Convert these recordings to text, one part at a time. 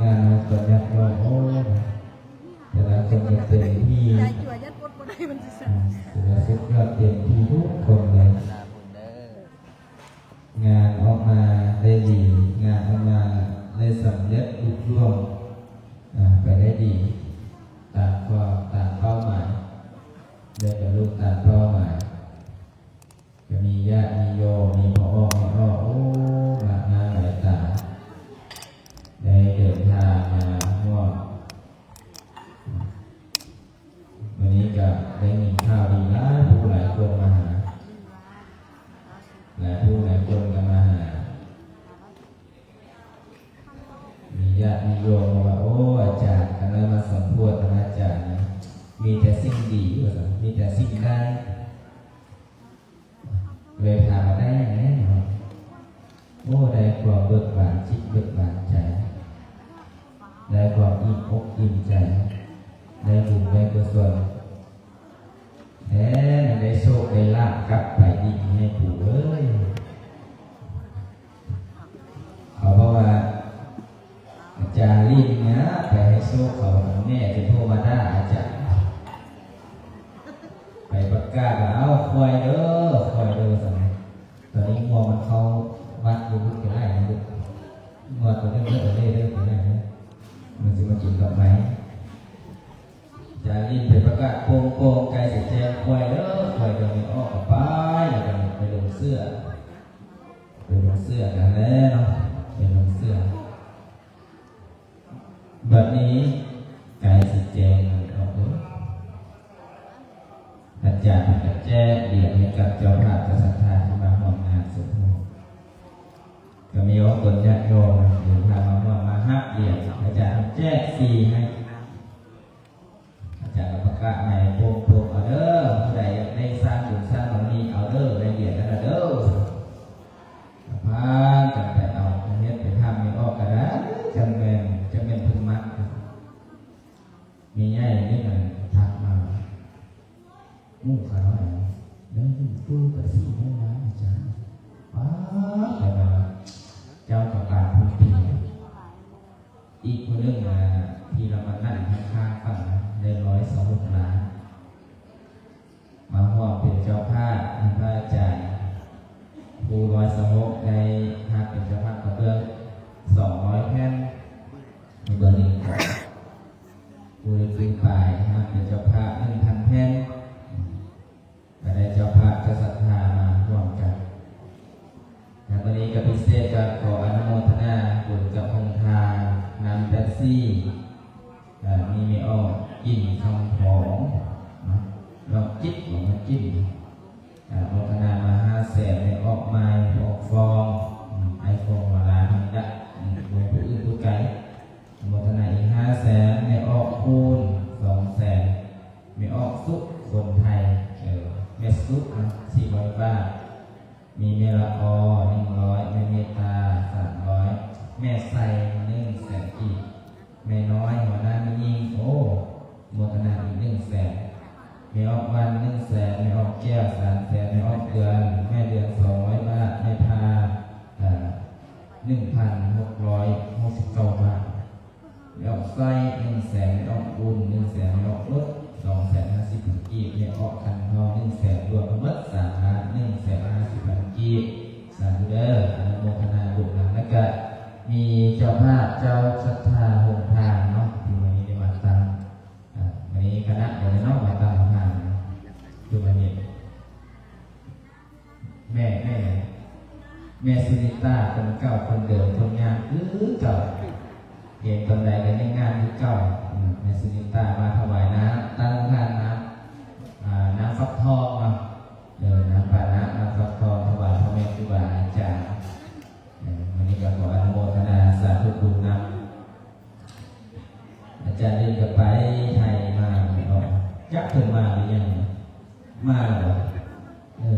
ງານເຮົາກໍຍັດວ່າ ໂອ້ ແຕ່ລະຄົນກໍເຕັມທີ່ ແຕ່ລະສຸດຍອດເຕັມທີ່ທຸກຄົນເລີຍ. ງານອອກມາໄດ້ດີ, ງານອອກມາໄດ້ສຳເລັດລຸລ່ວງ ອາ ໄປໄດ້ດີ ຕາມຄວາມ ຕາມເປົ້າໝາຍ, ໄດ້ບັນລຸຕາມເປົ້າໝາຍ. ກໍມີຍາດມີໂຍມ ມີພໍ່ອອກແມ່ອອກ ໂອ້ ມາກໜ້າຫຼາຍຕາ ໄດ້ເດີນທາງມາຮ່ວມ. ມື້ນີ້ກໍໄດ້ຍິນຂ່າວດີ ຫຼາຍຜູ້ຫຼາຍຄົນມາຫາ, ຫຼາຍຜູ້ຫຼາຍຄົນກໍມາຫາ. ມີຍາດມີໂຍມບອກວ່າ ໂອ້ ອາຈານ ຄັນໄດ້ມາສຳໂພດນຳອາຈານນະ ມີແຕ່ສິ່ງດີ ວ່າຊັ້ນ, ມີແຕ່ສິ່ງໄດ້. ເລີຍຖາມວ່າໄດ້ຫຍັງແດ່ເນາະ? ໂອ້ ໄດ້ຄວາມເບີກບານຈິດເບີກບານໃຈ, ໄດ້ຄວາມອີ່ມອົກອີ່ມໃຈ, ໄດ້ບຸນໄດ້ກຸສົນ. ແທ້ ໄດ້ໂຊກໄດ້ລາບກັບໄປອີກໃຫ້ປູເອີຍ. ເຂົາບອກວ່າ ອາຈານຫຼິ້ນນະ ໄປໃຫ້ໂຊກເຂົາ, ແມ່ຈະໂທມາດ່າອາຈານ. ໄປປະກາດວ່າ ເອົາ ຄວາຍເດີ ຄວາຍເດີ ວ່າຊັ້ນ. ຕອນນີ້ງົວມັນເຂົ້າວັດຢູ່ ໄປໄລ່ມັນດູ. ງົວຕົວເລັກໆເດີ ໄປໄລ່ເດີ ມັນຊິມາກິນດອກໄມ້. ຈາລິນໄປປະກາດໂປ່ງໆ ໃກ້ຊິແຈ້ງຄວາຍເດີ ຄວາຍເດີ ແມ່ອອກກໍໄປ ແລ້ວກໍໄປລົງເສື້ອ ໄປລົງເສື້ອກັນແລ້ວເນາະ ໄປລົງເສື້ອ. ບັດນີ້ໃກ້ຊິແຈ້ງແລ້ວເນາະ ອາຈານເພິ່ນກໍແຈກຫຼຽນໃຫ້ກັບເຈົ້າພາບເຈົ້າສັດທາທີ່ມາຮ່ວມງານສົມໂພດ. ກໍມີອອກຕົນຍາດໂຍມເດີນທາງມາຮ່ວມມາຮັບຫຼຽນ ອາຈານແຈກຟຣີໃຫ້. ອາຈານກໍປະກາດໃຫ້ໂປ່ງໆ ເອົາເດີ ຜູ້ໃດຢາກໄດ້ສ້າງບຸນສ້າງບາລະມີ ເອົາເດີ ໄດ້ຫຼຽນນັ້ນລະເດີ. ກໍພາກັນໄປເອົາ ໄປເຮັດໄປທຳ ແມ່ອອກກໍໄດ້ ຈັ່ງແມ່ນ ຈັ່ງແມ່ນເພິ່ນມັກ. ແມ່ໃຫຍ່ນີ້ກໍທັກມາ ໝູ່ຂ້ານ້ອຍໄດ້ເງິນຟື້ນກະຊິໄດ້ມາ ອາຈານ. ປ້າດ ແຕ່ວ່າເຈົ້າກໍປານຜູ້ປີ ອີກຜູ້ໜຶ່ງ ອ່າ ທີ່ລາວມານັ່ງຂ້າງໆ ຝັ່ງໄດ້ຮ້ອຍຊາວຫົກລ້ານ ມາຮ່ວມເປັນເຈົ້າພາບນຳພະອາຈານ ຜູ້ຮ້ອຍຊາວຫົກ ໄດ້ຮັບເປັນເຈົ້າພາບກະເບື້ອງສອງຮ້ອຍແຜ່ນ ເບິ່ງນີ້ ຜູ້ທີ່ປາຍຮັບເປັນເຈົ້າພາບໜຶ່ງພັນແຜ່ນ. ກໍໄດ້ເຈົ້າພາບເຈົ້າສັດທາມາຮ່ວມກັນ. ແລະ ມື້ນີ້ກໍພິເສດກໍຂໍອະນຸໂມທະນາບຸນກັບໂຮງທານນ້ຳເປັບຊີ ເອີ ມີແມ່ອອກກິນຄຳພອງເນາະ ນ້ອງຈິດ ນ້ອງຈິດ ເອີ ໂມທະນາມາຫ້າແສນ ແມ່ອອກໄມ້ ອອກຟອງ ອືມ ໄອ້ຟອງວາລາ ທຳດະ ອືມ ບໍ່ຜູ້ອື່ນຜູ້ໄກ. ອະນຸໂມທະນາອີກຫ້າແສນ ແມ່ອອກຄູນ ສອງແສນ ແມ່ອອກສຸກ ຄົນໄທ ເອີ ແມ່ສຸກເນາະ ສີ່ຮ້ອຍບາດ ມີແມ່ລະອໍ ໜຶ່ງຮ້ອຍ ແມ່ເມດຕາ ສາມຮ້ອຍ ແມ່ໄຊ ໜຶ່ງແສນກີບ ແມ່ນ້ອຍ ຫົວໜ້າແມ່ຍິງ ໂອ້ ໂມທະນາອີກໜຶ່ງແສນ ແມ່ອອກວັນ ໜຶ່ງແສນ ແມ່ອອກແກ້ວ ສາມແສນ ແມ່ອອກເດືອນ ແມ່ເດືອນ ສອງຮ້ອຍບາດ ແມ່ພາ ເອີ ໜຶ່ງພັນຫົກຮ້ອຍຫົກສິບເກົ້າບາດ ແມ່ອອກໄຊ ໜຶ່ງແສນ ແມ່ອອກບຸນ ໜຶ່ງແສນ ແມ່ອອກລົດ ສອງແສນຫ້າສິບພັນກີບ ແມ່ອອກຂັນທອງ ໜຶ່ງແສນ ລວມທັງໝົດ ສາມລ້ານໜຶ່ງແສນຫ້າສິບພັນກີບ. ສາທຸເດີ ອະນຸໂມທະນາບຸນນຳ. ແລ້ວກະມີເຈົ້າພາບ ເຈົ້າສັດທາໂຮງທານເນາະ ທີ່ມື້ນີ້ໄດ້ມາຕັ້ງ ອ່າ ມື້ນີ້ຄະນະເດີເນາະ ມາຕັ້ງໂຮງທານ ຄືວ່າເຮັດ ແມ່ ແມ່ຫຍັງ? ແມ່ສຸນິຕາ ຄົນເກົ່າຄົນເດີມ ຄົນງາມຄືເກົ່າ ເຫັນຕອນໃດກໍຍັງງາມຄືເກົ່າ. ອືມ ແມ່ສຸນິຕາມາຖວາຍນ້ຳ ຕັ້ງທານນ້ຳ ອ່າ ນ້ຳຟັກທອງເນາະ ເອີ ນ້ຳປານະ ນ້ຳຟັກທອງ ຖວາຍພໍ່ແມ່ຄູບາອາຈານ. ເອີ ມື້ນີ້ກໍຂໍອະນຸໂມທະນາສາທຸບຸນນຳ. ອາຈານເອງກໍໄປໄທມາເນາະ ຈັກເພິ່ນມາຫຼືຍັງ ມາແລ້ວບໍ່? ເອີ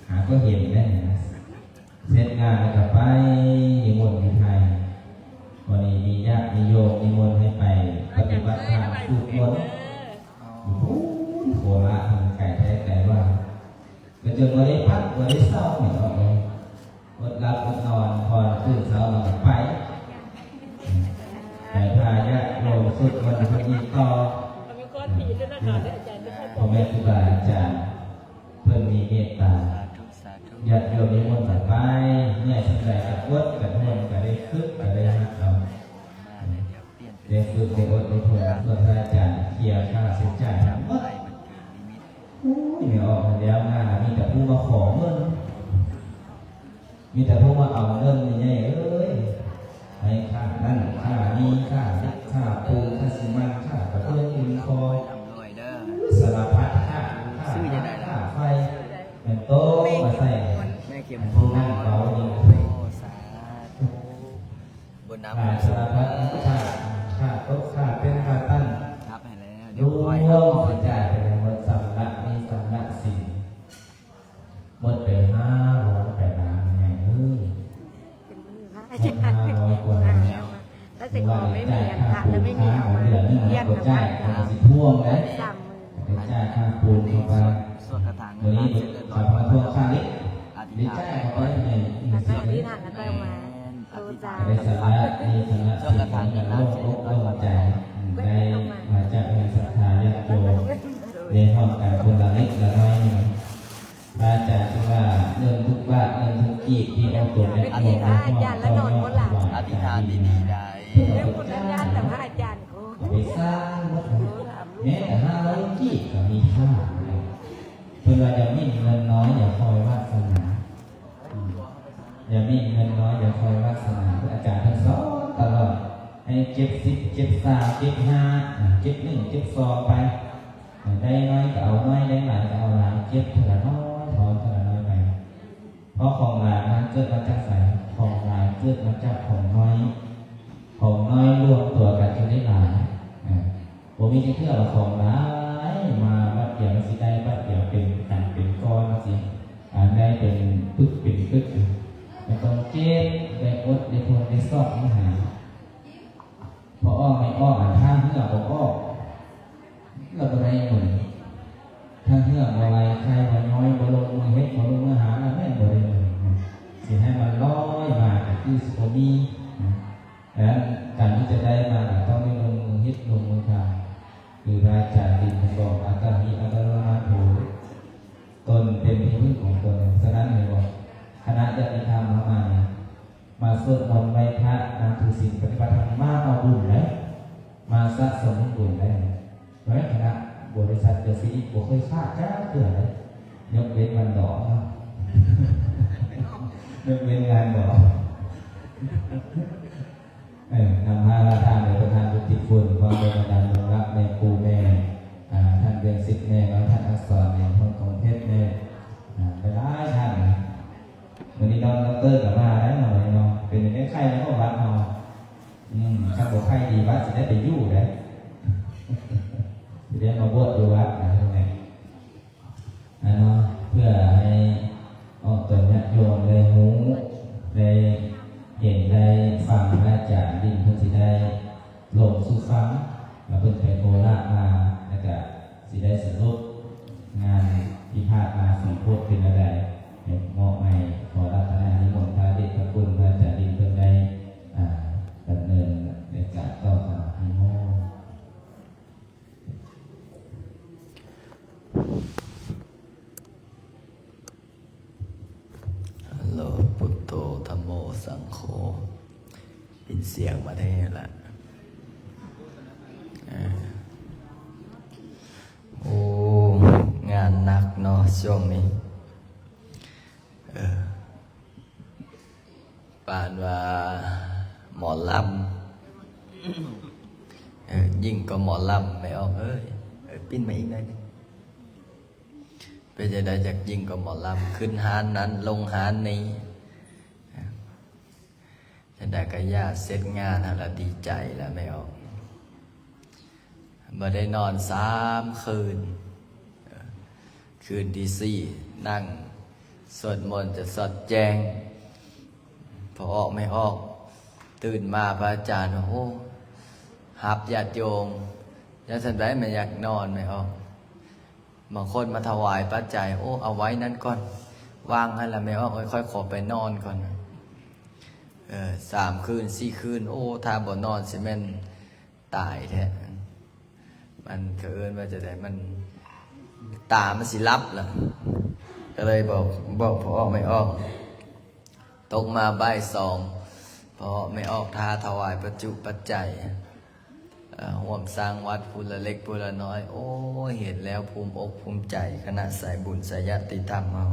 ຫາກໍເຫັນໄດ້ນະ ເສັດງານແລ້ວກໍໄປນິມົນຢູ່ໄທ. ວັນນີ້ມີຍາດມີໂຍມນິມົນໃຫ້ໄປປະຕິບັດທຳສູດມົນ ຢູ່ພຸ້ນໂຄລາດ ເພິ່ນໄກແທ້ໄກວ່າ. ກໍຈົນບໍ່ໄດ້ພັກບໍ່ໄດ້ເຊົາແມ່ນບໍ່ເອີຍ ອົດຫຼັບອົດນອນ ພໍຕື່ນເຊົ້າມາກໍໄປ ອືມ ກັນແຮງ ກໍໄດ້ຝຶກ ກໍໄດ້ຮັດເອົາ ໄດ້ຝຶກ ໄດ້ອົດ ໄດ້ທົນ ເພື່ອພະອາຈານເຄຍຄ່າໃຊ້ຈ່າຍທັງໝົດ. ໂອ້ຍ ແມ່ອອກແລ້ວງານ ມີແຕ່ຜູ້ມາຂໍເງິນ ມີແຕ່ຜູ້ມາເອົາເງິນ ແມ່ໃຫຍ່ເອີຍ ໃຫ້ຄ່ານັ້ນຄ່ານີ້ ຄ່າເຫຼັກຄ່າປູນ ຄ່າຊີມັນ ຄ່າກະເບື້ອງ ອິນຄອ ສາລະພັດຄ່າ ຄ່ານ້ຳ ຄ່າໄຟ ແມ່ນໂຕມາໃສ່ ແມ່ເຂັມ ຜູ້ນັ້ນເວົ້ານີ້ ໂອ້ ສາທຸ ບຸນນຳ ອ່າ ສາລະພັດ ຄ່າ ຄ່າໂຕະ ຄ່າເຕັນ ຄ່າຕັ້ງ ນັບໃຫ້ແລ້ວ ລວມໃຊ້ຈ່າຍໄປທັງໝົດ ຊຳລະໜີ້ ຊຳລະສິນ ໝົດໄປຫ້າຮ້ອຍປາຍລ້ານ ແມ່ເອີຍ ເປັນມື້ພະອາຈານ ໝົດຫ້າຮ້ອຍກວ່າລ້ານ. ແລ້ວຊິຂໍໄມ່ມີອັນພະ ແລ້ວໄມ່ມີເອົາມາຮຽນນຳ ກໍຊິທວງໄດ້ ສາມໝື່ນ ໄດ້ຈ່າຍຄ່າປູນເຂົ້າໄປ ມື້ນີ້ເຂົາມາທວງຄ່າເຫຼັກ ໄດ້ຈ່າຍເຂົ້າໄປ ແລ້ວກໍອະທິຖານ ແລ້ວກໍເອົາມາ ໂອ້ ສາທຸ ໄດ້ສາລະ ມີສາລະ ທີ່ເປັນການໂລ່ງອົກໂລ່ງໃຈ ໄດ້ມາຈາກແຮງສັດທາຍາດໂຍມ ໄດ້ຮ່ວມກັນຄົນລະເລັກລະນ້ອຍໜຶ່ງ. ພະອາຈານຈຶ່ງວ່າ ເງິນທຸກບາດ ເງິນທຸກກີບທີ່ອອກຕົນຈາກ ອະທິຖານ ອາຈານລະນອນບໍ່ຫຼັບ ອະທິຖານດີໆໄດ້ ເລື່ອງບຸນເລື່ອງງານນະພະອາຈານ ໂອ້ ໄປສ້າງໝົດ ແມ້ແຕ່ຫ້າຮ້ອຍກີບກໍມີຄ່າ. ເພິ່ນວ່າ ຢ່າໝິ່ນເງິນນ້ອຍ ຢ່າຄອຍວາສະໜາ ອືມ ຢ່າໝິ່ນເງິນນ້ອຍ ຢ່າຄອຍວາສະໜາ. ອາຈານເພິ່ນສອນຕະຫຼອດ ໃຫ້ເກັບສິບ ເກັບຊາວ ເກັບຫ້າ ເກັບໜຶ່ງ ເກັບສອງໄປ. ໄດ້ໜ້ອຍກໍເອົາໜ້ອຍ ໄດ້ຫຼາຍກໍເອົາຫຼາຍ ເກັບເທື່ອລະໜ້ອຍ ຖອນເທື່ອລະໜ້ອຍໄປ. ເພາະຂອງຫຼາຍມັນເກີດມາຈາກໃສ? ຂອງຫຼາຍເກີດມາຈາກຂອງໜ້ອຍ ຂອງໜ້ອຍລວມຕົວກັນຈົນໄດ້ຫຼາຍ. ເອີ ບໍ່ມີຈັກເທື່ອວ່າຂອງຫຼາຍມາບັດດຽວມັນຊິໄດ້ ບັດດຽວເປັນກັນເປັນກ້ອນ ມັນຊິ ອັນໃດເປັນປຶກເປັນປຶກ. ມັນຕ້ອງເກັບ ໄດ້ອົດ ໄດ້ທົນ ໄດ້ຊອກ ໄດ້ຫາ. ພໍອອກໄມ່ອອກ ອັນຖ້າເຫື່ອບໍ່ອອກ ລະບໍ່ໄດ້ເງິນ. ຖ້າເຫື່ອບໍ່ໄຫຼ ໄຂ້ບໍ່ຍ້ອຍ ບໍ່ລົງມືເຮັດ ບໍ່ລົງມືຫາ ລະແມ່ນບໍ່ໄດ້ເງິນ. ຊິໃຫ້ມັນລອຍມາ ກໍຄືຊິບໍ່ມີ. ດັ່ງນັ້ນ ການທີ່ຈະໄດ້ມາ ກໍຕ້ອງໄດ້ລົງມືເຮັດ ລົງມືທຳ. ຄືພະອາຈານດິນເພິ່ນບອກ ອາກາມິ ອາກາລະມະໂທ ຕົນເປັນທີ່ເພິ່ງຂອງຕົນ. ສະນັ້ນ ເຫັນບໍ່ ຄະນະຍາດຕິທຳເຮົາມານີ້ ມາສວດມົນໄຫວ້ພະ ມາຖືສິນປະຕິບັດທຳ ມາເອົາບຸນໄດ໋ ມາສະສົມບຸນໄດ໋. ເອີ ຄະນະບໍລິສັດເກີດຊີວິດບໍ່ເຄີຍຂາດຈັກເທື່ອເດ້ ຍົກເວັ້ນວັນດອກເນາະ ຍົກເວັ້ນງານດອກ. ເອີ ນຳພາລາທານໂດຍປະທານບຸດທິຄຸນ ພ້ອມດ້ວຍບັນດາລົງລັບແມ່ປູ່ແມ່ ອາ ທ່ານເດືອນສິດແມ່ເນາະ ທ່ານອັກສອນແມ່ ທ່ານກອງເພັດແມ່ ອາ ຫຼາຍໆທ່ານ. ມື້ນີ້ນ້ອງດັອກເຕີກໍມາໄດ້ເນາະ ມື້ນີ້ເນາະ. ເປັນຈັ່ງໃດ ໄຂ້ແລ້ວບໍ່ວັດເຮົາ? ອືມ ຄັນບໍ່ໄຂ້ດີວັດຊິໄດ້ໄປຢູ່ເດ້ ຊິໄດ້ມາບວດຢູ່ວັດນະ ເຫັນໄໝ? ອັນເນາະ ເພື່ອໃຫ້ອອກຕົນຍາດໂຍມໄດ້ຮູ້ ໄດ້ເຫັນ ໄດ້ຟັງ ພະອາຈານດິນເພິ່ນຊິໄດ້ລົງສູ່ຟັງ ແລ້ວເພິ່ນໄປໂຄລາດມາ ແລ້ວກະຊິໄດ້ສະຫຼຸບງານທີ່ຜ່ານມາ ສົມໂພດເປັນແນວໃດ ໃຫ້ມອບໃຫ້. ຂໍອາລາທະນານິມົນພະເດດພະຄຸນພະອາຈານດິນເພິ່ນໄດ້ ອ່າ ດຳເນີນໃນການຕໍ່ຄະນະນິມົນ. ໂລ ພຸດໂທ ທຳໂມ ສັງໂຄ ປິ່ນສຽງມາທາງນີ້ລະ. ເອີ ໂອ້ ງານໜັກເນາະຊ່ວງນີ້ ເອີ. ປານວ່າໝໍລຳ ເອີ ຍິ່ງກວ່າໝໍລຳ ແມ່ອອກເອີຍ. ເອີ ປິ່ນມາອີກໜ້ອຍໜຶ່ງ. ເປັນຈັ່ງໃດ ຈັກຍິ່ງກວ່າໝໍລຳ ຂຶ້ນຮ້ານນັ້ນ ລົງຮ້ານນີ້. ຈັ່ງໃດກໍຢ່າເສັດງານຫັ້ນລະ ດີໃຈລະແມ່ອອກ. ບໍ່ໄດ້ນອນສາມຄືນ. ເອີ ຄືນທີສີ່ ນັ່ງສວດມົນຈົນສອດແຈ້ງ. ພໍອອກ ແມ່ອອກ ຕື່ນມາພະອາຈານ ໂອ້ ຮັບຍາດໂຍມ ຈັ່ງຊັ້ນໄດ໋ ແມ່ຢາກນອນ ແມ່ອອກ. ບາງຄົນມາຖວາຍປັດໄຈ ໂອ້ ເອົາໄວ້ນັ້ນກ່ອນ ວາງຫັ້ນລະແມ່ອອກເອີຍ ຂ້ອຍຂໍໄປນອນກ່ອນ. ເອີ ສາມຄືນ ສີ່ຄືນ ໂອ້ ຖ້າບໍ່ນອນຊິແມ່ນ ຕາຍແທ້. ມັນ ເຂົາເອີ້ນວ່າຈັ່ງໃດ ມັນ ຕາມັນຊິຫຼັບລະ ກໍເລີຍບອກ ບອກພໍອອກແມ່ອອກ. ຕົກມາບ່າຍສອງ ເພາະແມ່ອອກຖ້າຖວາຍປັດຈຸປັດໄຈ ເອີ່ ຮ່ວມສ້າງວັດຜູ້ລະເລັກຜູ້ລະນ້ອຍ. ໂອ້ຍ ເຫັນແລ້ວພູມອົກພູມໃຈ ຄະນະສາຍບຸນສາຍຍາຕິທຳເຮົາ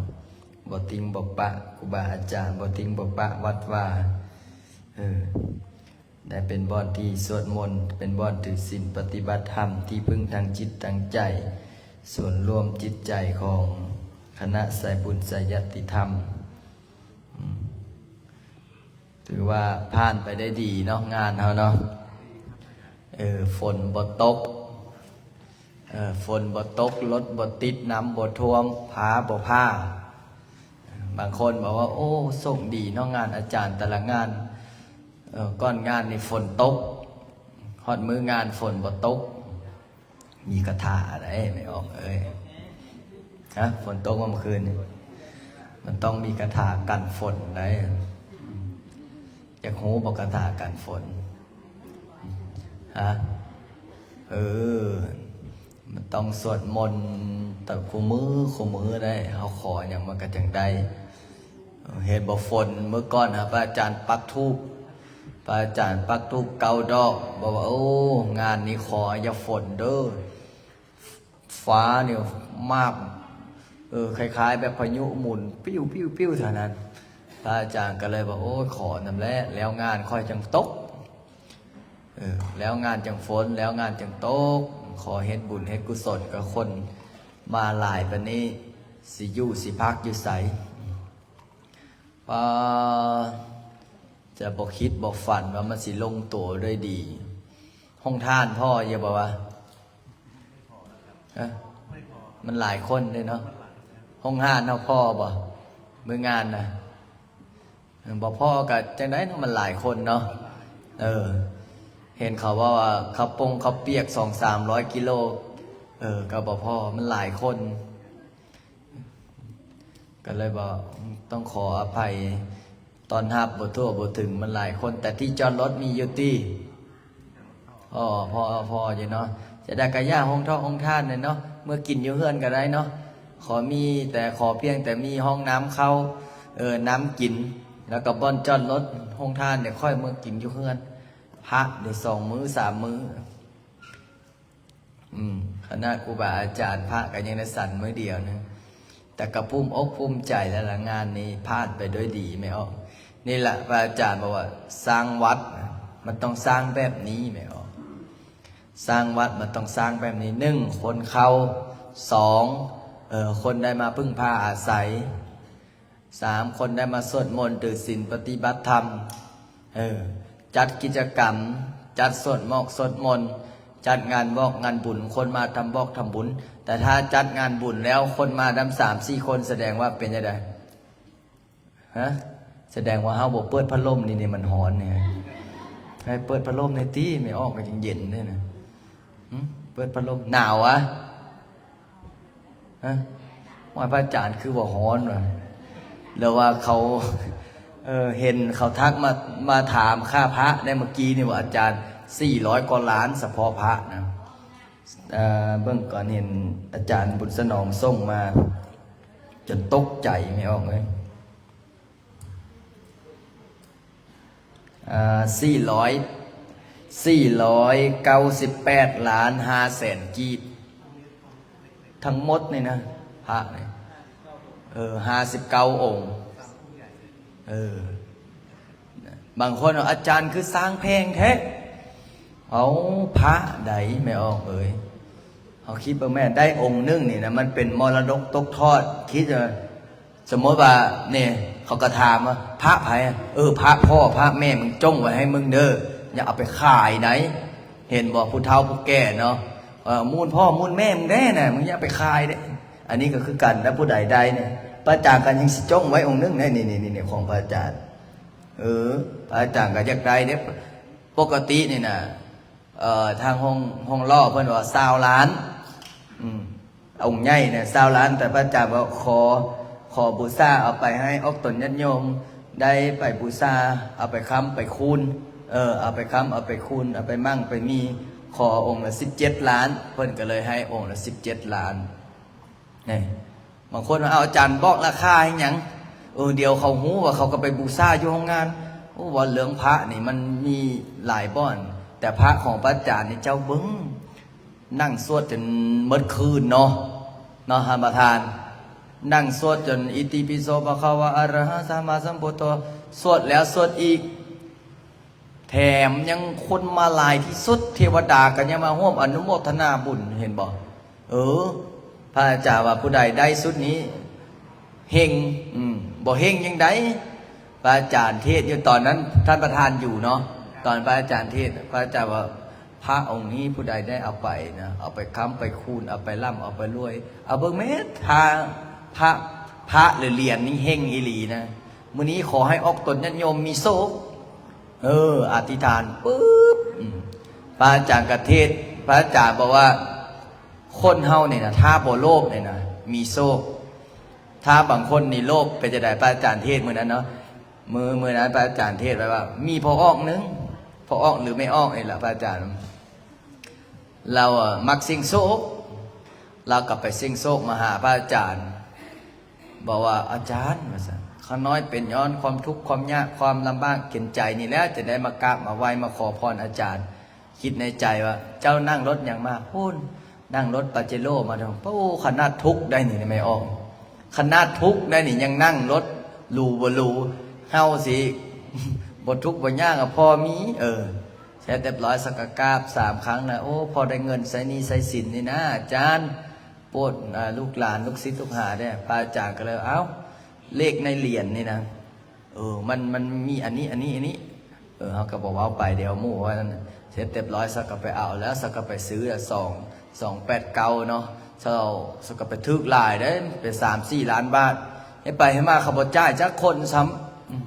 ບໍ່ຖິ້ມບໍ່ປະຄູບາອາຈານ ບໍ່ຖິ້ມບໍ່ປະວັດວາ. ເອີ ໄດ້ເປັນບ່ອນທີ່ສວດມົນ ເປັນບ່ອນຖືສິນປະຕິບັດທຳ ທີ່ເພິ່ງທາງຈິດທາງໃຈ ສ່ວນລວມຈິດໃຈຂອງຄະນະສາຍບຸນສາຍຍາຕິທຳ. ອືມ ຖືວ່າຜ່ານໄປໄດ້ດີເນາະ ງານເຮົາເນາະ. ເອີ ຝົນບໍ່ຕົກ ເອີ ຝົນບໍ່ຕົກ ລົດບໍ່ຕິດ ນ້ຳບໍ່ຖ້ວມ ຟ້າບໍ່ຜ່າ. ບາງຄົນບອກວ່າ ໂອ້ ໂຊກດີເນາະ ງານອາຈານແຕ່ລະງານ ເອີ ກ່ອນງານນີ້ຝົນຕົກ ຮອດມື້ງານຝົນບໍ່ຕົກ. ມີຄາຖາໄດ໋ ແມ່ອອກເອີຍ. ຮະ? ຝົນຕົກບໍ່ມື້ຄືນນີ້? ມັນຕ້ອງມີຄາຖາກັນຝົນໄດ໋. ຢາກຮູ້ບໍ່ຄາຖາກັນຝົນ? ຮະ? ເອີ ມັນຕ້ອງສວດມົນແຕ່ຄູ່ມື້ ຄູ່ມື້ໄດ໋. ເຮົາຂໍຫຍັງມັນກໍຈັ່ງໄດ້. ເຫັນບໍ່ ຝົນ ມື້ກ່ອນຫາ ພະອາຈານປັກທູບ ພະອາຈານປັກທູບເກົ້າດອກ ບອກວ່າ ໂອ້ ງານນີ້ຂໍຢ່າຝົນເດີ ຟ້ານີ້ມາບ ເອີ ຄ້າຍໆແບບພາຍຸໝູນ ປິວໆໆ ເທົ່ານັ້ນ. ພະອາຈານກໍເລີຍບອກ ໂອ້ຍ ຂໍນຳແຫຼະ ແລ້ວງານຂ້ອຍຈັ່ງຕົກ. ເອີ ແລ້ວງານຈັ່ງຝົນ ແລ້ວງານຈັ່ງຕົກ. ຂໍເຮັດບຸນເຮັດກຸສົນກັບຄົນມາຫຼາຍປານນີ້ ຊິຢູ່ຊິພັກຢູ່ໃສ? ປາ ຈະບໍ່ຄິດບໍ່ຝັນວ່າມັນຊິລົງຕົວດ້ວຍດີ. ໂຮງທານພໍຢູ່ບໍ່ວະ? ຮະ? ມັນຫຼາຍຄົນເດ້ເນາະ. ໂຮງທານເຮົາພໍບໍ່ ມື້ງານນະ? ບໍ່ພໍກໍຈັ່ງໃດເນາະ ມັນຫຼາຍຄົນເນາະ. ເອີ ເຫັນເຂົາເວົ້າວ່າເຂົ້າປົງເຂົ້າປຽກສອງສາມຮ້ອຍກິໂລ ເອີ ກໍບໍ່ພໍ ມັນຫຼາຍຄົນ. ກໍເລີຍບອກ ຕ້ອງຂໍອະໄພ ຕ້ອນຮັບບໍ່ທົ່ວບໍ່ເຖິງ ມັນຫຼາຍຄົນ ແຕ່ທີ່ຈອດລົດມີຢູ່ຕິ? ພໍ ພໍ ພໍຢູ່ເນາະ. ຈະໄດ້ກະຢ່າໂຮງທອກໂຮງທານເນາະ ເມືອກິນຢູ່ເຮືອນກໍໄດ້ເນາະ. ຂໍມີແຕ່ ຂໍພຽງແຕ່ມີຫ້ອງນ້ຳເຂົ້າ ເອີ ນ້ຳກິນ ແລ້ວກໍບ່ອນຈອດລົດ. ໂຮງທານນີ້ຂ້ອຍເມືອກິນຢູ່ເຮືອນ ພະໄດ້ສອງມື້ສາມມື້. ອືມ ຂະໜາດຄູບາອາຈານ ພະກໍຍັງໄດ້ສັນມື້ດຽວໜຶ່ງ ແຕ່ກໍພູມອົກພູມໃຈແລ້ວລະ. ງານນີ້ຜ່ານໄປດ້ວຍດີແມ່ອອກ. ນີ້ລະ ພະອາຈານບອກວ່າ ສ້າງວັດນະ ມັນຕ້ອງສ້າງແບບນີ້ແມ່ອອກ. ສ້າງວັດມັນຕ້ອງສ້າງແບບນີ້ ໜຶ່ງ ຄົນເຂົ້າ ສອງ ເອີ ຄົນໄດ້ມາເພິ່ງພາອາໄສ ສາມ ຄົນໄດ້ມາສວດມົນ ຖືສິນ ປະຕິບັດທຳ. ເອີ ຈັດກິດຈະກຳ ຈັດສວດໝອກສວດມົນ ຈັດງານບອກງານບຸນ ຄົນມາທຳບອກທຳບຸນ. ແຕ່ຖ້າຈັດງານບຸນແລ້ວຄົນມານຳສາມສີ່ຄົນ ສະແດງວ່າເປັນຈັ່ງໃດ? ຮະ? ສະແດງວ່າເຮົາບໍ່ເປີດພັດລົມ. ນີ້ ນີ້ມັນຮ້ອນນີ້ ໃຫ້ເປີດພັດລົມແດ່ຕິ ແມ່ອອກກໍຈັ່ງເຢັນເດ້ນະ. ຫື? ເປີດພັດລົມ ໜາວຫວາ? ຮະ? ວ່າພະອາຈານຄືບໍ່ຮ້ອນຫວາ? ຫຼືວ່າເຂົາ ເອີ ເຫັນເຂົາທັກມາ ມາຖາມຄ່າພະໃນເມື່ອກີ້ນີ້ວ່າ ອາຈານ ສີ່ຮ້ອຍກວ່າລ້ານສະເພາະພະນະ. ເອີ ເບິ່ງກ່ອນ ເຫັນອາຈານບຸນສະໜອມສົ່ງມາ ຈົນຕົກໃຈແມ່ອອກເອີຍ. ອ່າ ສີ່ຮ້ອຍ ສີ່ຮ້ອຍເກົ້າສິບແປດລ້ານຫ້າແສນກີບ ທັງໝົດນີ້ນະ ພະນີ້ ເອີ ຫ້າສິບເກົ້າອົງ. ເອີ ບາງຄົນວ່າ ອາຈານຄືສ້າງແພງແທ້. ເອົາ ພະໃດແມ່ອອກເອີຍ? ເຮົາຄິດເບິ່ງແມ່ ໄດ້ອົງໜຶ່ງນີ້ນະ ມັນເປັນມໍລະດົກຕົກທອດ. ຄິດວ່າ ສົມມຸດວ່ານີ້ ເຂົາກໍຖາມວ່າ ພະໃຜ? ເອີ ພະພໍ່ພະແມ່ມຶງຈົ່ງໄວ້ໃຫ້ມຶງເດີ ຢ່າເອົາໄປຂາຍໃດ. ເຫັນບໍ່ ຜູ້ເຖົ້າຜູ້ແກ່ເນາະ ເອີ ມູນພໍ່ມູນແມ່ມຶງເດ້ນະ ມຶງຢ່າໄປຂາຍເດ້. ອັນນີ້ກໍຄືກັນນະ ຜູ້ໃດໄດ້ນີ້ ພະອາຈານກໍຍັງຊິຈົ່ງໄວ້ອົງໜຶ່ງເດ້. ນີ້ໆໆ ຂອງພະອາຈານ ເອີ ພະອາຈານກໍຢາກໄດ້ເດ້. ປົກກະຕິນີ້ນະ ເອີ ທາງໂຮງ ໂຮງຫຼໍ່ເພິ່ນວ່າຊາວລ້ານ ອືມ ອົງໃຫຍ່ນະຊາວລ້ານ ແຕ່ພະອາຈານບອກ ຂໍ ຂໍບູຊາເອົາໄປໃຫ້ອອກຕົນຍາດໂຍມໄດ້ໄປບູຊາ ເອົາໄປຄ້ຳໄປຄູນ ເອີ ເອົາໄປຄ້ຳເອົາໄປຄູນ ເອົາໄປໝັ້ງໄປມີ ຂໍອົງລະສິບເຈັດລ້ານ ເພິ່ນກໍເລີຍໃຫ້ອົງລະສິບເຈັດລ້ານ. ນີ້ ບາງຄົນວ່າ ເອົາ ອາຈານບອກລາຄາໃຫ້ຫຍັງ? ເອີ ດຽວເຂົາຮູ້ວ່າເຂົາກໍໄປບູຊາຢູ່ໂຮງງານ. ໂອ້ ເວົ້າເລື່ອງພະນີ້ມັນມີຫຼາຍບ່ອນ ແຕ່ພະຂອງພະອາຈານນີ້ເຈົ້າເບິ່ງ ນັ່ງສວດຈົນໝົດຄືນເນາະ ເນາະທ່ານປະທານ ນັ່ງສວດຈົນ ອິຕິປິໂສພະຄະວາ ອະຣະຫະສຳມາສຳພຸດໂທ ສວດແລ້ວສວດອີກ ແຖມຍັງຄົນມາຫຼາຍທີ່ສຸດ ເທວະດາກໍຍັງມາຮ່ວມອະນຸໂມທະນາບຸນ ເຫັນບໍ່? ເອີ ພະອາຈານວ່າຜູ້ໃດໄດ້ຊຸດນີ້ເຮັງ ອືມ ບໍ່ເຮັງຈັ່ງໃດ? ພະອາຈານເທດຢູ່ຕອນນັ້ນ ທ່ານປະທານຢູ່ເນາະ ຕອນພະອາຈານເທດ ພະອາຈານວ່າ ພະອົງນີ້ຜູ້ໃດໄດ້ເອົາໄປນະ ເອົາໄປຄ້ຳໄປຄູນ ເອົາໄປລ່ຳ ເອົາໄປລວຍ ເອົາເບິ່ງແມ້ ພະ ພະ ພະ ຫຼື ຫຼຽນນີ້ເຮັງອີ່ຫຼີນະ ມື້ນີ້ຂໍໃຫ້ອອກຕົນຍາດໂຍມມີໂຊກ ເອີ ອະທິຖານປຶບ ອືມ ພະອາຈານກະເທດ ພະອາຈານບອກວ່າ ຄົນເຮົານີ້ນະ ຖ້າບໍ່ໂລບນີ້ນະ ມີໂຊກ ຖ້າບາງຄົນນີ້ໂລບ ເປັນຈັ່ງໃດ? ພະອາຈານເທດມື້ນັ້ນເນາະ ມື້ ມື້ນັ້ນພະອາຈານເທດໄວ້ວ່າ ມີພໍ່ອອກໜຶ່ງ ພໍ່ອອກ ຫຼື ແມ່ອອກນີ້ລະ ພະອາຈານ ລາວ ອາ ມັກສ່ຽງໂຊກ ລາວກໍໄປສ່ຽງໂຊກມາຫາພະອາຈານ ບອກວ່າ ອາຈານ ວ່າຊັ້ນ ຂ້ານ້ອຍເປັນຍ້ອນຄວາມທຸກຄວາມຍາກ ຄວາມລຳບາກເຂັນໃຈນີ້ແຫຼະ ຈຶ່ງໄດ້ມາກາບມາໄຫວ້ມາຂໍພອນອາຈານ ຄິດໃນໃຈວ່າ ເຈົ້ານັ່ງລົດຫຍັງມາ? ພຸ້ນ ນັ່ງລົດປາເຈໂຣມາ. ໂອ້ ຂະໜາດທຸກໄດ໋ນີ້ແມ່ອອກ ຂະໜາດທຸກໄດ໋ນີ້ ຍັງນັ່ງລົດຫຼູບໍ່ຫຼູ ເຮົາຊິບໍ່ທຸກບໍ່ຍາກກໍພໍມີ ເອີ ເສັດຮຽບຮ້ອຍ ສັກກະກາບສາມຄັ້ງນະ ໂອ້ ພໍໄດ້ເງິນໃຊ້ໜີ້ໃຊ້ສິນນີ້ນາ ອາຈານ ໂປດ ອາ ລູກຫຼານ ລູກສິດລູກຫາເດ້. ພະອາຈານກໍເລີຍ ເອົ້າ ເລກໃນຫຼຽນນີ້ນະ ເອີ ມັນ ມັນມີອັນນີ້ ອັນນີ້ ອັນນີ້ ເອີ ເຮົາກໍບໍ່ເວົ້າໄປ ດຽວໝູ່ວ່ານັ້ນ ເສັດຮຽບຮ້ອຍ ສັກກໍໄປເອົາແລ້ວ ສັກກໍໄປຊື້ລະ ສອງ ສອງແປດເກົ້າເນາະ ເຈົ້າ ສັກກໍໄປຖືກຫຼາຍເດ້ ເປັນສາມສີ່ລ້ານບາດ ເຮັດໄປເຮັດມາເຂົາບໍ່ຈ່າຍຈັກຄົນຊ້ຳ ອືມ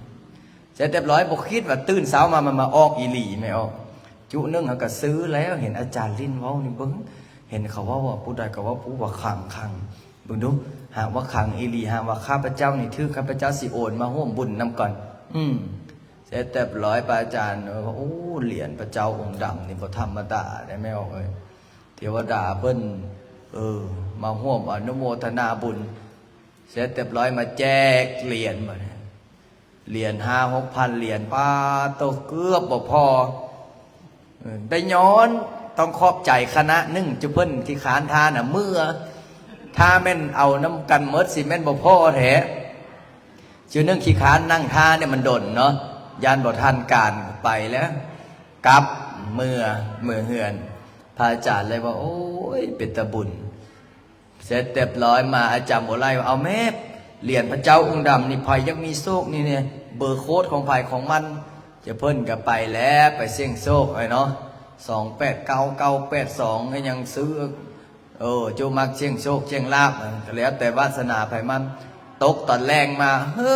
ເສັດຮຽບຮ້ອຍ ບໍ່ຄິດວ່າຕື່ນເຊົ້າມາມັນມາອອກອີ່ຫຼີ ແມ່ອອກ ຈຸໜຶ່ງເຮົາກໍຊື້ແລ້ວ ເຫັນອາຈານຫຼິ້ນເວົ້ານີ້ເບິ່ງ ເຫັນເຂົາເວົ້າວ່າ ຜູ້ໃດກໍເວົ້າ ຜູ້ວ່າຄັງ ຄັງ ເບິ່ງດູ ຫາກວ່າຄັງອີ່ຫຼີ ຫາກວ່າຂ້າພະເຈົ້ານີ້ຖືກ ຂ້າພະເຈົ້າຊິໂອນມາຮ່ວມບຸນນຳກ່ອນ ອືມ ເສັດຮຽບຮ້ອຍ ພະອາຈານ ເອີ ໂອ້ ຫຼຽນພະເຈົ້າອົງດຳນີ້ບໍ່ທຳມະດາເດ້ແມ່ອອກເອີຍ ເທວະດາເພິ່ນ ເອີ ມາຮ່ວມອະນຸໂມທະນາບຸນ ເສັດຮຽບຮ້ອຍ ມາແຈກຫຼຽນ ບາດນີ້ ຫຼຽນຫ້າຫົກພັນຫຼຽນ ປາໂຕ ເກືອບບໍ່ພໍ ເອີ ໄດ້ຍ້ອນຕ້ອງຂອບໃຈຄະນະໜຶ່ງ ຈຸເພິ່ນຂີ້ຄ້ານທານນະ ເມື່ອ ຖ້າແມ່ນເອົານຳກັນໝົດ ຊິແມ່ນບໍ່ພໍແທ້ ຈຸໜຶ່ງຂີ້ຄ້ານນັ່ງທ່ານີ້ມັນດົນເນາະ ຢ້ານບໍ່ທັນການ ໄປແລ້ວ ກັບເມືອ ເມືອເຮືອນ ພະອາຈານເລີຍວ່າ ໂອ້ຍ ເປັນຕາບຸນ ເສັດຮຽບຮ້ອຍມາ ອາຈານບົວໄລວ່າ ເອົາແມ້ ຫຼຽນພະເຈົ້າອົງດຳນີ້ ໃຜຢາກມີໂຊກນີ້ແນ່ ເບີໂຄດຂອງໃຜຂອງມັນ ເຈົ້າເພິ່ນກໍໄປແລ້ວ ໄປສ່ຽງໂຊກໄວ້ເນາະ ສອງແປດເກົ້າ ເກົ້າແປດສອງ ກໍຍັງຊື້ ເອີ ເຈົ້າມັກສ່ຽງໂຊກສ່ຽງລາບ ກໍແລ້ວແຕ່ວາສະໜາໃຜມັນ ຕົກຕອນແລງມາ ເຮີ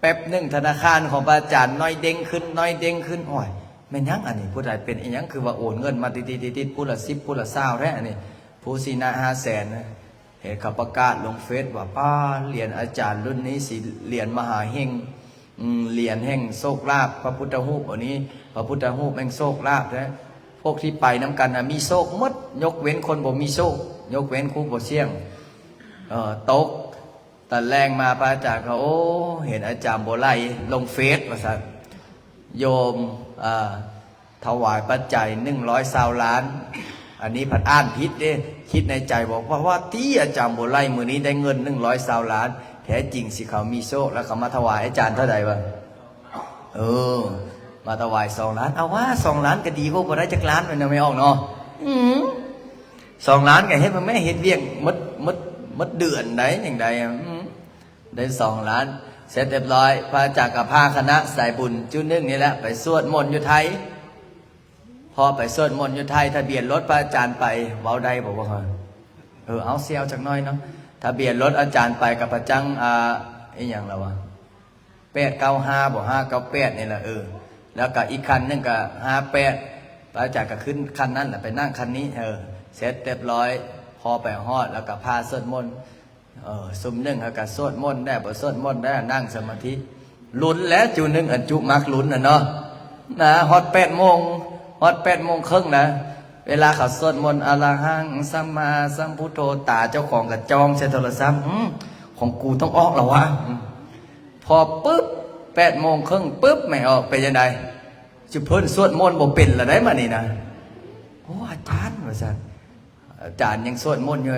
ແປັບໜຶ່ງທະນາຄານຂອງພະອາຈານນ້ອຍເດ້ງຂຶ້ນ ນ້ອຍເດ້ງຂຶ້ນ ໂອ້ຍ ແມ່ນຫຍັງອັນນີ້ ຜູ້ໃດເປັນອີ່ຫຍັງ ຄືວ່າໂອນເງິນມາຕິດໆໆໆ ຜູ້ລະສິບ ຜູ້ລະຊາວແທ້ອັນນີ້ ຜູ້ຊີ້ໜ້າຫ້າແສນ ເຫັນເຂົາປະກາດລົງເຟສວ່າ ປ້າ ຫຼຽນອາຈານລຸ້ນນີ້ຊິຫຼຽນມະຫາເຮັງ ອືມ ຫຼຽນແຫ່ງໂຊກລາບ ພະພຸດທະຮູບອັນນີ້ ພະພຸດທະຮູບແຫ່ງໂຊກລາບແທ້ ພວກທີ່ໄປນຳກັນນະມີໂຊກໝົດ ຍົກເວັ້ນຄົນບໍ່ມີໂຊກ ຍົກເວັ້ນຄູບໍ່ສ່ຽງ ເອີ ຕົກ ຕອນແລງມາພະອາຈານກໍ ໂອ້ ເຫັນອາຈານບົວໄລລົງເຟສວ່າຊັ້ນ ໂຍມ ເອີ ຖວາຍປັດໄຈໜຶ່ງຮ້ອຍຊາວລ້ານ ອັນນີ້ພັດອ່ານຜິດເດ້ ຄິດໃນໃຈບອກວ່າ ວ່າຕິ ອາຈານບົວໄລມື້ນີ້ໄດ້ເງິນໜຶ່ງຮ້ອຍຊາວລ້ານ ແທ້ຈິງຊິເຂົາມີໂຊກ ແລ້ວເຂົາມາຖວາຍອາຈານເທົ່າໃດວະ? ເອີ ມາຖວາຍສອງລ້ານ ເອົາວ່າສອງລ້ານກໍດີກວ່າບໍ່ໄດ້ຈັກລ້ານແມ່ນບໍ່ ແມ່ອອກເນາະ ອືມ ສອງລ້ານກໍເຮັດມາແມ້ ເຮັດວຽກໝົດ ໝົດ ໝົດເດືອນໃດ ຈັ່ງໃດ ອືມ ໄດ້ສອງລ້ານ ເສັດຮຽບຮ້ອຍ ພະອາຈານກໍພາຄະນະສາຍບຸນຈຸໜຶ່ງນີ້ແຫຼະ ໄປສວດມົນຢູ່ໄທ ພໍໄປສວດມົນຢູ່ໄທ ທະບຽນລົດພະອາຈານໄປ ເວົ້າໄດ້ບໍ່ວ່າ ເອີ ເອົາ ຊິເອົາຈັກໜ້ອຍເນາະ ທະບຽນລົດອາຈານໄປກັບພະຈັງ ອ່າ ອີຫຍັງລະວະ ແປດເກົ້າຫ້າ ບໍ່ ຫ້າເກົ້າແປດ ນີ້ລະ ເອີ ແລ້ວກະອີກຄັນໜຶ່ງກະຫ້າແປດ ພະອາຈານກະຂຶ້ນຄັນນັ້ນລະ ໄປນັ່ງຄັນນີ້ ເອີ ເສັດຮຽບຮ້ອຍ ພໍໄປຮອດ ແລ້ວກະພາສວດມົນ ເອີ ຊຸມໜຶ່ງເຮົາກະສວດມົນແດ່ ບໍ່ສວດມົນແດ່ ນັ່ງສະມາທິ ລຸ້ນແຫຼະ ຈຸໜຶ່ງ ອັນຈຸມັກລຸ້ນນະເນາະ ນະ ຮອດແປດໂມງ ຮອດແປດໂມງເຄິ່ງນະ ເວລາເຂົາສວດມົນ ອະລະຫັງ ສຳມາສຳພຸດໂທ ຕາເຈົ້າຂອງກະຈ້ອງໃສ່ໂທລະສັບ ອື ຂອງກູຕ້ອງອອກລະວະ ອື ພໍປຶບ ແປ ແປດໂມງເຄິ່ງປຶບ ແມ່ອອກ ເປັນຈັ່ງໃດ? ຊິເພິ່ນສວດມົນບໍ່ເປັນລະໄດ໋ ບາດນີ້ນະ. ໂອ້ ອາຈານ ວ່າຊັ້ນ ອາຈານຍັງສວດມົນຢູ່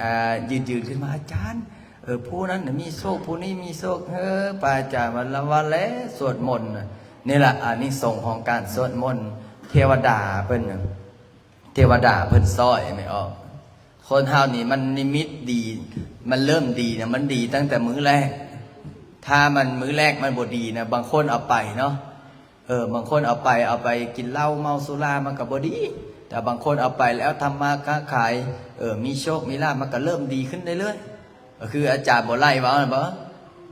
ອ່າ ຢືນໆຂຶ້ນມາ ອາຈານ ເອີ ຜູ້ນັ້ນນະມີໂຊກ ຜູ້ນີ້ມີໂຊກ ເອີ ພະອາຈານວ່າ ລະວ່າແລະ ສວດມົນນະ. ນີ້ລະອານິສົງຂອງການສວດມົນ ເທວະດາເພິ່ນ ເທວະດາເພິ່ນຊ່ອຍແມ່ອອກ. ຄົນເຮົານີ້ມັນນິມິດດີ ມັນເລີ່ມດີນະ ມັນດີຕັ້ງແຕ່ມື້ແລກ. ຖ້າມັນມື້ແລກມັນບໍ່ດີນະ ບາງຄົນເອົາໄປເນາະ ເອີ ບາງຄົນເອົາໄປ ເອົາໄປກິນເຫຼົ້າເມົາສຸລາ ມັນກໍບໍ່ດີ. ແຕ່ບາງຄົນເອົາໄປແລ້ວທຳມາຄ້າຂາຍ ເອີ ມີໂຊກມີລາບ ມັນກໍເລີ່ມດີຂຶ້ນເລື້ອຍໆ. ກໍຄືອາຈານບໍ່ໄລ່ເວົ້ານັ້ນບໍ່?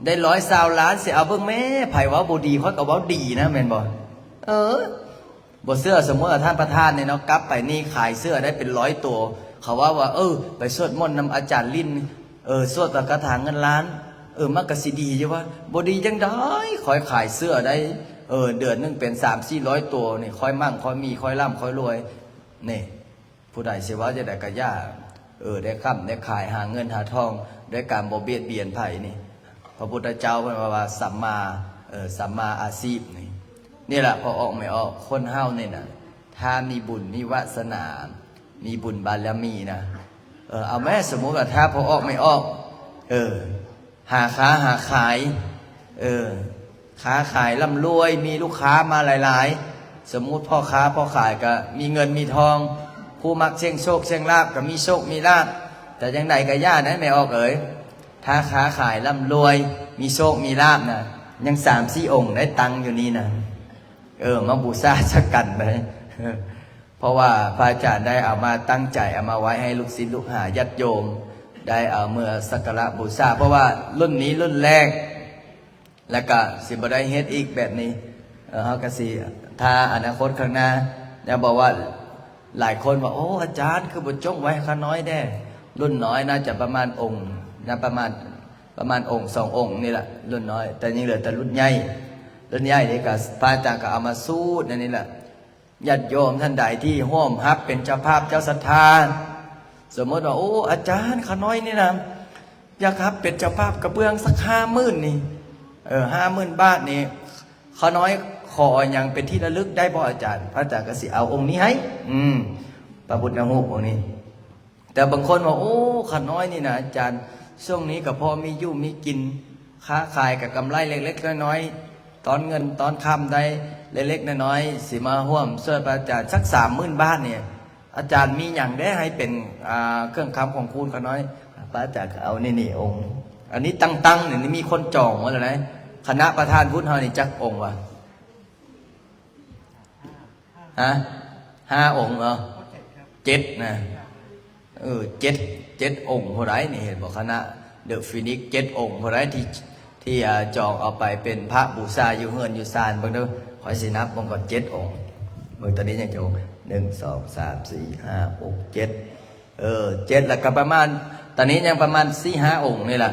ໄດ້ຮ້ອຍຊາວລ້ານ ຊິເອົາເບິ່ງແມ້ ໃຜເວົ້າບໍ່ດີ ຂ້ອຍກໍເວົ້າດີນະ ແມ່ນບໍ່? ເອີ ບໍ່ເຊື່ອ ສົມມຸດວ່າທ່ານປະທານນີ້ເນາະ ກັບໄປນີ້ຂາຍເສື້ອໄດ້ເປັນຮ້ອຍໂຕ ເຂົາເວົ້າວ່າ ເອີ ໄປສວດມົນນຳອາຈານລິນ ເອີ ສວດຄາຖາເງິນລ້ານ ເອີ ມັນກໍຊິດີຢູ່ວະ. ບໍ່ດີຈັ່ງໃດ ຂ້ອຍຂາຍເສື້ອໄດ້ ເອີ ເດືອນໜຶ່ງເປັນສາມສີ່ຮ້ອຍໂຕນີ້ ຂ້ອຍໝັ້ງ ຂ້ອຍມີ ຂ້ອຍລ່ຳ ຂ້ອຍລວຍນີ້. ຜູ້ໃດຊິເວົ້າຈັ່ງໃດກໍຢ່າ ເອີ ໄດ້ຄ້ຳໄດ້ຂາຍ ຫາເງິນຫາທອງດ້ວຍການບໍ່ບຽດບຽນໃຜນີ້. ພະພຸດທະເຈົ້າເພິ່ນວ່າ ວ່າ ສຳມາ ເອີ ສຳມາອາຊີບນີ້. ນີ້ລະ ພໍ່ອອກແມ່ອອກ ຄົນເຮົານີ້ນະ ຖ້າມີບຸນມີວາສະໜາ ມີບຸນບາລະມີນະ ເອີ ເອົາແມ້ ສົມມຸດວ່າ ຖ້າພໍ່ອອກແມ່ອອກ ເອີ ຫາຄ້າຫາຂາຍ ເອີ ຄ້າຂາຍລ່ຳລວຍ ມີລູກຄ້າມາຫຼາຍໆ. ສົມມຸດພໍ່ຄ້າພໍ່ຂາຍກໍມີເງິນມີທອງ ຜູ້ມັກສ່ຽງໂຊກສ່ຽງລາບກໍມີໂຊກມີລາບ. ແຕ່ຈັ່ງໃດກໍຢ່າໃດແມ່ອອກເອີຍ ຖ້າຄ້າຂາຍລ່ຳລວຍ ມີໂຊກມີລາບນະ ຍັງສາມສີ່ອົງໄດ້ຕັ້ງຢູ່ນີ້ນະ ເອີ ມາບູຊາຊະກັນໄດ. ເພາະວ່າພະອາຈານໄດ້ເອົາມາ ຕັ້ງໃຈເອົາມາໄວ້ໃຫ້ລູກສິດລູກຫາຍາດໂຍມ ໄດ້ເອົາເມືອສັກກາລະບູຊາ. ເພາະວ່າລຸ້ນນີ້ລຸ້ນແລກ ແລ້ວກະຊິບໍ່ໄດ້ເຮັດອີກແບບນີ້. ເອີ ເຮົາກະຊິ ຖ້າອະນາຄົດຂ້າງໜ້າ ແລ້ວບອກວ່າ ຫຼາຍຄົນວ່າ ໂອ້ ອາຈານ ຄືບໍ່ຈົ່ງໄວ້ຂ້ານ້ອຍແດ່. ລຸ້ນນ້ອຍໜ້າຈະປະມານອົງ ນະ ປະມານ ປະມານອົງສອງອົງນີ້ລະ ລຸ້ນນ້ອຍ. ແຕ່ຍັງເຫຼືອແຕ່ລຸ້ນໃຫຍ່ ລຸ້ນໃຫຍ່ນີ້ກະ ພະອາຈານກະເອົາມາສູດໃນນີ້ລະ. ຍາດໂຍມທ່ານໃດທີ່ຮ່ວມຮັບເປັນເຈົ້າພາບເຈົ້າສັດທາ ສົມມຸດວ່າ ໂອ້ ອາຈານ ຂ້ານ້ອຍນີ້ນະ ຢາກຮັບເປັນເຈົ້າພາບກະເບື້ອງສັກຫ້າໝື່ນນີ້ ເອີ ຫ້າໝື່ນບາດນີ້ ຂ້ານ້ອຍຂໍຫຍັງເປັນທີ່ລະລຶກໄດ້ບໍ່ອາຈານ? ພະອາຈານກະຊິເອົາອົງນີ້ໃຫ້ ອືມ ພະພຸດທະຮູບອົງນີ້. ແຕ່ບາງຄົນວ່າ ໂອ້ ຂ້ານ້ອຍນີ້ນະອາຈານ ຊ່ວງນີ້ກະພໍມີຢູ່ມີກິນ ຄ້າຂາຍກະກຳໄລເລັກໆນ້ອຍໆ ຕອນເງິນຕອນຄຳໄດ້ເລັກໆນ້ອຍໆ ຊິມາຮ່ວມຊ່ວຍພະອາຈານສັກສາມໝື່ນບາດນີ້ ອາຈານມີຫຍັງເດ້ໃຫ້ເປັນ ອ່າ ເຄື່ອງຄຳຂອງຄູນຂ້ານ້ອຍ? ພະອາຈານກະເອົານີ້ນີ້ອົງ ອັນນີ້ຕັ້ງໆນີ້ມີຄົນຈອງໝົດແລ້ວນະ. ຄະນະປະທານວຸດເຮົານີ້ຈັກອົງວະ? ຮະ ຫ້າອົງເນາະ ເຈັດນະ ເອີ ເຈັດ ເຈັດອົງຜູ້ໃດນີ້ ເຫັນບໍ່? ຄະນະເດີຟີນິກ ເຈັດອົງຜູ້ໃດທີ່ ທີ່ ອ່າ ຈອງເອົາໄປເປັນພະບູຊາຢູ່ເຮືອນຢູ່ຊານ. ເບິ່ງເດີ ຂ້ອຍຊິນັບເບິ່ງກ່ອນ ເຈັດອົງ. ເບິ່ງຕອນນີ້ຍັງຈັກອົງ? ໜຶ່ງ ສອງ ສາມ ສີ່ ຫ້າ ຫົກ ເຈັດ ເອີ ເຈັດ ແລ້ວກໍປະມານ ຕອນນີ້ຍັງປະມານສີ່ຫ້າອົງນີ້ລະ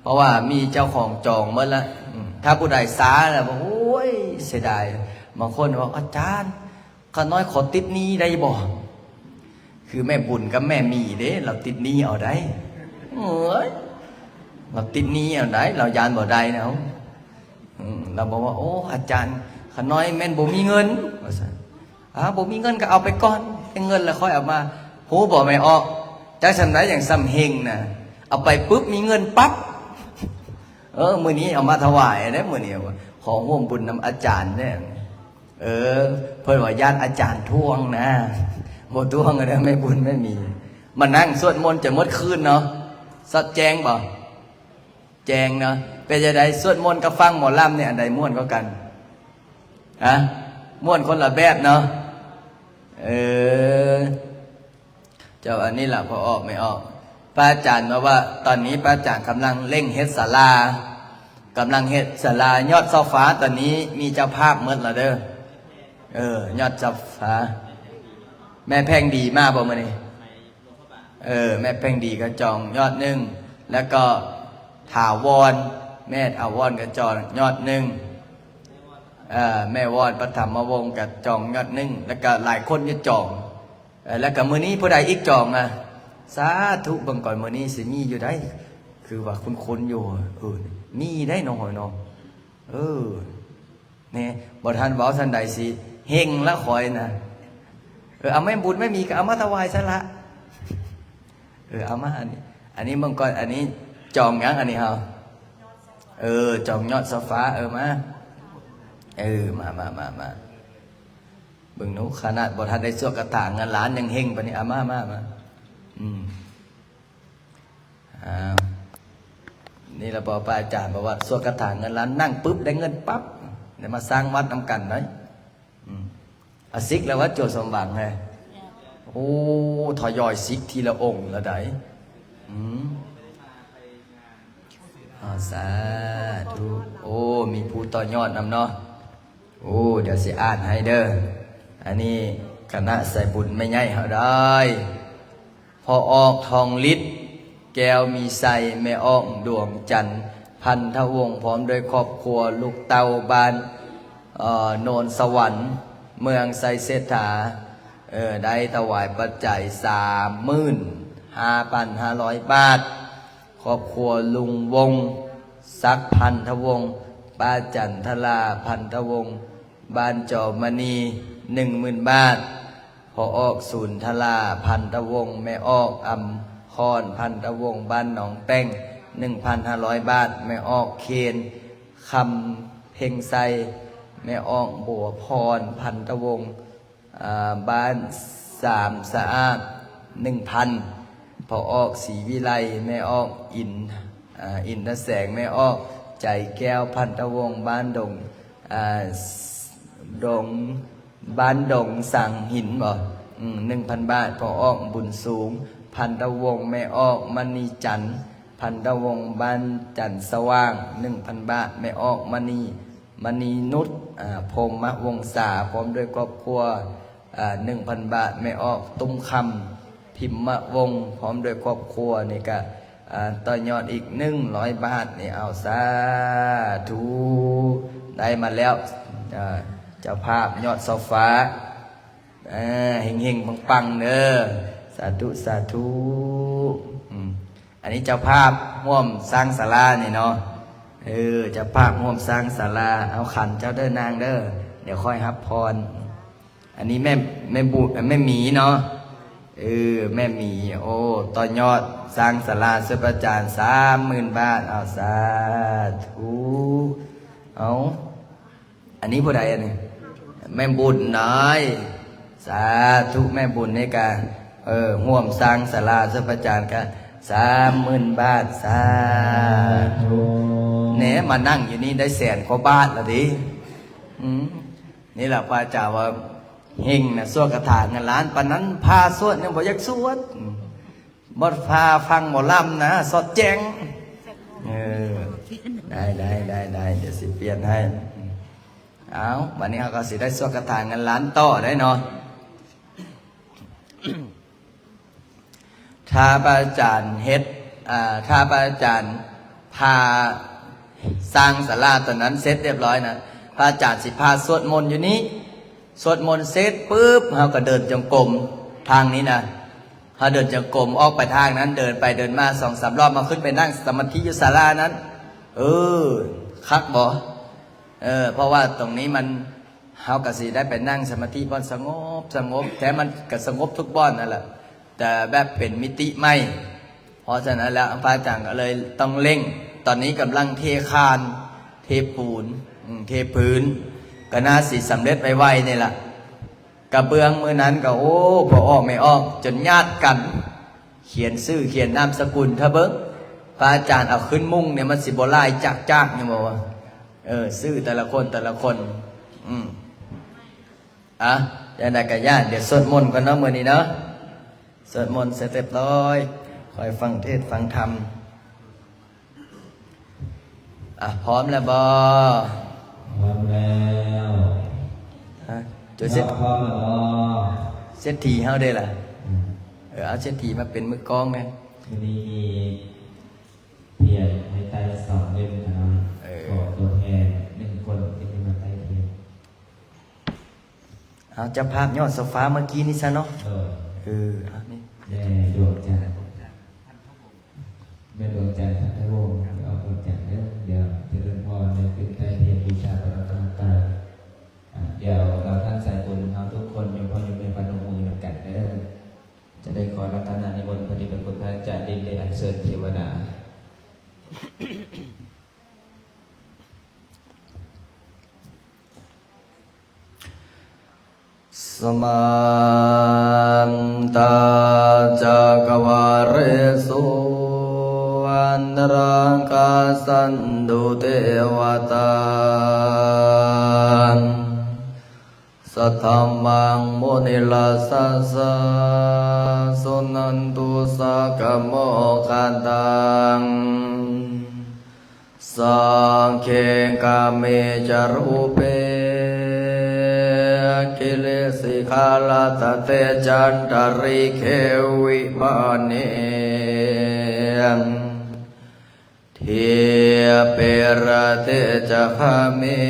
ເພາະວ່າມີເຈົ້າຂອງຈອງໝົດລະ. ອືມ ຖ້າຜູ້ໃດຊ້າລະ ໂອ້ຍ ເສຍດາຍ. ບາງຄົນວ່າ ອາຈານ ຂ້ານ້ອຍຂໍຕິດໜີ້ໄດ້ບໍ່? ຄືແມ່ບຸນກັບແມ່ໝີເດ້ ລາວຕິດໜີ້ເອົາໄດ້. ເອີຍ ລາວຕິດໜີ້ເອົາໄດ້ ລາວຢ້ານບໍ່ໄດ້ແລ້ວ. ອືມ ລາວບອກວ່າ ໂອ້ ອາຈານ ຂ້ານ້ອຍແມ່ນບໍ່ມີເງິນ ວ່າຊັ້ນ. ອາ ບໍ່ມີເງິນກໍເອົາໄປກ່ອນ ເງິນລະຄ່ອຍເອົາມາ. ຮູ້ບໍ່ແມ່ອອກ ຈັກສ່ຳໃດຈັ່ງສ່ຳເຮັງນະ ເອົາໄປປຶບມີເງິນປັບ. ເອີ ມື້ນີ້ເອົາມາຖວາຍເດ້ ມື້ນີ້ຂໍຮ່ວມບຸນນຳອາຈານເດ້. ເອີ ເພິ່ນວ່າຢ້ານອາຈານທວງນະ ບໍ່ທວງເດີ ແມ່ບຸນແມ່ໝີ. ມານັ່ງສວດມົນຈົນໝົດຄືນເນາະ. ສອດແຈ້ງບໍ່? ແຈ້ງເນາະ. ເປັນຈັ່ງໃດ ສວດມົນກັບຟັງໝໍລຳນີ້ ອັນໃດມ່ວນກວ່າກັນ? ຮະ? ມ່ວນຄົນລະແບບເນາະ. ເອີ ເຈົ້າ ອັນນີ້ລະ ພໍອອກແມ່ອອກ. ພະອາຈານມາວ່າ ຕອນນີ້ພະອາຈານກຳລັງເລັ່ງເຮັດສາລາ ກຳລັງເຮັດສາລາຍອດຊອບຟ້າ. ຕອນນີ້ມີເຈົ້າພາບໝົດລະເດີ. ເອີ ຍອດຊອບຟ້າ. ແມ່ແພງດີມາບໍ່ມື້ນີ້? ເອີ ແມ່ແພງດີກໍຈອງຍອດໜຶ່ງ ແລ້ວກໍຖາວອນ ແມ່ຖາວອນກໍຈອງຍອດໜຶ່ງ ເອີ ແມ່ວອນປະຖຳມະວົງກໍຈອງຍອດໜຶ່ງ ແລ້ວກໍຫຼາຍຄົນຢູ່ຈອງ. ເອີ ແລ້ວກໍມື້ນີ້ຜູ້ໃດອີກຈອງອະ? ສາທຸ ເບິ່ງກ່ອນ ມື້ນີ້ຊິມີຢູ່ໃດ໋ ຄືວ່າຄຸ້ນໆຢູ່. ເອີ ມີໄດ໋ ນ້ອງຫອຍເນາະ. ເອີ ນີ້ ບໍ່ທັນເວົ້າຊັ້ນໃດຊິເຮັງລະຂ້ອຍນະ. ເອີ ເອົາແມ່ບຸນແມ່ໝີກໍເອົາມາຖວາຍຊະລະ. ເອີ ເອົາມາ ອັນນີ້ ອັນນີ້ເບິ່ງກ່ອນ. ອັນນີ້ຈອງຫຍັງອັນນີ້ເຮົາ? ເອີ ຈອງຍອດໂຊຟາ. ເອີ ມາ ເອີ ມາ ມາ ມາ ມາ ເບິ່ງດູ. ຂະໜາດບໍ່ທັນໄດ້ສວດຄາຖາເງິນລ້ານຍັງເຮັງປານນີ້. ເອົາມາ ມາ ມາ ອືມ ອ່າ ນີ້ລະບໍ ພະອາຈານບອກວ່າ ສວດຄາຖາເງິນລ້ານ ນັ່ງປຶບໄດ້ເງິນປັບ. ໄດ້ມາສ້າງວັດນຳກັນໄດ໋. ອືມ ອາ ສິກແລ້ວວ່າ ໂຈສົມຫວັງແຮ. ໂອ້ ທະຍອຍສິກທີລະອົງລະໄດ໋. ອືມ ອາ ສາທຸ. ໂອ້ ມີຜູ້ຕໍ່ຍອດນຳເນາະ. ໂອ້ ດຽວຊິອ່ານໃຫ້ເດີ. ອັນນີ້ຄະນະສາຍບຸນແມ່ໃຫຍ່ເຮົາໄດ້ ພໍ່ອອກ ທອງລິດ ແກ້ວມີໄຊ, ແມ່ອອກ ດວງຈັນ ພັນທະວົງ ພ້ອມດ້ວຍຄອບຄົວ ລູກເຕົ້າ ບ້ານ ເອີ ໂນນສະຫວັນ ເມືອງໄຊເສດຖາ ເອີ ໄດ້ຖວາຍປັດໄຈ ສາມໝື່ນຫ້າພັນຫ້າຮ້ອຍບາດ. ຄອບຄົວລຸງວົງສັກ ພັນທະວົງ, ປ້າຈັນທະລາ ພັນທະວົງ ບ້ານຈອມມະນີ ໜຶ່ງໝື່ນບາດ. ພໍ່ອອກ ສູນທະລາ ພັນທະວົງ, ແມ່ອອກ ອຳພອນ ພັນທະວົງ ບ້ານໜອງແປ້ງ ໜຶ່ງພັນຫ້າຮ້ອຍບາດ. ແມ່ອອກ ເຄນ ຄຳເພັງໄຊ, ແມ່ອອກ ບົວພອນ ພັນທະວົງ ອາ ບ້ານສາມສະອາດ ໜຶ່ງພັນ. ພໍ່ອອກ ສີວິໄລ, ແມ່ອອກ ອິນ ອາ ອິນທະແສງ, ແມ່ອອກ ໃຈແກ້ວ ພັນທະວົງ ບ້ານດົງ ອາ ດົງ ບ້ານດົງສັງຫີນບໍ ອືມ ໜຶ່ງພັນບາດ. ພໍ່ອອກ ບຸນສູງ ພັນທະວົງ, ແມ່ອອກ ມະນີຈັນ ພັນທະວົງ ບ້ານຈັນສະຫວ່າງ ໜຶ່ງພັນບາດ. ແມ່ອອກ ມະນີ ມະນີນຸດ ອາ ພົມມະວົງສາ ພ້ອມດ້ວຍຄອບຄົວ ອາ ໜຶ່ງພັນບາດ. ແມ່ອອກ ຕຸ້ມຄຳ ພິມມະວົງ ພ້ອມດ້ວຍຄອບຄົວ ນີ້ກະ ອາ ຕໍ່ຍອດອີກ ໜຶ່ງຮ້ອຍບາດ. ນີ້ ເອົາ ສາທຸ ໄດ້ມາແລ້ວ ອາ ເຈົ້າພາບຍອດຊອບຟ້າ ເຮັງໆ ປັງໆ ເດີ. ສາທຸ ສາທຸ. ອືມ ອັນນີ້ເຈົ້າພາບຮ່ວມສ້າງສາລານີ້ເນາະ. ເອີ ເຈົ້າພາບຮ່ວມສ້າງສາລາ. ເອົາ ຂັນເຈົ້າເດີນາງເດີ ດຽວຂ້ອຍຮັບພອນ. ອັນນີ້ແມ່ ແມ່ບຸ ແມ່ໝີເນາະ. ເອີ ແມ່ໝີ. ໂອ້ ຕໍ່ຍອດສ້າງສາລາ ເຊີພະອາຈານ ສາມໝື່ນບາດ. ເອົາ ສາທຸ. ເອົາ ອັນນີ້ຜູ້ໃດອັນນີ້? ແມ່ບຸນນ້ອຍ. ສາທຸ. ແມ່ບຸນນີ້ກະ ເອີ ຮ່ວມສ້າງສາລາ ເຊີພະອາຈານກະ ສາມໝື່ນບາດ. ສາທຸ. ແໜ ມານັ່ງຢູ່ນີ້ໄດ້ແສນກວ່າບາດລະເດ. ອືມ ນີ້ລະພະອາຈານວ່າເຮັງນະ ສວດຄາຖາເງິນລ້ານ ປານນັ້ນພາສວດຍັງບໍ່ຢາກສວດ. ອືມ ບໍ່ພາຟັງໝໍລຳນະ ສອດແຈ້ງ. ເອີ ໄດ້ ໄດ້ ໄດ້ ໄດ້ ດຽວຊິປ່ຽນໃຫ້. ເອົາ ບັດນີ້ເຮົາກໍຊິໄດ້ສວດຄາຖາເງິນລ້ານຕໍ່ໄດ້ເນາະ. ຖ້າພະອາຈານເຮັດ ອ່າ ຖ້າພະອາຈານພາສ້າງສາລາຕົວນັ້ນເສັດຮຽບຮ້ອຍນະ ພະອາຈານຊິພາສວດມົນຢູ່ນີ້. ສວດມົນເສັດປຶບ ເຮົາກໍເດີນຈົງກົມທາງນີ້ນະ. ເຮົາເດີນຈົງກົມອອກໄປທາງນັ້ນ ເດີນໄປເດີນມາສອງສາມລອບ ມາຂຶ້ນໄປນັ່ງສະມາທິຢູ່ສາລານັ້ນ. ເອີ ຄັກບໍ່? ເອີ ເພາະວ່າຕົງນີ້ມັນ ເຮົາກໍຊິໄດ້ໄປນັ່ງສະມາທິບ່ອນສະຫງົບ ສະຫງົບ ແທ້ມັນກໍສະຫງົບທຸກບ່ອນນັ້ນແຫຼະ ແຕ່ແບບເປັນມິຕິໃໝ່. ເພາະສະນັ້ນແລ້ວ ພະອາຈານກໍເລີຍຕ້ອງເລັ່ງ. ຕອນນີ້ກຳລັງເທຄານ ເທປູນ ອືມ ເທພື້ນ ກໍໜ້າຊິສຳເລັດໄວໆນີ້ລະ. ກະເບື້ອງມື້ນັ້ນກໍ ໂອ້ ພໍ່ອອກແມ່ອອກຈົນຍາດກັນ ຂຽນຊື່ຂຽນນາມສະກຸນ. ຖ້າເບິ່ງ ພະອາຈານເອົາຂຶ້ນມຸ້ງນີ້ ມັນຊິບໍ່ຫຼາຍຈາກໆ ຍັງບໍ່ວ່າ ເອີ ຊື່ແຕ່ລະຄົນ ແຕ່ລະຄົນ. ອືມ ອະ ຈັ່ງໃດກະຢ່າ ດຽວສວດມົນກ່ອນເນາະ ມື້ນີ້ເນາະ. ສວດມົນເສັດຮຽບຮ້ອຍ ຄ່ອຍຟັງເທດຟັງທຳ. ອະ ພ້ອມແລ້ວບໍ່? ພ້ອມແລ້ວ. ຮະ ໂຈເຊັບ ເຈົ້າພ້ອມແລ້ວບໍ່? ເສດຖີເຮົາເດ້ລະ? ອືມ ເອີ ເອົາເສດຖີມາເປັນມືກອງແດ່. ມື້ນີ້ມີທຽນໃຫ້ໄຕ້ສອງເຫຼັ້ມນະ. ເອີ ຂໍຕົວແທນໜຶ່ງຄົນທີ່ຈະມາໄຕ້ທຽນ. ເອົາ ເຈົ້າພາບຍອດໂຊຟາເມື່ອກີ້ນີ້ຊະເນາະ. ເອີ ເອີ ເອົານີ້ ແມ່ດວງຈັນ ແມ່ດວງຈັນ ພັນທະວົງ ອອກດວງຈັນເດີ. ດຽວຈະເລີນພອນໄດ້ຂຶ້ນໄຕ້ທຽນ ຈະໄດ້ຂໍລັດຖະນານິມົນພະເດດພະຄຸນພະອາຈານລິນ ແລະ ອັນເຊີນເທວະດາ. Samantā cakkavāḷesu atrāgacchantu devatā. Saddhammaṃ munirājassa suṇantu saggamokkhadaṃ. Sagge kāme ca rūpe girisikharataṭe cantalikkhe vimāne. Dīpe raṭṭhe ca gāme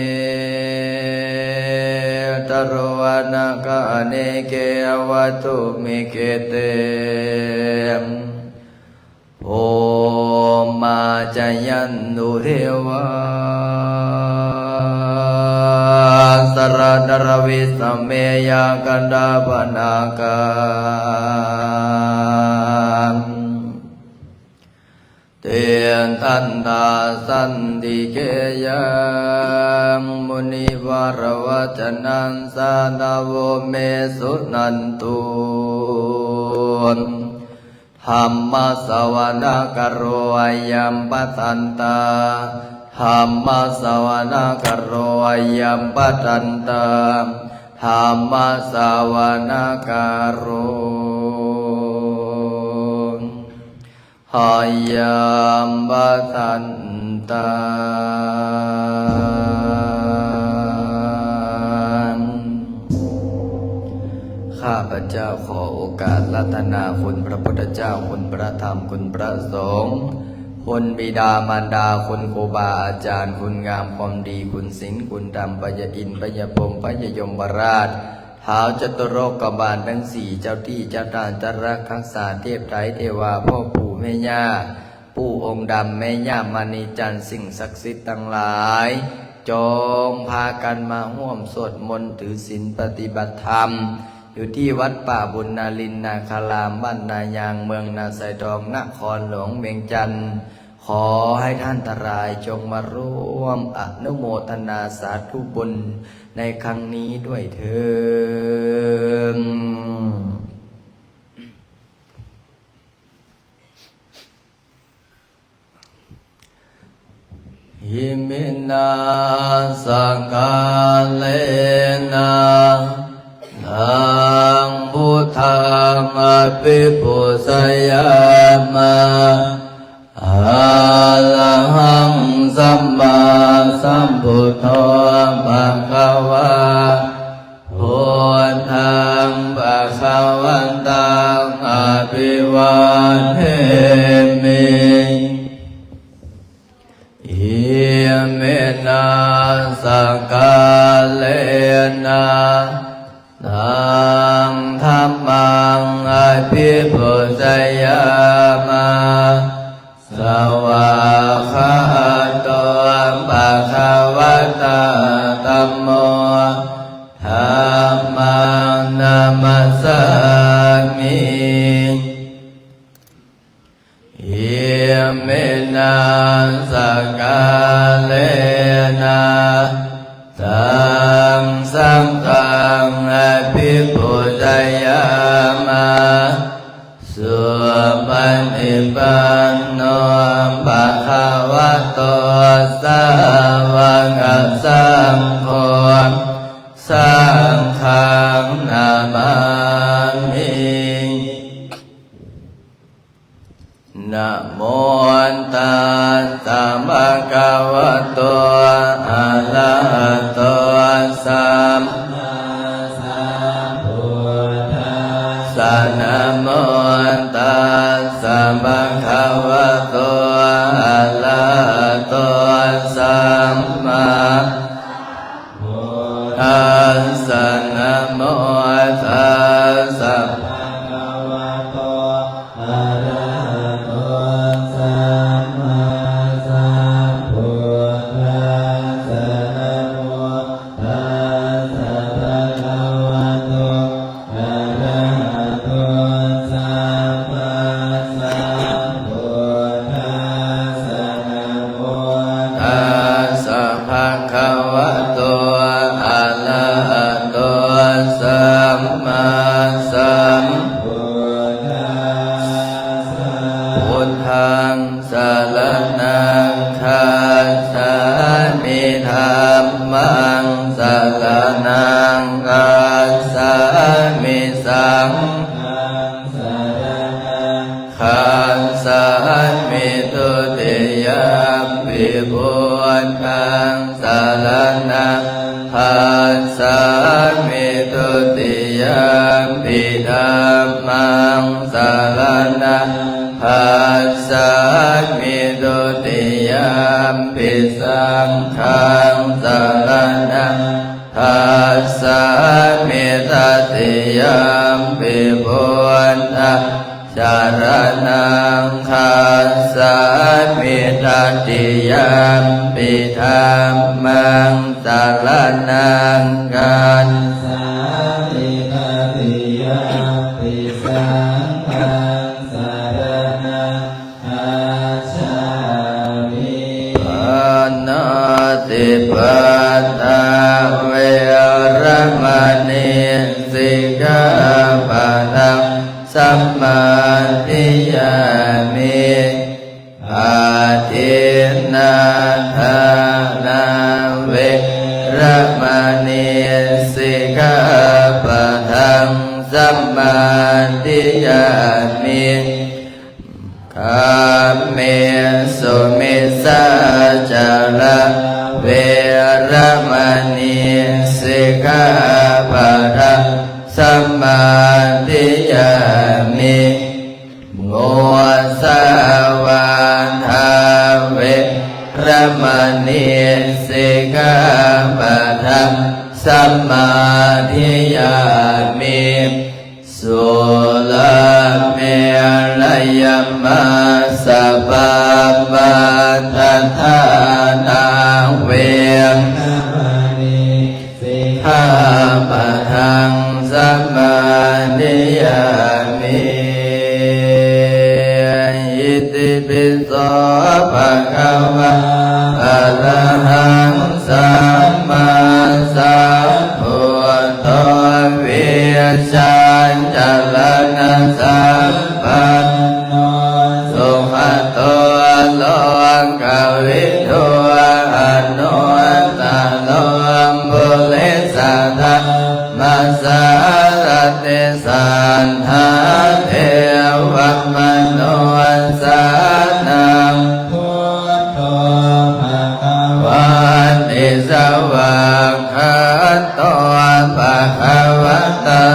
taruvanagahane gehavatthumhi khette. Bhummā cāyantu devā jalathalavisame yakkhagandhabbanāgā. Tiṭṭhantā santike yaṃ munivaravacanaṃ sādhavo me suṇantu. Dhammassavanakālo ayambhadantā. Dhammassavanakālo ayambhadantā. Dhammassavanakālo ayambhadantā. ຂ້າພະເຈົ້າຂໍໂອກາດລັດຖະນາຄຸນພະພຸດທະເຈົ້າ, ຄຸນພະທຳ, ຄຸນພະສົງ, ຄຸນບິດາມານດາ, ຄຸນຄູບາອາຈານ, ຄຸນງາມຄວາມດີ, ຄຸນສິນ, ຄຸນທຳ, ພະຍາອິນ, ພະຍາພົມ, ພະຍາຍົມມະລາດ, ທ້າວຈະຕຸໂລກະບານທັງສີ່ ເຈົ້າທີ່ເຈົ້າທານ ເຈົ້າລັກຮັກສາ ເທບໄຕເທວາ ພໍ່ປູ່ແມ່ຍ່າ ປູ່ອົງດຳ ແມ່ຍ່າມະນີຈັນ ສິ່ງສັກສິດທັງຫຼາຍ ຈົ່ງພາກັນມາຮ່ວມສວດມົນຖືສິນປະຕິບັດທຳ ຢູ່ທີ່ວັດປ່າບຸນນາລິນນາຄາລາມ ບ້ານນາຍາງ ເມືອງນາຊາຍທອງ ນະຄອນຫຼວງວຽງຈັນ. ຂໍໃຫ້ທ່ານທັງຫຼາຍຈົ່ງມາຮ່ວມອະນຸໂມທະນາສາທຸບຸນໃນຄັ້ງນີ້ດ້ວຍເທີ້ນ. Iminā sakkārena taṃ buddhaṃ abhipūjayāma. Arahaṃ sammāsambuddho bhagavā, buddhaṃ bhagavantaṃ abhivādemi. Iminā sakkārena taṃ dhammaṃ abhipūjayāma. Svākkhāto bhagavatā dhammo, dhammaṃ namassāmi. Iminā sakkārena taṃ saṅghaṃ abhipūjayāma. Supaṭipanno bhagavato sāvakasaṅgho, saṅghaṃ namāmi. Namo tassa bhagavato arahato sammāsambuddhassa. Namo tassa bhagavato arahato sammā tassa. Namo tassa bhagavato arahato sammāsambuddhassa. Namo tassa bhagavato arahato ມາສຳພຸດທັດສະ ພຸດທັງສະລະນັງຄັດສາມິ ທຳມັງສະລະນັງຄັດສາມິ ສັງຄັງສະລະນັງ ຄັດສາມິ ທຸຕິຍຳປິ ພຸດທັງສະລະນັງຄັດສາມິ ທຸຕິຍຳປິ ທຳມັງສະລະນັງຄັດສາມິ ທຸຕິຍຳປິ ສັງຄັງສະລະນັງ ຄັດສາມິ ຕະຕິຍຳປິ ພຸດທັງສະລະນັງຄັດສາມິ ຕະຕິຍຳປິ ທຳມັງສະລະນັງຄັດສາມິ ຕະຕິຍຳປິ ສັງຄັງສະລະນັງ ຄັດສາມິ ປານາຕິປາຕາ ເວລະມະນີ ສິກຂາປະທັງ ສະມາທິຍາມິ ອາທິນນາທານາ ເວລະມະນີ ສິກຂາປະທັງ ສະມາທິຍາມິ ກາເມສຸມິດສາຈາລາ ເວລະມະນີ ສິກຂາປະທັງ ສະມາທິຍາມິ ມຸສາວາທາ ເວລະມະນີ ສິກຂາປະທັງ ສະມາທິຍາມິ ສຸລາເມລະຍະມາສະບາມາດຕະຖານາ ເວລະມະນີ ສິກຂາປະທັງ ສະມາທິຍາມິ ອິຕິປິໂສ ພະຄະວາ ອະລະຫັງ ສຳມາສຳພຸດໂທ ວິຊາຈາລະນະສຳປັນໂນ ສຸຂະໂຕ ໂລກະວິທູ ອະນຸດຕະໂລ ປຸລິສະທຳມະສາລະຕິ ສັດຖາເທວະມະນຸສສານັງ ພຸດໂທ ພະຄະວາຕິ ສະວາກຂາໂຕ ພະຄະວະຕາ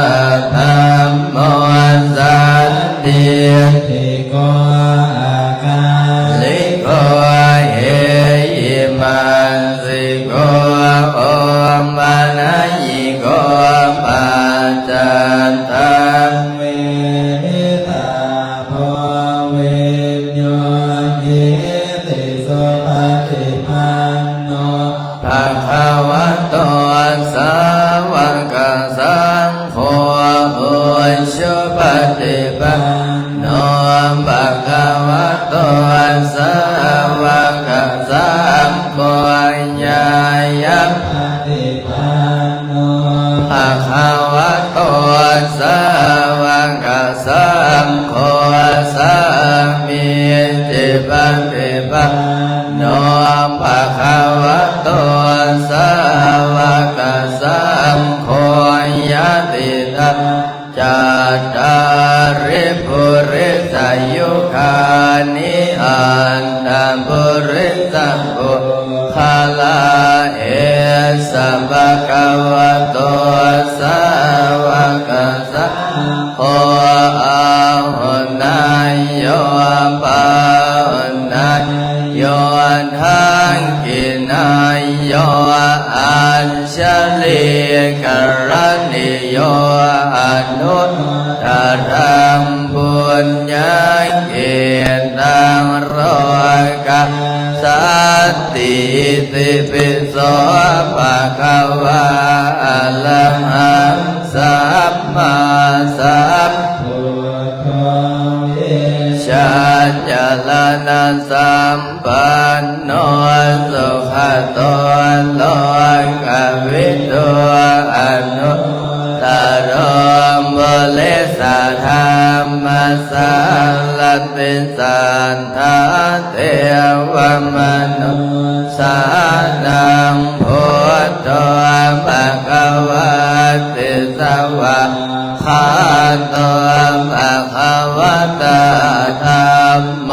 ທຳໂມ ສັນທິຕິໂກ ອາກາລິໂກ ເອຫິມາສິໂກ ໂອປະນະຍິໂກ ປັດຈັນຕັງ ເວທິຕາ ໂພ ວິນຍູຫິຕິ ສຸປະຕິປັນໂນ ພະຄະວະໂຕ ສາວະກະສັງໂຄ ອຸຊຸປະຕິປັນໂນ ພະຄະວະໂຕ ສາວະກະສັງໂຄ ຍາຍະປະຕິປັນໂນ ພະຄະວະໂຕ ສາວະກະສັງໂຄ ສາມີຈິປະຕິປັນໂນ ພະຄະວະໂຕ ສາວະກະສັງໂຄ ຍະຕິທັງ ຈັດຕາລິ ປຸລິສະຍຸຄານິ ອັດຖະປຸລິສະບຸກຄະລາ ເອສະ ພະຄະວະໂຕ ສາວະກະສັງໂຄ ອາຫຸເນຍໂຍ ປາຫຸເນຍໂຍ ທັກຂິເນຍໂຍ ອັນ ຊະລີກະລະນິໂຍ ອະນຸຕຕະລັງ ປຸນຍັງກິດຕັງ ໂລກັດສັນຕິ ອິຕິປິໂສ ພະຄະວາ ອະລະຫັງ ສຳມາສຳພຸດໂທ ວິຊາຈາລະນະສຳ ປັນໂນ ສຸຂະໂຕ ໂລກະວິທູ ອະນຸດຕະໂລ ທຳມະສາລະຕິ ສັດຖາເທວະມະນຸດສານັງ ພຸດໂທ ພະຄະວາຕິ ສະຫວາກຂາໂຕ ພະຄະວະຕາ ທຳໂມ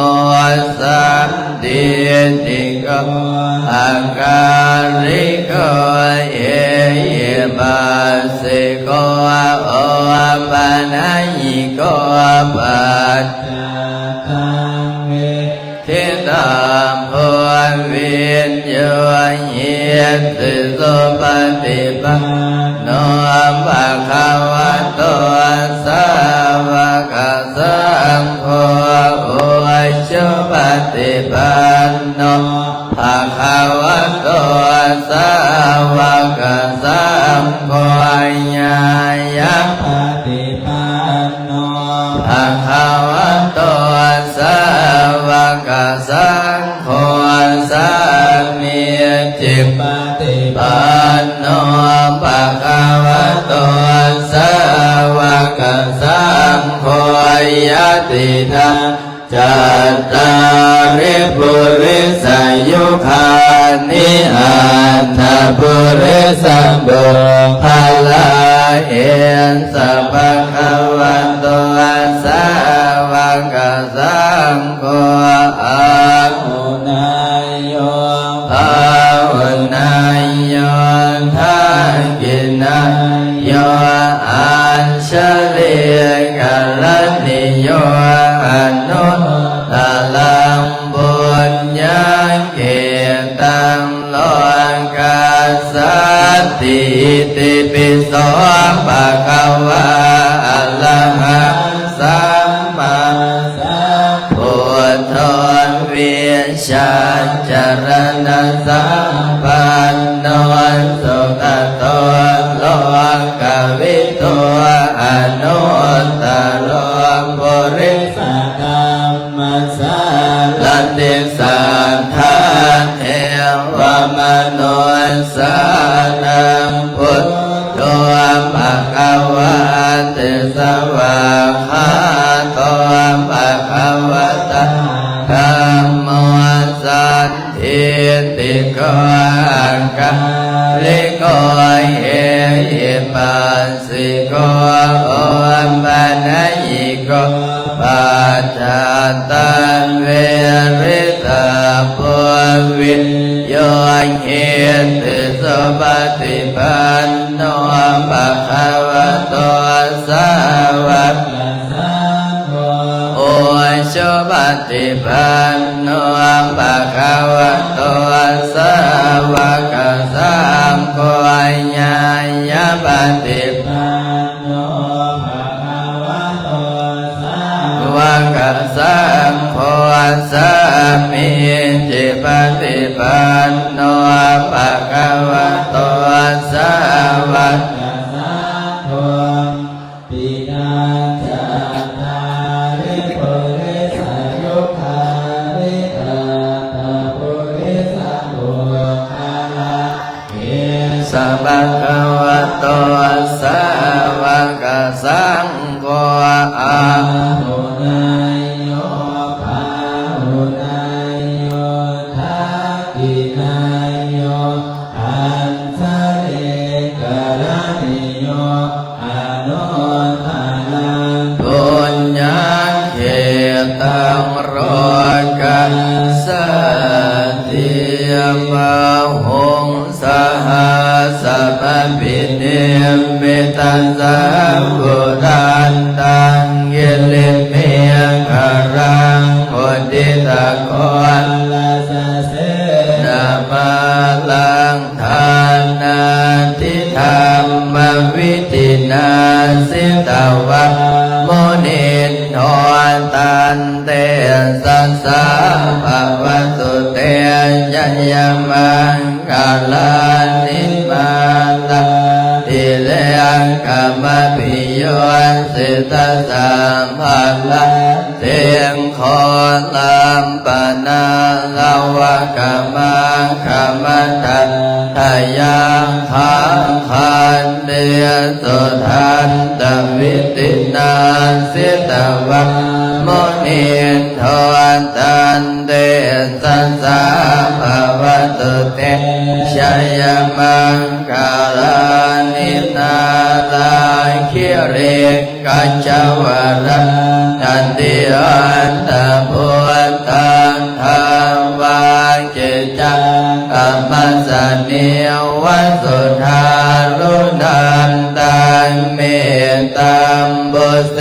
ສັນ ທິຕິໂກ ອາກາລິໂກ ເອຫິປັດສິໂກ ໂອປະນະຍິໂກ ປັດຈະຕັງ ວິດທິຕັງ ໂພ ວິນໂຍ ຫິດທິ ສຸປະຕິປັນໂນ ພະຄະວະໂຕ ສາວະກະ ສັງໂຄ ອຸຊຸປະຕິປັນໂນ ພະຄະວະໂຕ ສາວະກະສັງໂຄ ຍາຍະປະຕິປັນໂນ ພະຄະວະໂຕ ສາວະກະສັງໂຄ ສາມີຈິປະຕິປັນໂນ ພະຄະວະໂຕ ສາວະກະສັງໂຄ ຍະຕິດາ ຈັດຕາລິ ປຸລິສະຍຸຄານິ ອັດຖະປຸລິສະບຸກຄະລາ ເອສະ ພະຄະວະໂຕ ສາວະກະສັງໂຄ ອາຫຸເນຍໂຍ ພາຫຸເນຍໂຍ ທັກຂິເນຍໂຍ ອັນຊະລີກະລະນີໂຍ ອະນຸດຕະລັງ ປຸນຍັງເຂຕັງ ໂລກັດສັນຕິ ອິຕິປິໂສ ພະຄະວາ ອະລະຫັງ ສຳມາສຳພຸດໂທ ວິຊາຈາລະນະສຳປັນໂນ ສຸກະໂຕ ໂລກະວິທູ ອະນຸດຕະໂລ ປຸລິສະທຳມະສາລະຕິ ສັດຖາເທວະມະນຸດສານັງ ພຸດໂທ ພະຄະວາຕິ ສະຫວາກຂາໂຕ ພະຄະວະຕາ ທຳໂມ ສັນທິຕິໂກ ອາກາລິໂກ ເອຫິປັດສິໂກ ໂອປະນະຍິໂກ ປັດຈະຕັງ ວິລິຕະປຸ ວິນໂຍ ຫິດທິ ສຸປະຕິປັນໂນ ພະຄະວະໂຕ ສາວະກະສັງໂຄ ອຸຊຸປະຕິປັນໂນ ພະຄະວະໂຕ ສາວະກະສັງໂຄ ຍາຍະປະຕິປັນໂນ ພະຄະວະໂຕ ສາວະກະສັງໂຄ ສາມີຈິປະຕິປັນໂນ ພະຄະວະໂຕ ສາວະກະສັງໂຄ ຕິນາຈັດຕາລິ ປຸລິສະຍຸຄານິ ອັດຖະປຸລິສະບຸກຄະລາ ເອສະ ພະຄະວະໂຕ ສາວະກະສັງໂຄ ອາຫຸເນຍໂຍ ພາຫຸເນຍໂຍ ທັກຂິເນຍໂຍ ອັນຊະລີກະລະນີໂຍ ອະນຸດຕະລັງ ປຸນຍັງເຂຕັງ ໂລກັດສັນຕິ ມະຫຸງ ສະຫັດສະປະພິນິມມິດຕະສັມພຸດທັນຕັງ ກິລິເມຂະລັງ ໂອທິຕະໂກລະສະເສນະມາລັງ ທານາທິທຳມະວິທິນາ ສິດຕະວາມຸນິນໂທ ຕັນເຕຊະສາ ພະວັດຕຸເຕ ຈະຍະມັງກະລານິ ມາລັງ ທິເລ ຍະກະມະພິໂຍສິຕະສາພະລະ ສິງໂຄລຳປະນາລະວະກະມະຄະມະທັດຖະຍາຄັງຄັນຕິສຸທັນຕະວິຕິນາສິຕະວາມຸນິນໂທ ຕັນເຕຊະສາພະວະຕຸເຕ ຊະຍະມັງຄະລານິ ນາລາຄິລິ ກັດຈະວະລະ ນັນທິອັນຕະພຸດທັງ ທາວາກິຈັງ ກະມະສະເນວະ ສຸທາລຸນັນຕັງ ເມຕັມບຸເສ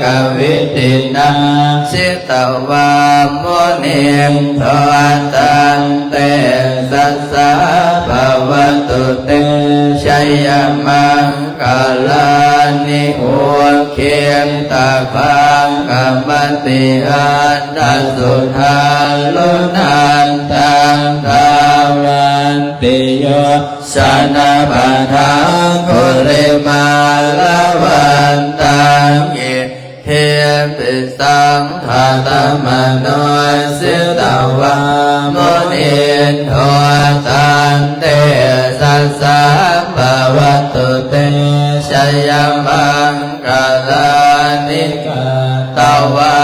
ກະວິຕິນາ ສິຕະວາມຸນິນໂທ ຕັນເຕຊະສາພະວະຕຸເຕ ຊະຍະມັງຄະລານິ ອຸເຄຕະຄັງກະມະຕິອັນຕະ ສຸທາລຸນັນຕັງ ທາວັນຕິໂຍຊະນະປະທາງ ກຸລິມາລະວັນຕັງ ອິດທິພິສັງ ຄະຕະມະໂນ ສິຕະວາມຸນິນໂທ ຕັນເຕຊະສາພະວະຕຸເຕ ຊະຍະມັງຄະລານິ ກາຕະວາ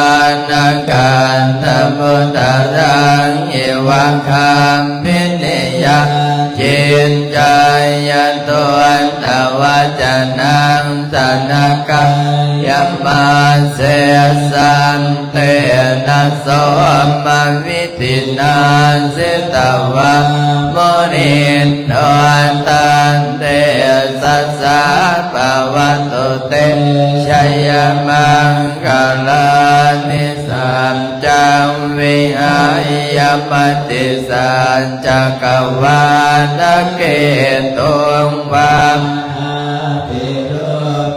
ນະກັນທະມຸດຕະລັງ ອິວະຄາມິນິຍາ ຈິນຈາຍະຕຸນຕະວັດຈະນັງ ສະນະກາຍະມະເສສັນເຕນະ ໂສມະວິຕິນາ ສິຕະວາມຸນິນໂທ ຕັນເຕຊະສາພະວະຕຸເຕ ຊະຍະມັງຄະລານິ ສັດຈັງວິຫາຍະ ມະຕິສັດຈັກກະວານະເກຕຸງ ວາມະຫາວິໂຣ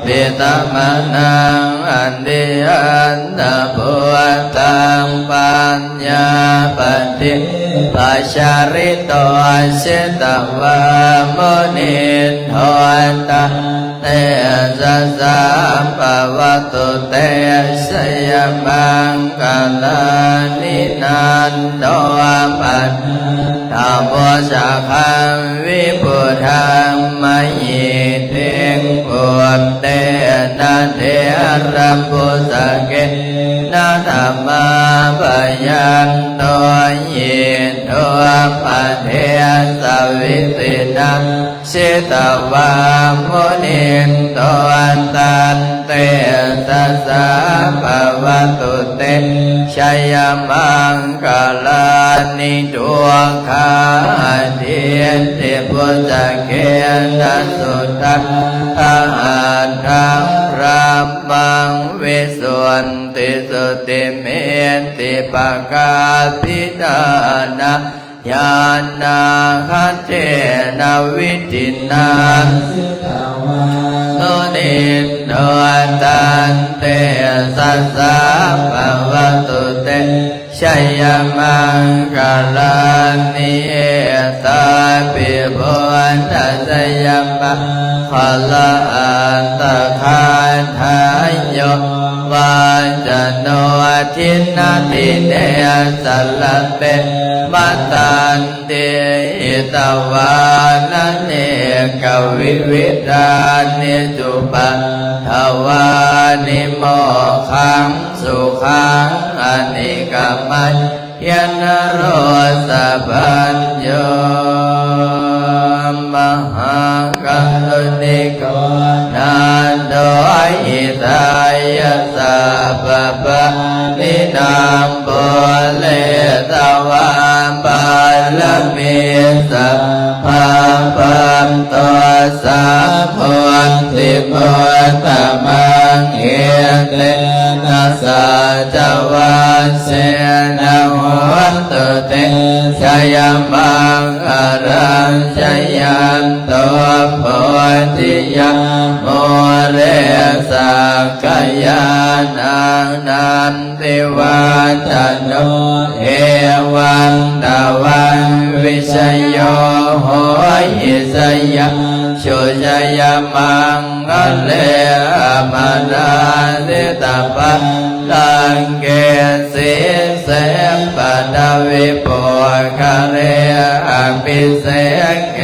ປິຕະມະນັງ ອະທິອັນຕະພຸດທັງ ປັນຍາປະດິບພະຈະລິໂຕ ສິຕະວາມຸນິນໂທ ຕັນ ເຕຊະສາພະວະຕຸເຕ ຊະຍະມັງຄະລານິ ນັນໂດປະນັນທະວຸດສະຄັງ ວິພຸດທັງມະຫິດຖິງ ປຸດເຕນະເຖລະປຸດສະເກນະ ທະມາພະຍັນໂຕ ຫິໂຕປະເທສະວິຕິນາ ສິຕະວາມຸນິນໂຕ ຕັນເຕຊະສາພະວະຕຸເຕ ຊະຍະມັງຄະລານິ ທຸກຂາອະທິດຖິປຸດສະເກນະສຸທັດຖະຫັດຖະ ບຣາໝັງວິສຸດທິສຸດທິເມທິປະກາພິທານະ ຍານາຄະເທນະວິທິນາ ສິຕະວາມຸນິນໂທ ຕັນເຕຊະສາພະວະຕຸເຕ ຊະຍະມັງຄະລານິ ເອຕາປິພຸດທະສະຍະມັງຄະລາອັດຖະກາທາ ໂຍວາຈະໂນ ທິນນະທິເນ ສະລະເນ ມະຕັນ ຕິ ຫິຕະວານະເນກະວິວິທານິ ອຸປັດຖະວານິ ໂມກຂັງສຸຂັງອະທິກຳມັນຍະ ນະໂຣສະປັນໂຍ ມະຫາກາລຸນິໂກ ນາໂທ ຫິຕາຍະ ສັບພະປານິນາ ປູເຣຕະວາ ບາລະມີ ສັບພະ ປັດໂຕ ສາພຸດທິມຸດຕະມັງ ເອເຕນະ ສັດຈະວັດເສນະ ໂຫນຕຸເຕ ຊະຍະມັງຄະລັງ ຈະຍັນໂຕ ໂພທິຍາ ມູເຣ ສັກກະຍານັງ ນັນ ຕິວັດຕະໂນ ເອວັງຕະວັງ ວິຊະໂຍ ໂຫຫິ ຊະຍັງ ຈຸ ຈະຍະມັງຄະເລ ອະພະລາຊິຕະປາລັງເກ ສີເສ ປະທະວິປຸກຄະເລ ອະພິເສເກ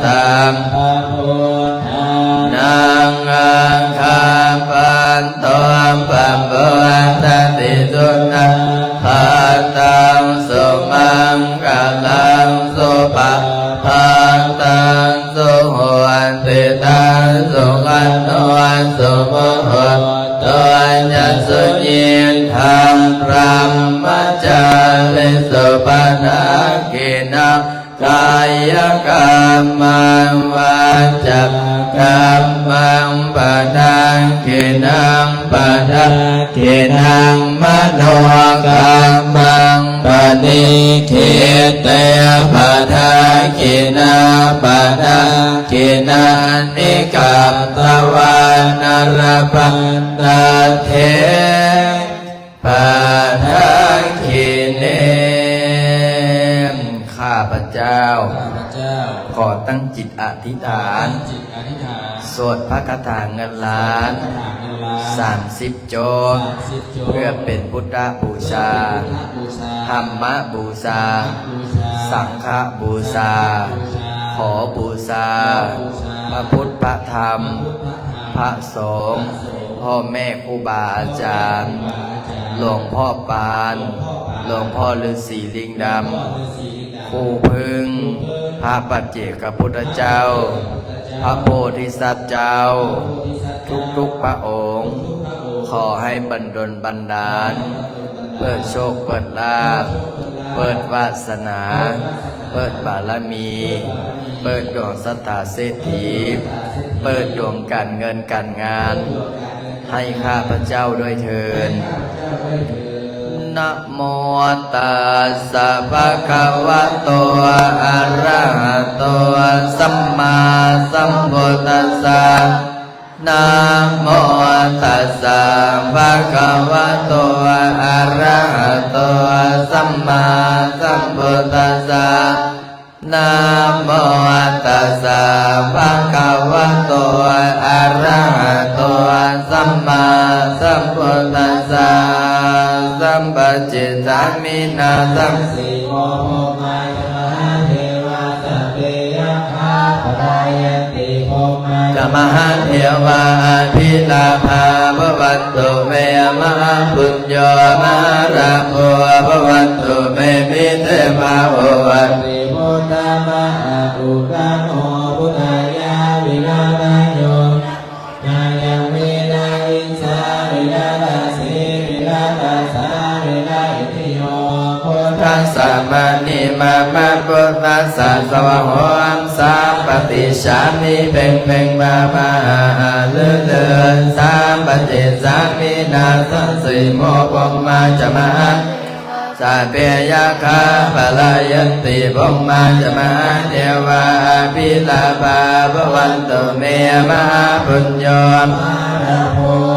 ສັບພະ ທານັງ ອາຄາປະໂຕ ປະໂມທະຕິ ສຸນາພະຕັງ ສຸມັງຄະລັງ ສຸປະພາຕັງ ສຸໂຫຕິຕັງ ສຸຂະໂນ ສຸມຸໂຫໂຕ ຈະ ສຸຍິດທັງ ບຣະມະຈາຣິສຸ ປະທັກຂິນະ ກາຍະກຳມັງ ວາຈາກຳມັງ ປະທັກຂິນັງ ປະທັກຂິນັງ ມະໂນກຳມັງ ປະນິກຂິເຕ ປະທັກຂິນາ ປະທັກຂິນານິ ກາຕະວານະ ລະພັນຕາເທ ປະທັກຂິເນ ຂ້າພະເຈົ້າ ຂ້າພະເຈົ້າ ຂໍຕັ້ງຈິດອະທິຖານ ຕັ້ງຈິດອະທິຖານ ສວດພະຄາຖາເງິນລ້ານ ສວດພະຄາຖາເງິນລ້ານ ສາມສິບ ຈົບ ສາມສິບ ຈົບ ເພື່ອເປັນພຸດທະບູຊາ ເພື່ອເປັນພຸດທະບູຊາ ທຳມະບູຊາ ທຳມະບູຊາ ສັງຄະບູຊາ ສັງຄະບູຊາ ຂໍບູຊາ ຂໍບູຊາ ພະພຸດ ພະທຳ ພະພຸດ ພະທຳ ພະສົງ ພະສົງ ພໍ່ແມ່ຄູບາອາຈານ ພໍ່ແມ່ຄູບາອາຈານ ຫຼວງພໍ່ປານ ຫຼວງພໍ່ປານ ຫຼວງພໍ່ລືສີລິງດຳ ພໍ່ລືສີລິງດຳ ຄູ່ເພິ່ງ ຄູ່ເພິ່ງ ພະປັດເຈກະພຸດທະເຈົ້າ ພະປັດເຈກະພຸດທະເຈົ້າ ພະໂພທິສັດເຈົ້າ ພະໂພທິສັດເຈົ້າ ທຸກໆພະອົງ ທຸກໆພະອົງ ຂໍໃຫ້ບັນດົນບັນດານ ຂໍໃຫ້ບັນດົນບັນດານ ເປີດໂຊກເປີດລາບ ເປີດໂຊກເປີດລາບ ເປີດວາສະໜາ ເປີດວາສະໜາ ເປີດດວງສັດຖາເສດຖີ ເປີດດວງການເງິນການງານ ໃຫ້ຂ້າພະເຈົ້າດ້ວຍເທີ້ນ ນະໂມຕັດສະ ພະຄະວະໂຕ ອະລະຫະໂຕ ສຳມາສຳພຸດທັດສະ ນະໂມຕັດສະ ພະຄະວະໂຕ ອະລະຫະໂຕ ສຳມາສຳພຸດທັດສະ ນະໂມຕັດສະ ພະຄະວະໂຕ ອະລະຫະໂຕ ສຳມາສຳພຸດທັດສະ ສຳປະຈິດສາມິນາ ສັງສີໂມ ພວມມາຈະມະຫາເທວາ ສະເພຍັກຂາ ພະລາຍັນຕິ ພວມມາຈະມະຫາເທວາ ອະພິລາພາ ພະວັນຕຸເມ ມະຫາປຸນໂຍ ມະຫາລາໂພ ພະວັນຕຸເມ ມິເຕພາໂຫ ອະຕິ ພຸດທະມະຫາປຸດທະໂນ ພຸດທາຍາວິລາທະໂຍ ນາຍັງວິລາອິງສາວິລາຕະສີວິລາຕະສາວິລາອິຕິໂຍ ພຸດທະສະມະນິມາມະ ພຸດທະສະສະວະໂຫ ສາມປະຕິສາມິ ເພັງເພັງ ບາບາ ອາ ອາ ລື ລື ສາມປະຕິສາມິນາ ສັງສີໂມ ພວມມາຈະມະຫາ ສາເພຍັກຂາ ພະລາຍັນຕິ ພວມມາຈະມະຫາເທວາ ອະພິລາພາ ພະວັນຕຸເມ ມະຫາປຸນໂຍ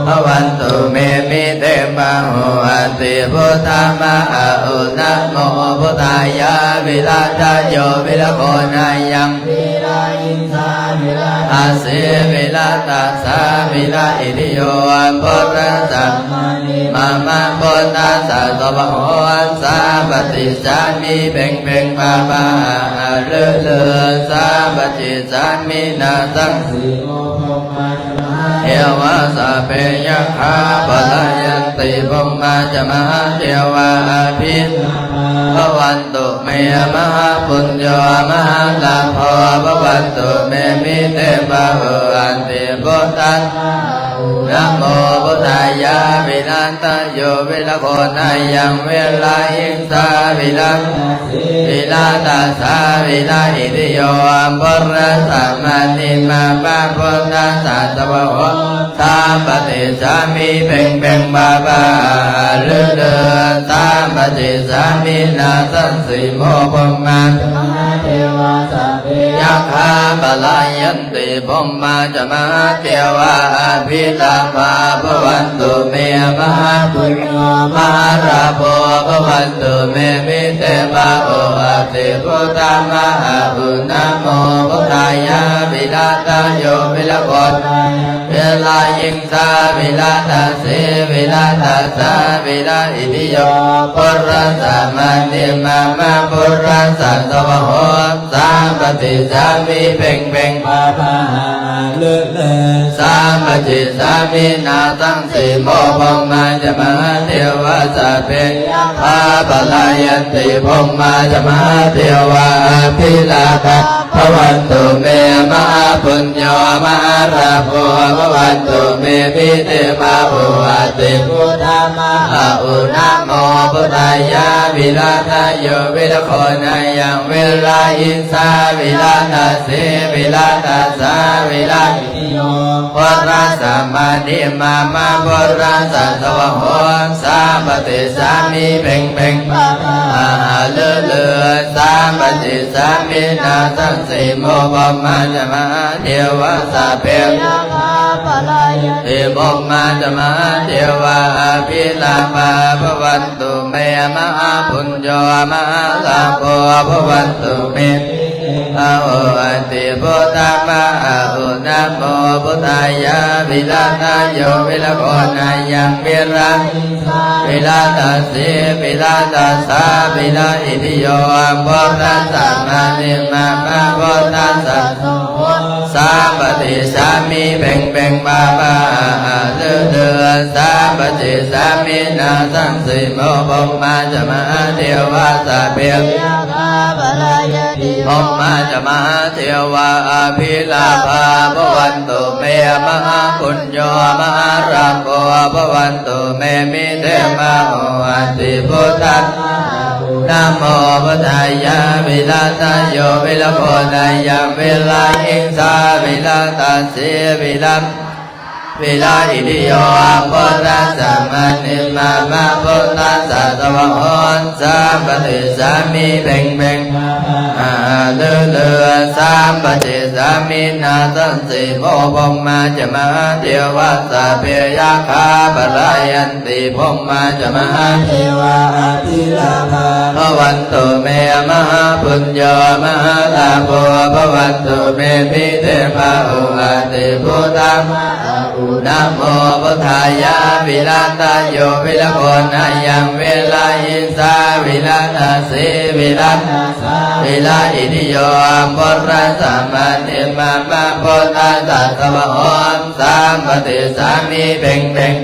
ພະວັນຕຸເມ ມິເຕພາໂຫ ອະຕິ ພຸດທະມະຫາອຸ ນະໂມພຸດທາຍາ ວິລາທະໂຍ ວິລະໂຄນາຍັງ ວິລາອິງສາ ວິລາຕະສີ ວິລາຕະສາ ວິລາອິຕິໂຍ ພຸດທະສະ ມາມະ ພຸດທະສະສະວະໂຫ ສາປະຕິສາມິ ເພັງເພັງ ພາພາ ອາ ອາ ລື ລື ສາປະຕິສາມິນາ ສັງ ເທວາ ສາເພ ຍັກຂາ ພະລາຍັນຕິ ພົມມາ ຈະ ມະຫາເທວາ ອະພິ ພະວັນຕຸ ເມ ມະຫາປຸນໂຍ ມະຫາລາໂພ ພະວັນຕຸ ເມ ມິ ເຕ ພະ ໂຫ ອັນຕິ ພຸດທັງ ນະໂມ ພຸດທາຍາ ວິລັນຕະໂຍ ວິລະໂຄນາຍັງ ວິລະຫິງສາ ວິລະ ວິລະຕະສາ ວິລະອິຕິໂຍ ພຸດທະສະມະນິມາມະ ພຸດທະສະສະວະໂຫ ສາປະຕິສາມິ ເພັງເພັງ ບາບາ ອາ ອາ ລື ລື ສາປະຕິສາມິນາ ສັງ ສີໂມ ພົມມາ ຈະ ມະຫາເທວາ ສາເພ ຍັກຂາປະລາຍັນຕິ ພົມມາຈະມະຫາເທວາ ອະພິລາພາພະວັນຕຸເມ ມະຫາປຸນໂຍມະຫາລາໂພພະວັນຕຸເມ ມິເຕພາໂຫອະຕິ ພຸດທະມາຫາອຸ ນະໂມພຸດທາຍາ ວິລາທະໂຍ ວິລະໂຄນາຍັງ ວິລາຍິງສາ ວິລາທັດສີ ວິລາທັດສາ ວິລາອິທິໂຍ ພຸດທະສະມານິມາມະ ພຸດທະສະສະວະໂຫ ສາມປະຕິສາມິ ເພັງເພັງ ພາພາ ຫາຫາ ເລີເລີ ສາມປະຕິສາມິ ນາສັງ ສິໂມ ພົມມາຈະມະຫາເທວາ ສັບເພຍັກຂາປະລາຍັນຕິ ພົມມາຈະມະຫາເທວາ ອະພິລາພາພະວັນຕຸເມ ມະຫາປຸນໂຍ ມະຫາລາໂພພະວັນຕຸເມ ມິເຕພາໂຫອະຕິ ພຸດທະມາຫາອຸ ນະໂມພຸດທາຍາ ວິລາທະໂຍ ວິລະໂຄນາຍັງ ວິລາຫິງສາ ວິລາທັດສີ ວິລາທັດສາ ວິລາ ໂຍ ພຸດທະສະມານິມາມະ ພຸດທະສະສະວະໂຫ ສາມປະຕິສາມິ ເພັງເພັງ ພາພາ ຫາຫາ ເລີເລີ ສາມປະຕິສາມິ ນາສັງ ສິໂມ ພົມມາຈະມະຫາເທວາ ສັບເພ ຕິ ພົມມາຈະມະຫາເທວາ ອະພິລາພາພະວັນຕຸເມ ມະຫາປຸນໂຍ ມະຫາລາໂພພະວັນຕຸເມ ພາໂຫອະຕິ ພຸດທະມາຫາອຸ ນະໂມພຸດທາຍາ ວິລາທະໂຍ ວິລະໂຄນາຍັງ ວິລາ ວິລາທັດສີ ວິລາທັດສາ ວິລາອິທິໂຍ ພຸດທະສະມານິມາມະ ພຸດທະສະ ສາມປະຕິສາມິ ເພັງເພັງ ພາພາ ຫາຫາ ເລີເລີ ສາມປະຕິສາມິ ນາສັງ ສິໂມ ພົມມາຈະມະຫາເທວາ ສັບເພ ພະມາຈະມະຫາເທວາ ອະພິລາພາພະວັນຕຸເມ ມະຫາປຸນໂຍ ມະຫາລາໂພພະວັນຕຸເມ ມິເຕພາໂຫອະຕິ ພຸດທະ ນະໂມພຸດທາຍາ ວິລາທະໂຍ ວິລະໂຄນາຍັງ ວິລາຫິງສາ ວິລາທັດສີ ວິລາ ວິລາອິທິໂຍ ພຸດທະສະມານິມາມະ ພຸດທະສະສະວະໂຫ ສາມປະຕິສາມິ ເພັງເພັງ ຫາຫາ ເລີເລີ ສາມປະຕິສາມິ ນາສັງ ສິໂມ ພົມມາຈະມະຫາເທວາ ສັບເພຍັກຂາປະລາຍັນຕິ ພົມມາຈະມະຫາເທວາ ອະພິລາພາພະວັນຕຸເມ ມະຫາປຸນໂຍ ມະຫາລາໂພພະວັນຕຸເມ ມິເຕພາໂຫອະຕິ ພຸດທະມາຫາ ນະໂມພຸດທາຍາ ວິລາທະໂຍ ວິລະໂຄນາຍັງ ວິລາຫິງສາ ວິລາທັດສີ ວິລາທັດສາ ວິລາອິທິໂຍ ພຸດທະສະມານິມາມະ ພຸດທະສະສະວະໂຫ ສາມປະຕິສາມິ ເພັງເພັງ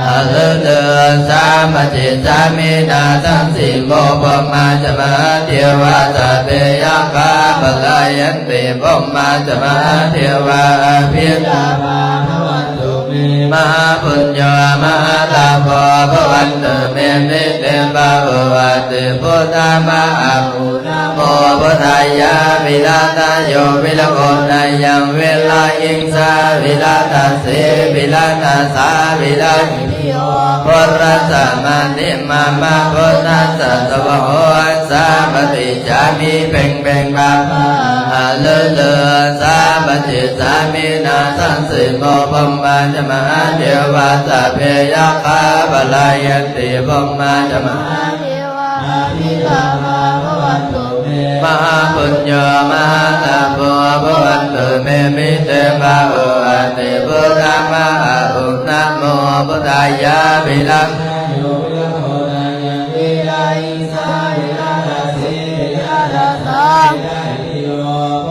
ຫາເລີເລີ ສາມປະຕິສາມິ ນາສັງ ສິໂມ ພົມມາຈະມະຫາເທວາ ສັບເພຍັກຂາປະລາຍັນຕິ ພົມມາຈະມະຫາເທວາ ອະພິລາພາພະວັນຕຸເມ ມະຫາປຸນໂຍ ມະຫາລາໂພພະວັນຕຸເມ ມິເຕພາໂຫອະຕິ ພຸດທະມາຫາ ນະໂມພຸດທາຍາ ວິລາທະໂຍ ວິລະໂຄນາຍັງ ວິລາຫິງສາ ວິລາທັດສີ ວິລາທັດສາ ວິລາ ພຸດທະສະມານິມາມະ ພຸດທະສະສະວະໂຫ ສາມປະຕິສາມິ ເພັງເພັງ ພາພາ ຫາເລີເລີ ສາມປະຕິສາມິ ນາສັງ ສິໂມ ພົມມາຈະມະຫາເທວາ ສັບເພຍັກຂາປະລາຍັນຕິ ພົມມາຈະມະຫາ ເທວາ ອະພິລາພາພະວັນຕຸເມ ມະຫາປຸນໂຍ ມະຫາລາໂພ ພະວັນຕຸເມ ມິເຕພາໂຫອະຕິ ພຸດທະມະຫາອຸ ນະໂມພຸດທາຍາ ວິລາ ພ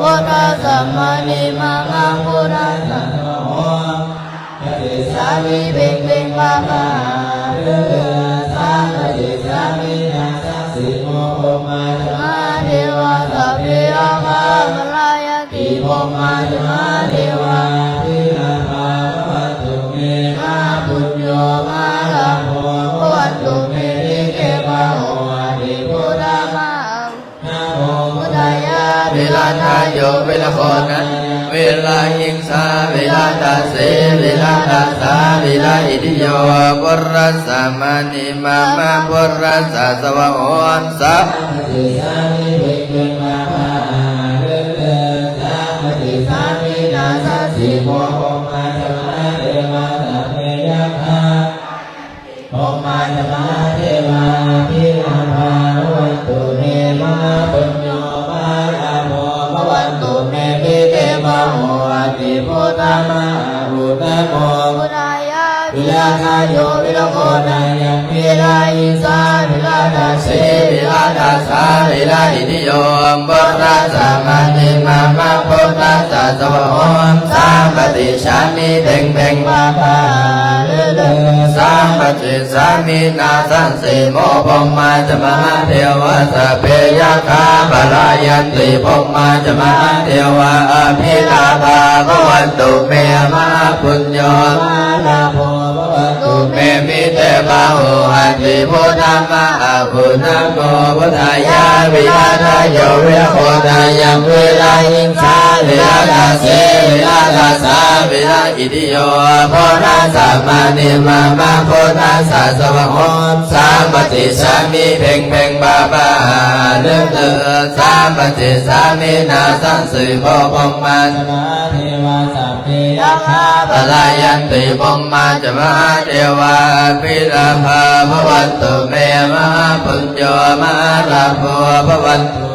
ຸດທະສະມານິມາມະ ພຸດທະສະ ປະຕິສາມິ ເພັງເພັງ ພາພາ ເລີເລີ ສາມປະຕິສາມິ ນາສັງ ສິໂມ ພົມມາຈະມະຫາເທວາ ສັບເພຍັກຂາ ພະລາຍັນຕິ ພົມມາຈະມະຫາເທວາ ອະພິລາພາພະວັນຕຸເມ ມະຫາປຸນໂຍ ມະຫາລາໂພ ພະວັນຕຸເມ ມິເຕພາໂຫອະຕິ ພຸດທະມະຫາ ນະໂມພຸດທາຍາ ວິລາທະໂຍ ວິລະໂຄນາຍັງ ວິລາຫິງສາ ວິລາທັດສີ ວິລາທັດສາ ວິລາອິທິໂຍ ພຸດທະສະມານິມາມະ ພຸດທະສະສະວະໂຫ ສາ ສາມປະຕິສາມິ ເພັງເພັງ ພາພາ ຫາເລີເລີ ອາຫຸນະໂມ ບຸດທາຍາ ວິລະທະໂຍ ວິລະໂຄນາຍັງ ວິລະຫິງສາ ວິລະຕະເສ ວິລະຕະສາ ວິລະອິທິໂຍ ປຸດທະສະມານິມາມະ ພຸດທະສະສະວະໂຫ ສຳປະຕິສາມິ ເພັງເພັງບາບາ ເລີເລີ ສຳປະຕິສາມິ ນາສັງ ເສໂມ ພົມມາຈະມະຫາເທວາ ສັບເພຍັກຂາ ປະລາຍັນຕິ ພົມມາຈະມະຫາເທວາ ອະພິລາພາ ພະວັນຕຸເມ ມະຫາປຸນໂຍ ມະຫາລາໂພ ພະວັນຕຸເມ ມິເຕບາໂຫ ອັນຕິພຸດທາມະ ອາຫຸນະໂມ ພຸດທາຍາ ວິລະທະໂຍ ວິລະໂຄນາຍັງ ວິລະຫິງສາ ວິລະຕະເສ ວິລະຕະສາ ວິລະ ອິທິໂຍ ພຸດທະສະມານິມາມະ ພຸດທະສະສະວະໂຫ ສຳປະຕິສາມິ ເພັງເພັງບາບາ ເລີເລີ ສຳປະຕິສາມິ ນາສັງ ເສໂມ ພົມມາຈະມະຫາເທວາ ສັບເພຍັກຂາ ປະລາຍັນຕິ ພົມມາຈະມະຫາເທວາ ອະພິລາພາ ພະວັນຕຸເມ ມະຫາປຸນໂຍ ມະຫາລາໂພ ພະວັນຕຸ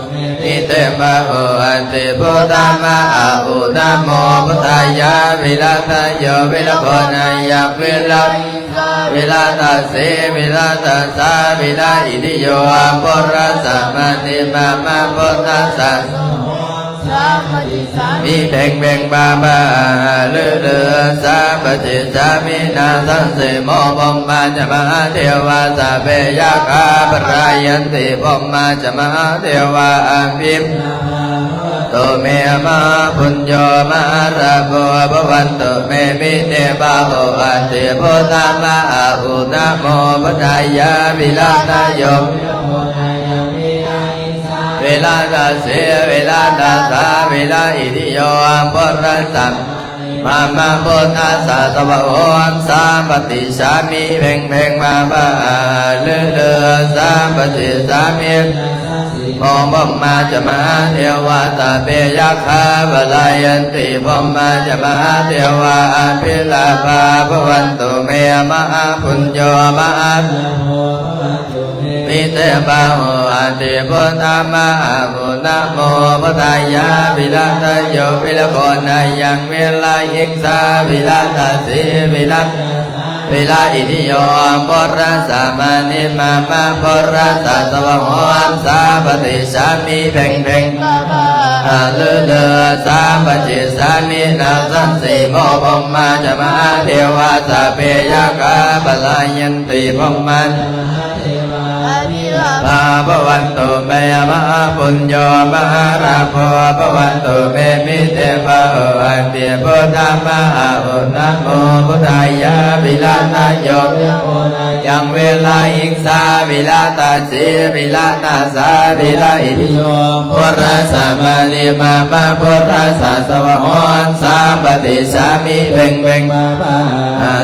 ມິເຕບາໂຫ ອັນຕິພຸດທາມະ ອາຫຸນະໂມ ພຸດທາຍາ ວິລະທະໂຍ ວິລະໂຄນາຍັງ ວິລະຫິງສາ ວິລະຕະເສ ວິລະຕະສາ ວິລະອິທິໂຍ ພຸດທະສະມານິມາມະ ພຸດທະສະສະວະໂຫ ສຳປະຕິສາມິ ເພັງເພັງບາບາ ເລີເລີ ສຳປະຕິສາມິ ນາສັງ ເສໂມ ພົມມາຈະມະຫາເທວາ ສັບເພຍັກຂາ ປະລາຍັນຕິ ພົມມາຈະມະຫາເທວາ ອະພິລາພາ ພະວັນຕຸເມ ມະຫາປຸນໂຍ ມະຫາລາໂພ ພະວັນຕຸເມ ມິເຕບາໂຫ ອັນຕິພຸດທາມະ ອາຫຸນະໂມ ພຸດທາຍາ ວິລະທະໂຍ ວິລະໂຄນາຍັງ ວິລະຫິງສາ ວິລະຕະເສ ວິລະຕະສາ ວິລະອິທິໂຍ ພຸດທະສະ ມາມະ ພຸດທະສະສະວະໂຫ ສຳປະຕິສາມິ ເພັງເພັງບາບາ ເລີເລີ ສຳປະຕິສາມິ ໂມ ພົມມາຈະມະຫາເທວາ ສັບເພຍັກຂາ ປະລາຍັນຕິ ພົມມາຈະມະຫາເທວາ ອະພິລາພາ ພະວັນຕຸເມ ມະຫາປຸນໂຍ ມະຫາລາໂພ ພະວັນຕຸເມ ມິເຕບາໂຫ ອັນຕິພຸດທາມະ ອາຫຸນະໂມ ພຸດທາຍາ ວິລະທະໂຍ ວິລະໂຄນາຍັງ ວິລະຫິງສາ ວິລະຕະເສ ວິລະຕະສາ ວິລະອິທິໂຍ ພຸດທະສະມານິມາມະ ພຸດທະສະສະວະໂຫ ສຳປະຕິສາມິ ເພັງເພັງບາບາ ເລີເລີ ສຳປະຕິສາມິ ນາສັງ ເສໂມ ພົມມາຈະມະຫາເທວາ ສັບເພຍັກຂາ ປະລາຍັນຕິ ພົມມາຈະມະຫາເທວາ ອະພິລາພາ ພະວັນຕຸເມ ມະຫາປຸນໂຍ ມະຫາລາໂພ ພະວັນຕຸເມ ມິເຕບາໂຫ ອັນຕິພຸດທາມະ ອາຫຸນະໂມ ພຸດທາຍາ ວິລະທະໂຍ ວິລະໂຄນາຍັງ ວິລະຫິງສາ ວິລະຕະເສ ວິລະຕະສາ ວິລະອິທິໂຍ ພຸດທະສະມານິມາມະ ພຸດທະສະສະວະໂຫ ສຳປະຕິສາມິ ເພັງເພັງບາບາ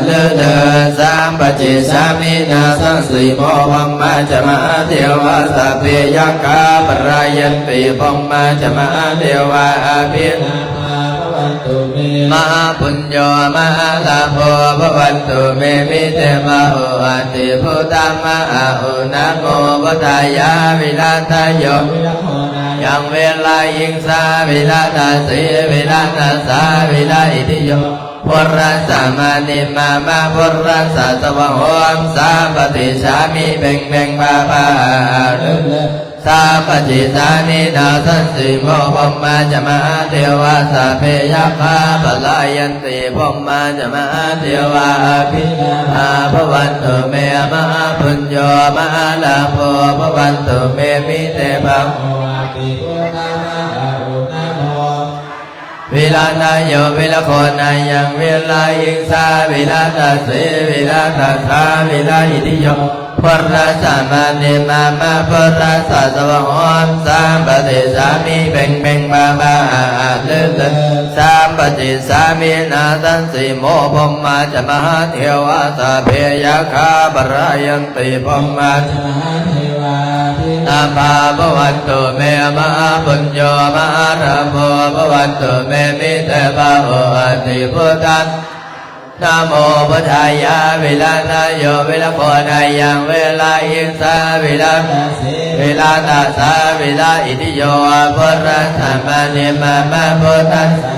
ເລີເລີ ສຳປະຕິສາມິ ນາສັງ ເສໂມ ພົມມາຈະມະຫາເທວາ ສັບເພຍັກຂາ ປະລາຍັນຕິ ພົມມາຈະມະຫາເທວາ ອະພິລາພາ ພະວັນຕຸເມ ມະຫາປຸນໂຍ ມະຫາລາໂພ ພະວັນຕຸເມ ມິເຕບາໂຫ ອັນຕິພຸດທາມະ ອາຫຸນະໂມ ພຸດທາຍາ ວິລະທະໂຍ ວິລະໂຄນາຍັງ ວິລະຫິງສາ ວິລະຕະເສ ວິລະຕະສາ ວິລະອິທິໂຍ ພຸດທະສະມານິມາມະ ພຸດທະສະສະວະໂຫ ສຳປະຕິສາມິ ເພັງເພັງບາບາ ສຳປະຕິສາມິ ນາສັງ ເສໂມ ພົມມາຈະມະຫາເທວາ ສັບເພຍັກຂາ ປະລາຍັນຕິ ພົມມາຈະມະຫາເທວາ ອະພິລາພາ ພະວັນຕຸເມ ມະຫາປຸນໂຍ ມະຫາລາໂພ ພະວັນຕຸເມ ມິເຕບາໂຫ ອະຕິພຸດທາມະ ອາຫຸນະໂມ ວິລະທະໂຍ ວິລະໂຄນາຍັງ ວິລະຫິງສາ ວິລະຕະເສ ວິລະຕະສາ ວິລະອິທິໂຍ ພຸດທະສະມານິມາມະ ພຸດທະສະສະວະໂຫ ສຳປະຕິສາມິ ເພັງເພັງບາບາ ອາຫະ ອາ ເລີ ເລີ ສຳປະຕິສາມິ ນາສັງ ເສໂມ ພົມມາຈະມະຫາເທວາ ສັບເພຍັກຂາ ປະລາຍັນ ຕິ ພົມມາຈະມະຫາເທວາ ອະພິລາພາ ພະວັນຕຸເມ ມະຫາປຸນໂຍ ມະຫາລາໂພ ພະວັນຕຸເມ ມິເຕບາໂຫ ອະຕິພຸດທາ ນະໂມ ພຸດທາຍາ ວິລະທະໂຍ ວິລະໂຄນາຍັງ ວິລະຫິງສາ ວິລະຕະເສ ວິລະຕະສາ ວິລະອິທິໂຍ ພຸດທະສະມານິມາມະ ພຸດທະສະ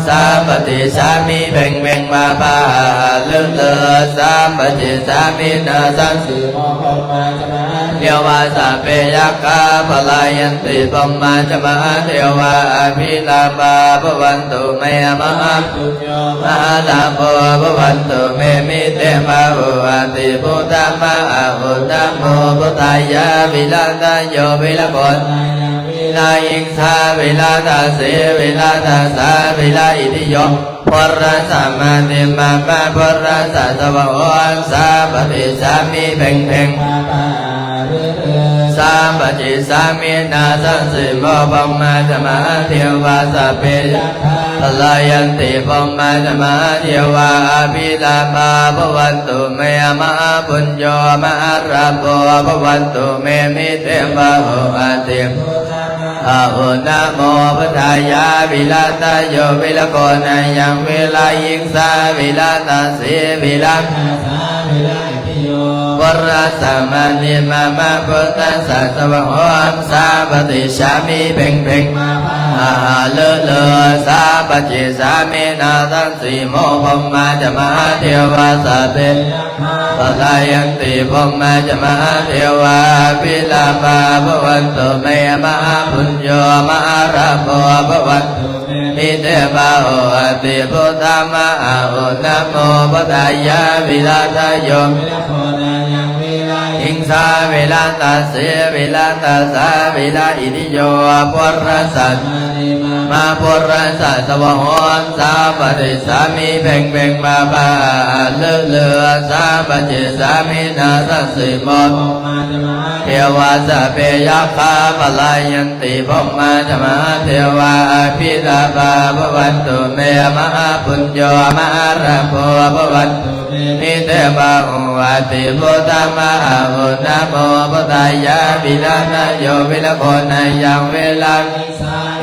ສຳປະຕິສາມິ ເພັງເພັງມາພາຫາລືເລີ ສຳປະຕິສາມິ ນາສັງສີໂມ ພົມມາຈະມະຫາເທວາ ສັບເພຍັກຂາ ພະລາຍັນຕິ ພົມມາຈະມະຫາເທວາ ອະພິລາພາ ພະວັນຕຸ ເມ ມະຫາ ໂຍ ມະຫາລາໂພ ພະວັນຕຸ ເມ ມິເຕ ບາໂຫ ອະຕິ ພຸດທະ ມະຫາ ໂອ ນະໂມ ພຸດທາຍາ ວິລາທະໂຍ ວິລະໂຄ ນາຍັງ ວິລະຫິງສາ ວິລາທະສີ ວິລາທະສາ ວິລະອິທິໂຍ ພຸດທະສະ ມະນິ ມະ ມະ ພຸດທະສະ ສະວະໂຫ ສຳປະຕິສາມິ ເພັງເພັງ ສຳປະຕິສາມິ ນາສັງສີໂມ ພົມມາຈະມະຫາເທວາ ສັບເພ ພະລາຍັນຕິ ພົມມາຈະມະຫາເທວາ ອະພິລາພາ ພະວັນຕຸ ເມ ມະຫາປຸນໂຍ ມະຫາລາໂພ ພະວັນຕຸ ເມ ມິເຕ ບາໂຫ ອະຕິ ອາໂຫ ນະໂມ ພຸດທາຍາ ວິລາທະໂຍ ວິລະໂຄ ນາຍັງ ວິລະຫິງສາ ວິລາທະສີ ວິລາທະສາ ວິລະ ໂຍ ພຸດທະສະ ມະນິ ມະ ມະ ພຸດທະສະ ສະວະໂຫ ສຳປະຕິສາມິ ເພັງເພັງ ມະຫາ ຫາ ຫາ ເລີ ເລີ ສຳປະຕິສາມິ ນາສັງສີໂມ ພົມມາຈະມະຫາເທວາ ສັບເພ ພະລາຍັນຕິ ພົມມາຈະມະຫາເທວາ ອະພິລາພາ ພະວັນຕຸ ເມ ມະຫາປຸນໂຍ ມະຫາລາໂພ ພະວັນຕຸ ເມ ມິເຕ ບາໂຫ ອະຕິ ພຸດທະ ມະຫາໂອ ນະໂມ ພຸດທາຍາ ວິລາທະໂຍ ວິລະໂຄ ນາຍັງ ວິລະຫິງສາ ວິລາທະສີ ວິລາທະສາ ວິລະອິທິໂຍ ພຸດທະສະ ມະ ມະ ພຸດທະສະ ສະວະໂຫ ສຳປະຕິສາມິ ເພັງເພັງ ມະ ມະ ຫາ ຫາ ເລີ ເລີ ສຳປະຕິສາມິ ນາສັງສີໂມ ເທວາ ສັບເພ ຍັກຂາ ພະລາຍັນຕິ ພົມມາຈະມະຫາເທວາ ອະພິລາພາ ພະວັນຕຸ ເມ ມະຫາປຸນໂຍ ມະຫາລາໂພ ພະວັນຕຸ ເມ ມິເຕ ບາໂຫ ອະຕິ ພຸດທະ ມະຫາໂອ ນະໂມ ພຸດທາຍາ ວິລາທະໂຍ ວິລະໂຄ ນາຍັງ ວິລາ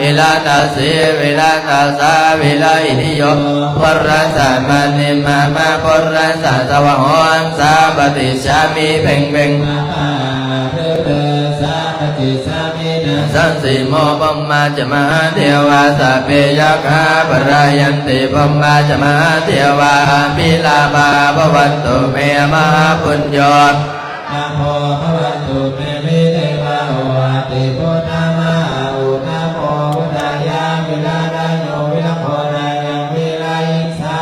ວິລາທະສີ ວິລາທະສາ ວິລາອິທິໂຍ ພຸດທະສະ ມະນິ ມະ ມະ ພຸດທະສະ ສະວະໂຫ ສຳປະຕິສາມິ ເພັງເພັງ ສຳປະຕິສາມິ ນາສັງສີໂມ ພົມມາຈະມະຫາເທວາ ສັບເພ ຍັກຂາ ພະລາຍັນຕິ ພົມມາຈະມະຫາເທວາ ອະພິລາພາ ພະວັນຕຸ ເມ ມະຫາປຸນໂຍ ນະໂມ ພະວັນຕຸ ເມ ມິເຕ ບາໂຫ ອະຕິ ພຸດທະ ມະຫາໂອ ນະໂມ ພຸດທາຍາ ວິລາທະໂຍ ວິລະໂຄ ນາຍັງ ວິລະຫິງສາ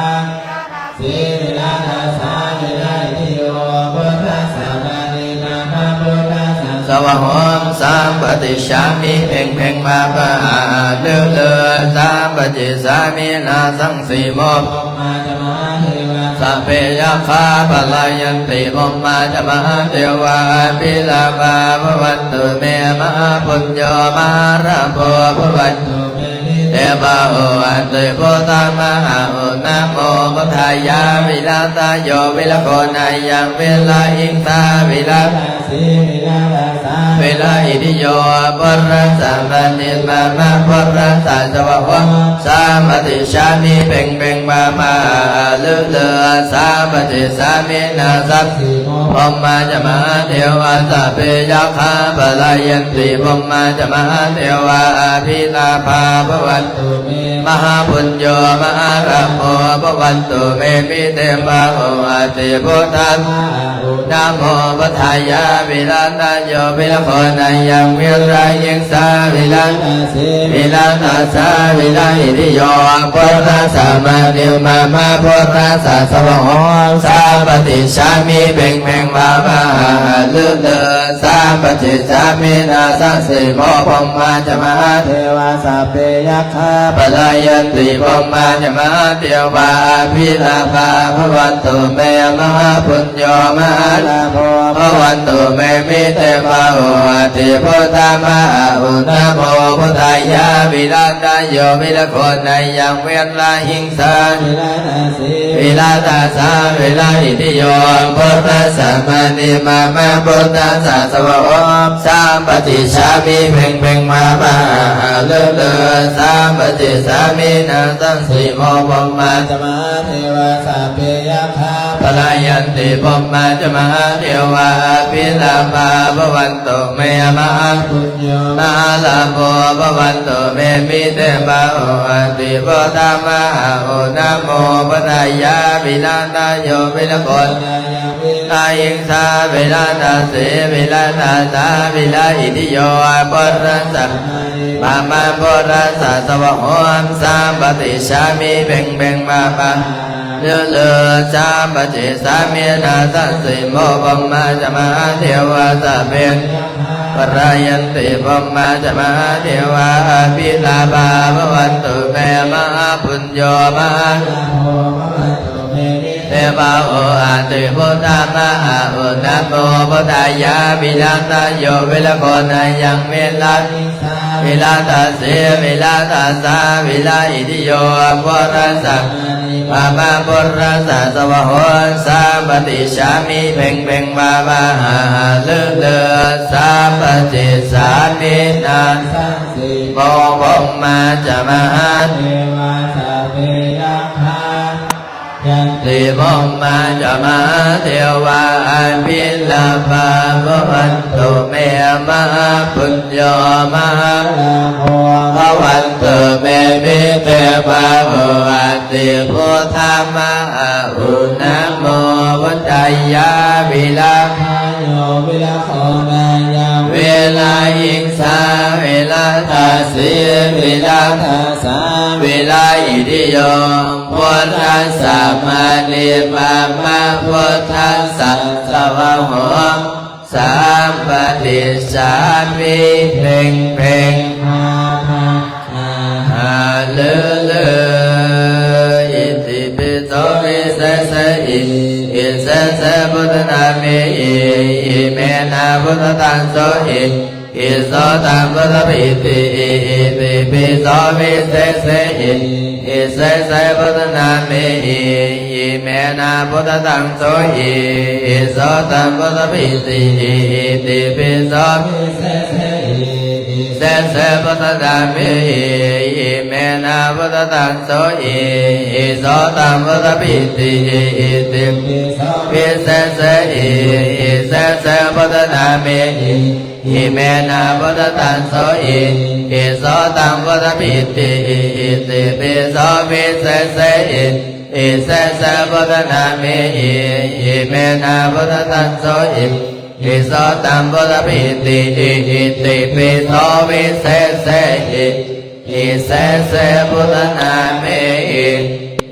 ສີ ວິລາທະສາ ວິລາອິທິໂຍ ພຸດທະສະ ມະນິ ມະ ມະ ພຸດທະສະ ສະວະໂຫ ສຳປະຕິສາມິ ເພັງເພັງ ມະ ມະ ຫາ ຫາ ເລີ ເລີ ສຳປະຕິສາມິ ນາສັງສີໂມ ມາຈະມະຫາເທວາ ສັບເພ ຍັກຂາ ພະລາຍັນຕິ ພົມມາຈະມະຫາເທວາ ອະພິລາພາ ພະວັນຕຸ ເມ ມະຫາປຸນໂຍ ມະຫາລາໂພ ພະວັນຕຸ ເມ ເທວາ ໂອ ອັນເຕ ໂພ ທາ ມະຫາ ໂອ ນະໂມ ພຸດທາຍາ ວິລາທະໂຍ ວິລະໂຄ ນາຍັງ ວິລະຫິງສາ ວິລາ ສີ ວິລາ ສາ ວິລາ ອິທິໂຍ ພຸດທະສະ ມະນິ ມະ ມະ ພຸດທະສະ ສະວະໂຫ ສາມະຕິສາມິ ເພັງເພັງ ມະ ມະ ຫາ ຫາ ລຶ ເລີ ສາມະຕິສາມິ ນາ ສັບ ສິ ໂມ ພົມມາ ຈະ ມະຫາ ເທວາ ສັບເພ ຍັກຂາ ພະລາຍັນຕິ ພົມມາ ຈະ ມະຫາ ເທວາ ອະພິລາພາ ພະວັນຕຸ ເມ ມະຫາປຸນໂຍ ມະຫາລາໂພ ພະວັນຕຸ ເມ ມິ ເທວາ ໂຫ ອະຕິ ພຸດທະ ນະໂມ ພຸດທາຍາ ວິລາທະໂຍ ວິລະໂຄ ນາຍັງ ວິລະຫິງສາ ວິລາ ສີ ວິລາ ສາ ວິລາ ອິທິໂຍ ພຸດທະສະ ມະນິ ມະ ມະ ພຸດທະສະ ສະວະໂຫ ສາມະຕິສາມິ ເພັງເພັງ ມະ ມະ ຫາ ຫາ ລຶ ເລີ ສາມະຕິສາມິ ນາ ສັງ ສີ ໂມ ພົມມາ ຈະ ມະຫາ ເທວາ ສັບເພ ຍັກ ຂາ ພະລາຍັນຕິ ພົມມາ ຈະ ມະຫາ ເທວາ ອະພິລາພາ ພະວັນຕຸ ເມ ມະຫາປຸນໂຍ ມະຫາລາໂພ ພະວັນຕຸ ເມ ມິ ເທວາ ໂຫ ອະຕິ ພຸດທະ ມະຫາ ໂອ ນະໂມ ພຸດທາຍາ ວິລາທະໂຍ ວິລະໂຄ ນາຍັງ ວິລະຫິງສາ ວິລາ ສີ ວິ ລະຕະສາ ວິລະອິຕິໂຍ ພຸດທັດສະ ມະນີ ມາມະ ພຸດທັດສະ ສະວະໂຫ ສຳປະຕິດສາມິ ເພັງເພັງ ມາມະ ຫາຫາລືລື ສຳປະຕິດສາມິ ນາສັງ ສິໂມ ພົມມາຈະ ມະຫາເທວາ ສັບເພ ຍັກຂາ ພະລາຍັນຕິ ພົມມາຈະ ມະຫາເທວາ ອະພິລາພາ ພະວັນຕຸ ເມ ມະຫາປຸນໂຍ ມະຫາລາໂພ ພະວັນຕຸ ເມ ມິເຕ ບາໂຫ ອັດຕິ ພຸດທະ ມະຫາໂອ ນະໂມ ພຸດທາຍາ ວິລະຕະໂຍ ວິລະໂຄ ນາຍັງ ວິລະອິງສາ ວິລະຕະສີ ວິລະຕະສາ ວິລະອິດທິໂຍ ພຸດທັດສະ ມາມະ ພຸດທັດສະ ສະວະໂຫ ສຳປະຕິດສາມິ ເພັງເພັງ ມາມະ ເລີເລີ ສຳປະຕິດສາມິ ນາສັງ ສິໂມ ພົມມາຈະ ມະຫາເທວາ ສັບເພ ພະລາຍັນຕິ ພົມມາຈະ ມະຫາເທວາ ອະພິລາພາ ພະວັນຕຸ ເມ ມະຫາປຸນໂຍ ມະຫາ ເທວາ ໂອ ອັດຕິ ພຸດທະ ມະຫາໂອ ນະໂມ ພຸດທາຍາ ວິລະຕະໂຍ ວິລະໂຄ ນາຍັງ ວິລະ ວິລະຕະສີ ວິລະຕະສາ ວິລະອິດທິໂຍ ພຸດທັດສະ ມາມະ ພຸດທັດສະ ສະວະໂຫ ສຳປະຕິດສາມິ ເພັງເພັງ ວາວາ ຫາຫາ ເລີເລີ ສຳປະຕິດສາມິ ນາສັງ ສິໂມ ພົມມາຈະ ມະຫາ ເທວາ ສັບເພ ຍັກຂາ ຍັນຕິ ພົມມາຈະ ມະຫາເທວາ ອະພິລາພາ ພະວັນຕຸ ເມ ມະຫາປຸນໂຍ ມະຫາລາໂພ ພະວັນຕຸ ເມ ມິເຕ ບາໂຫ ອັດຕິ ພຸດທະ ມະຫາໂອ ນະໂມ ພຸດທາຍາ ວິລະ ໂຍ ວິລະໂຄ ນາຍັງ ວິລະອິງສາ ວິລະຕະສີ ວິລະຕະສາ ວິລະອິດທິໂຍ ພຸດທັດສະ ມະນີ ມາມະ ພຸດທັດສະ ສະວະໂຫ ສຳປະຕິດສາມິ ເພັງເພັງ ຫາຫາ ຫາຫາ ເລີເລີ ອິຕິປິໂສ ວິເສເສ ອິ ອິເສເສ ພຸດທະນາເມ ອິ ອິເມນະ ພຸດທະທັງໂສ ອິ ອິໂສຕັງ ພຸດທະ ອິຕິ ອິ ອິຕິປິໂສ ວິເສເສ ອິ ອິເສເສ ພຸດທະນາເມ ອິ ອິເມນະ ພຸດທະທັງໂສ ອິ ອິໂສຕັງ ພຸດທະ ອິຕິ ອິ ອິຕິປິໂສ ວິເສເສ ອິ ອິເສເສ ພຸດທະນາເມ ອິ ອິເມນະ ພຸດທະທັງໂສ ອິ ອິໂສຕັງ ພຸດທະ ອິຕິ ອິ ອິຕິປິໂສ ວິເສເສ ອິ ອິເສເສ ພຸດທະນາເມ ອິ ອິເມນະ ພຸດທະທັງໂສ ອິ ອິໂສຕັງ ພຸດທະ ອິຕິ ອິ ອິຕິປິໂສ ວິເສເສ ອິ ອິເສເສ ພຸດທະນາເມ ອິ ອິເມນະ ພຸດທະທັງໂສ ອິ ອິໂສຕັງ ພຸດທະ ອິຕິ ອິ ອິຕິປິໂສ ວິເສເສ ອິ ອິເສເສ ພຸດທະນາເມ ອິ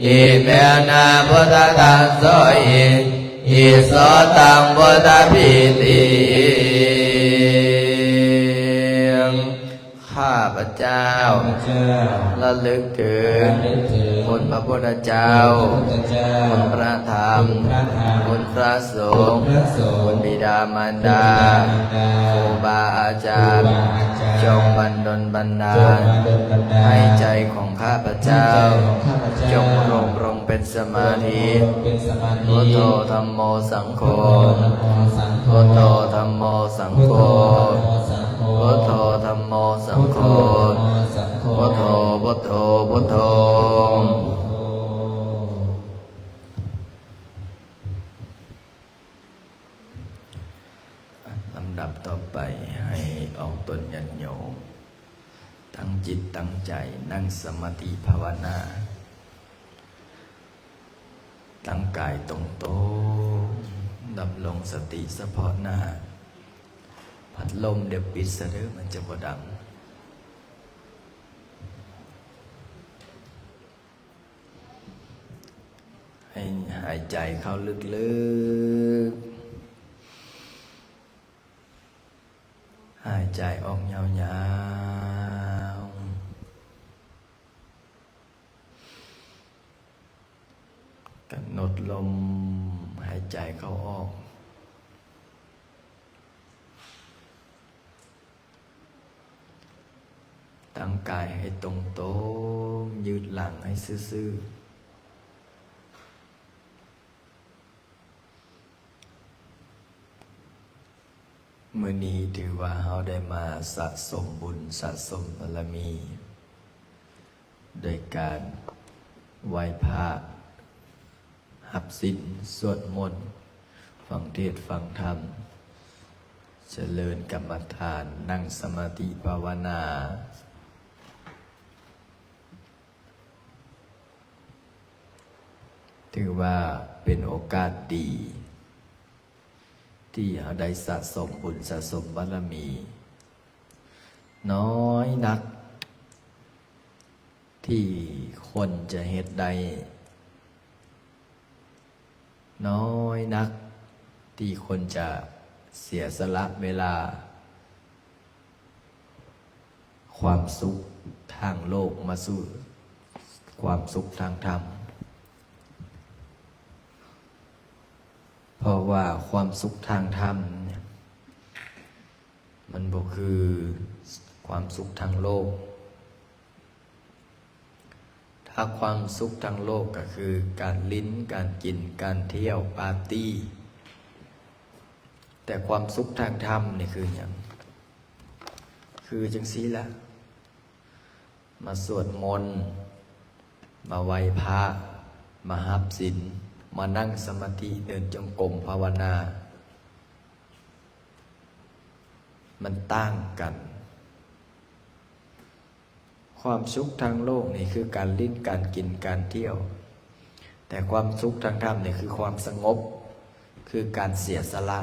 ອິເມນະ ພຸດທະທັງໂສ ອິ ອິໂສຕັງ ພຸດທະ ອິຕິ ຂ້າພະເຈົ້າ ຂ້າພະເຈົ້າ ລະລຶກເຖິງ ລະລຶກເຖິງ ຄຸນພະພຸດທະເຈົ້າ ຄຸນພະພຸດທະເຈົ້າ ຄຸນພະທຳ ຄຸນພະທຳ ຄຸນພະສົງ ຄຸນພະສົງ ຄຸນບິດາມານດາ ຄຸນບິດາມານດາ ຄູບາອາຈານ ຄູບາອາຈານ ຈົ່ງບັນດົນບັນດານ ຈົ່ງບັນດົນບັນດານ ໃຫ້ໃຈຂອງຂ້າພະເຈົ້າ ໃຫ້ໃຈຂອງຂ້າພະເຈົ້າ ຈົ່ງລົມລົງເປັນສະມາທິ ຈົ່ງລົມລົງເປັນສະມາທິ ພຸດໂທ ທຳໂມ ສັງໂຄ ພຸດໂທ ທຳໂມ ສັງໂຄ ພຸດໂທ ທຳໂມ ສັງໂຄ ພຸດໂທ ທຳໂມ ສັງໂຄ ພຸດໂທ ພຸດໂທ ພຸດໂທ ລຳດັບຕໍ່ໄປ ໃຫ້ອອກຕົນຍາດໂຍມ ຕັ້ງຈິດຕັ້ງໃຈ ນັ່ງສະມາທິພາວະນາ ຕັ້ງກາຍຕົງໂຕງ ດຳລົງສະຕິສະເພາະໜ້າ ພັດລົມດຽວປິດຊະເດີ້ ມັນຈະບໍ່ດັງ. ໃຫ້ຫາຍໃຈເຂົ້າເລິກໆ ຫາຍໃຈອອກຍາວໆ ກຳນົດລົມຫາຍໃຈເຂົ້າອອກ. ຕັ້ງກາຍໃຫ້ຕົງໂຕງ, ຍືດຫຼັງໃຫ້ຊື່ໆ. ມື້ນີ້ຖືວ່າເຮົາໄດ້ມາສະສົມບຸນ ສະສົມບາລະມີ ໂດຍການໄຫວ້ພະ, ຮັບສິນ, ສວດມົນ, ຟັງເທດຟັງທຳ, ຈະເລີນກຳມະຖານ, ນັ່ງສະມາທິພາວະນາ. ຖືວ່າເປັນໂອກາດດີ ທີ່ເຮົາໄດ້ສະສົມບຸນສະສົມບາລະມີ. ນ້ອຍນັກທີ່ຄົນຈະເຮັດໄດ້, ນ້ອຍນັກທີ່ຄົນຈະເສຍສະຫຼະເວລາ, ຄວາມສຸກທາງໂລກມາສູ່ຄວາມສຸກທາງທຳ. ເພາະວ່າຄວາມສຸກທາງທຳເນຍ ມັນບໍ່ຄືຄວາມສຸກທາງໂລກ. ຖ້າຄວາມສຸກທາງໂລກກໍຄືການຫຼິ້ນ, ການກິນ, ການທ່ຽວ, ປາຕີ້. ແຕ່ຄວາມສຸກທາງທຳນີ້ຄືຫຍັງ? ຄືຈັ່ງຊີ້ລະ. ມາສວດມົນ, ມາໄຫວ້ພະ, ມາຮັບສິນ, ມານັ່ງສະມາທິ, ເດີນຈົງກົມ, ພາວະນາ, ມັນຕ່າງກັນ. ຄວາມສຸກທາງໂລກນີ້ຄືການຫຼິ້ນ, ການກິນ, ການທ່ຽວ, ແຕ່ຄວາມສຸກທາງທຳນີ້ຄືຄວາມສະຫງົບ, ຄືການເສຍສະຫຼະ.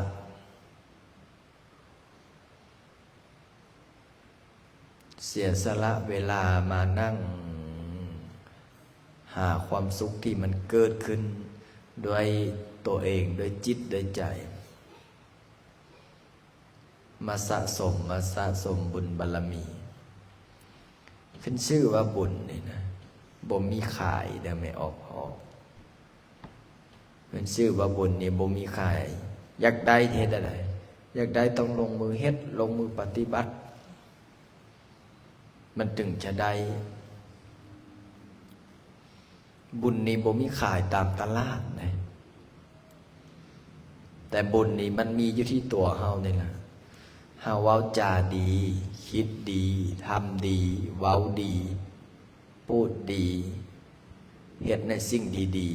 ເສຍສະຫຼະເວລາມານັ່ງຫາຄວາມສຸກທີ່ມັນເກີດຂຶ້ນດ້ວຍໂຕເອງ, ດ້ວຍຈິດ, ດ້ວຍໃຈ, ມາສະສົມ, ມາສະສົມບຸນບາລະມີ. ຂຶ້ນຊື່ວ່າບຸນນີ້ນະ ບໍ່ມີຂາຍເດີ້ແມ່ອອກ. ເພິ່ນຊື່ວ່າບຸນນີ້ບໍ່ມີຂາຍ. ຢາກໄດ້ເຮັດແນວໃດ? ຢາກໄດ້ຕ້ອງລົງມືເຮັດ, ລົງມືປະຕິບັດ, ມັນຈຶ່ງຈະໄດ້. ບຸນນີ້ບໍ່ມີຂາຍຕາມຕະຫຼາດນະ, ແຕ່ບຸນນີ້ມັນມີຢູ່ທີ່ຕົວເຮົານີ້ລະ. ເຮົາເວົ້າຈາດີ, ຄິດດີ, ທຳດີ, ເວົ້າດີ, ປູດດີ, ເຮັດໃນສິ່ງດີ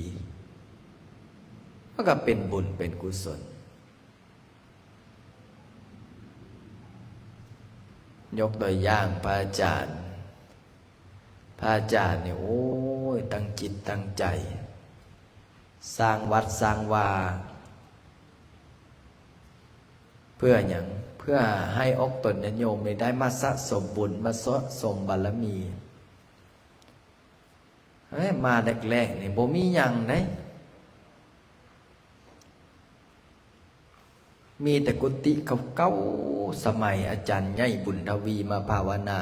ໆ, ມັນກໍເປັນບຸນເປັນກຸສົນ. ຍົກຕົວຢ່າງພະອາຈານ, ພະອາຈານນີ້ ໂອ້ຍ ຕັ້ງຈິດຕັ້ງໃຈ ສ້າງວັດສ້າງວາ ເພື່ອຫຍັງ? ເພື່ອໃຫ້ອອກຕົນຍາດໂຍມນີ້ໄດ້ມາສະສົມບຸນ, ມາສະສົມບາລະມີ. ເອີ ມາແລກໆນີ້ບໍ່ມີຫຍັງເດ້, ມີແຕ່ກຸຕິເກົ່າໆ ສະໄໝອາຈານໃຫຍ່ບຸນທະວີມາພາວະນາ.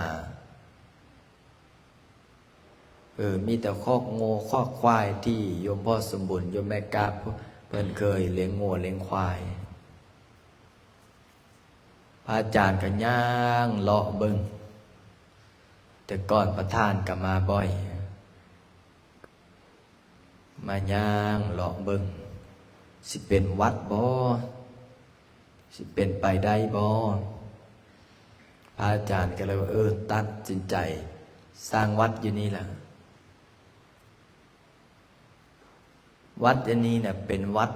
ເອີ ມີແຕ່ຄອກງົວຄອກຄວາຍທີ່ໂຍມພໍ່ສົມບູນ ໂຍມແມ່ກາບເພິ່ນເຄີຍລ້ຽງງົວລ້ຽງຄວາຍ. ພະອາຈານກໍຍ່າງເລາະເບິ່ງ, ແຕ່ກ່ອນປະທານກໍມາບ່ອຍ, ມາຍ່າງເລາະເບິ່ງ ຊິເປັນວັດບໍ່? ຊິເປັນໄປໄດ້ບໍ່? ພະອາຈານກໍເລີຍວ່າ ເອີ ຕັດສິນໃຈສ້າງວັດຢູ່ນີ້ລະ. ວັດອັນນີ້ນະເປັນວັດ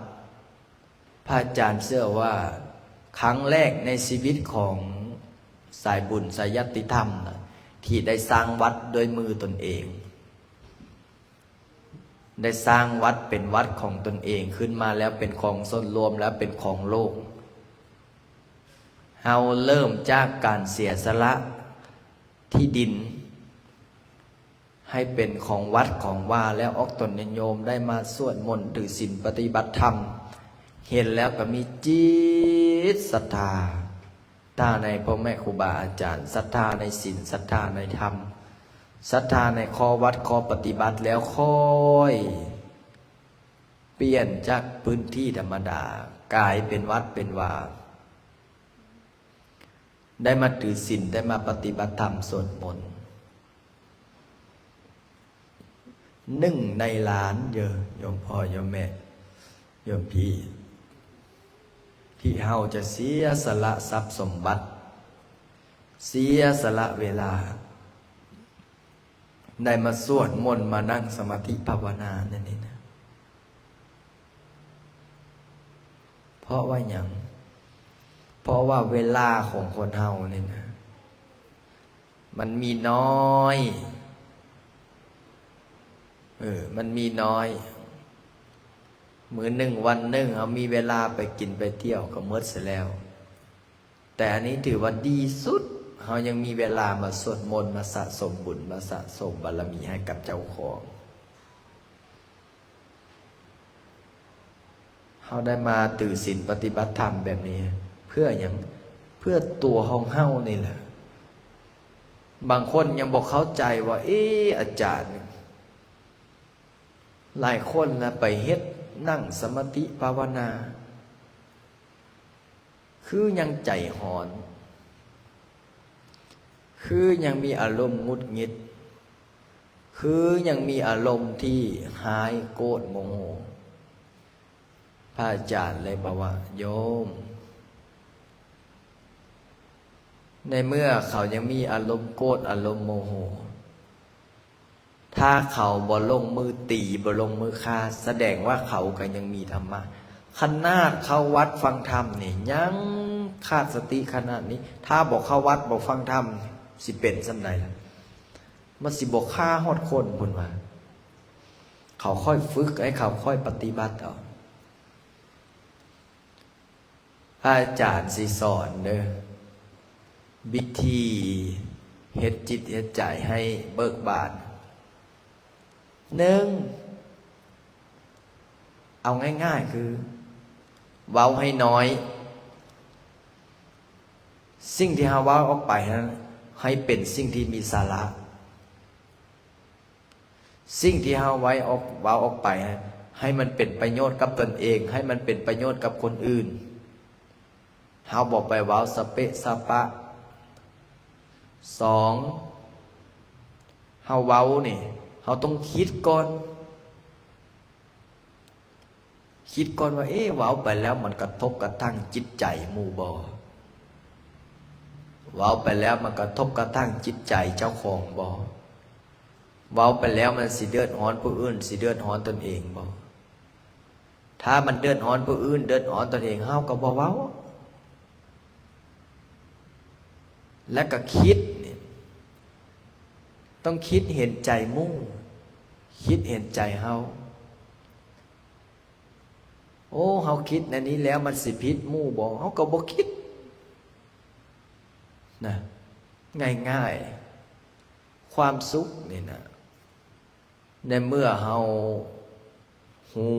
ພະອາຈານເຊື່ອວ່າຄັ້ງແລກໃນຊີວິດຂອງສາຍບຸນສາຍຍາດຕິທຳນະ ທີ່ໄດ້ສ້າງວັດດ້ວຍມືຕົນເອງ, ໄດ້ສ້າງວັດເປັນວັດຂອງຕົນເອງຂຶ້ນມາແລ້ວ ເປັນຂອງສ່ວນລວມ ແລ້ວເປັນຂອງໂລກ. ເຮົາເລີ່ມຈາກການເສຍສະຫຼະທີ່ດິນ ໃຫ້ເປັນຂອງວັດຂອງວາ ແລ້ວອອກຕົນຍາດໂຍມໄດ້ມາສວດມົນຖືສິນປະຕິບັດທຳ, ເຫັນແລ້ວກໍມີຈິດສັດທາໃນພໍ່ແມ່ຄູບາອາຈານ, ສັດທາໃນສິນ, ສັດທາໃນທຳ, ສັດທາໃນຂໍ້ວັດຂໍ້ປະຕິບັດ, ແລ້ວຄ່ອຍປ່ຽນຈາກພື້ນທີ່ທຳມະດາ ກາຍເປັນວັດເປັນວາ. ໄດ້ມາຖືສິນ, ໄດ້ມາປະຕິບັດທຳສວດມົນ. ໜຶ່ງໃນລ້ານເດີ້ ໂຍມພໍ່ໂຍມແມ່ ໂຍມພີ່, ທີ່ເຮົາຈະເສຍສະຫຼະຊັບສົມບັດ, ເສຍສະຫຼະເວລາ ໄດ້ມາສວດມົນ, ມານັ່ງສະມາທິພາວະນານັ້ນນີ້ນະ. ເພາະວ່າຫຍັງ? ເພາະວ່າເວລາຂອງຄົນເຮົານີ້ນະ ມັນມີນ້ອຍ. ເອີ ມັນມີນ້ອຍ. ມື້ໜຶ່ງວັນໜຶ່ງ ເຮົາມີເວລາໄປກິນໄປທ່ຽວກໍໝົດຊະແລ້ວ. ແຕ່ອັນນີ້ຖືວ່າດີສຸດ, ເຮົາຍັງມີເວລາມາສວດມົນ, ມາສະສົມບຸນ, ມາສະສົມບາລະມີໃຫ້ກັບເຈົ້າຂອງ. ເຮົາໄດ້ມາຖືສິນປະຕິບັດທຳແບບນີ້ເພື່ອຫຍັງ? ເພື່ອຕົວຂອງເຮົານີ້ແຫຼະ. ບາງຄົນຍັງບໍ່ເຂົ້າໃຈວ່າ ເອ ອາຈານ ຫຼາຍຄົນນະໄປເຮັດນັ່ງສະມາທິພາວະນາ ຄືຍັງໃຈຮ້ອນ, ຄືຍັງມີອາລົມຫງຸດຫງິດ, ຄືຍັງມີອາລົມທີ່ຮ້າຍໂກດໂມໂຫ. ພະອາຈານເລີຍບອກວ່າ ໂຍມ, ໃນເມື່ອເຂົາຍັງມີອາລົມໂກດ, ອາລົມໂມໂຫ, ຖ້າເຂົາບໍ່ລົງມືຕີ, ບໍ່ລົງມືຂ້າ, ສະແດງວ່າເຂົາກໍຍັງມີທຳມະ. ຂະໜາດເຂົ້າວັດຟັງທຳນີ້ ຍັງຂາດສະຕິຂະໜາດນີ້, ຖ້າບໍ່ເຂົ້າວັດ, ບໍ່ຟັງທຳ, ຊິເປັນສ່ຳໃດລະ? ມັນຊິບໍ່ຂ້າຮອດຄົນພຸ້ນວ່າ. ເຂົາຄ່ອຍຝຶກ, ໃຫ້ເຂົາຄ່ອຍປະຕິບັດເອົາ. ພະອາຈານຊິສອນເດີ ວິທີເຮັດຈິດເຮັດໃຈໃຫ້ເບີກບານ. ໜຶ່ງ, ເອົາງ່າຍໆຄື ເວົ້າໃຫ້ນ້ອຍ, ສິ່ງທີ່ເຮົາເວົ້າອອກໄປນັ້ນ ໃຫ້ເປັນສິ່ງທີ່ມີສາລະ. ສິ່ງທີ່ເຮົາໄວ້ອອກ, ເວົ້າອອກໄປ ໃຫ້ມັນເປັນປະໂຫຍດກັບຕົນເອງ, ໃຫ້ມັນເປັນປະໂຫຍດກັບຄົນອື່ນ. ເຮົາບໍ່ໄປເວົ້າສະເປະສະປະ. ສອງ, ເຮົາເວົ້ານີ້ ເຮົາຕ້ອງຄິດກ່ອນ. ຄິດກ່ອນວ່າ ເອ ເວົ້າໄປແລ້ວມັນກະທົບກະທັ່ງຈິດໃຈໝູ່ບໍ່? ເວົ້າໄປແລ້ວມັນກະທົບກະທັ່ງຈິດໃຈເຈົ້າຂອງບໍ່? ເວົ້າໄປແລ້ວມັນຊິເດືອດຮ້ອນຜູ້ອື່ນ, ຊິເດືອດຮ້ອນຕົນເອງບໍ່? ຖ້າມັນເດືອດຮ້ອນຜູ້ອື່ນ, ເດືອດຮ້ອນຕົນເອງ, ເຮົາກໍບໍ່ເວົ້າ. ແລະກະຄິດນີ້ ຕ້ອງຄິດເຫັນໃຈໝູ່, ຄິດເຫັນໃຈເຮົາ. ໂອ້ ເຮົາຄິດແນວນີ້ແລ້ວມັນຊິຜິດໝູ່ບໍ່? ເຮົາກໍບໍ່ຄິດນະ. ງ່າຍໆ ຄວາມສຸກນີ້ນະ ໃນເມື່ອເຮົາຮູ້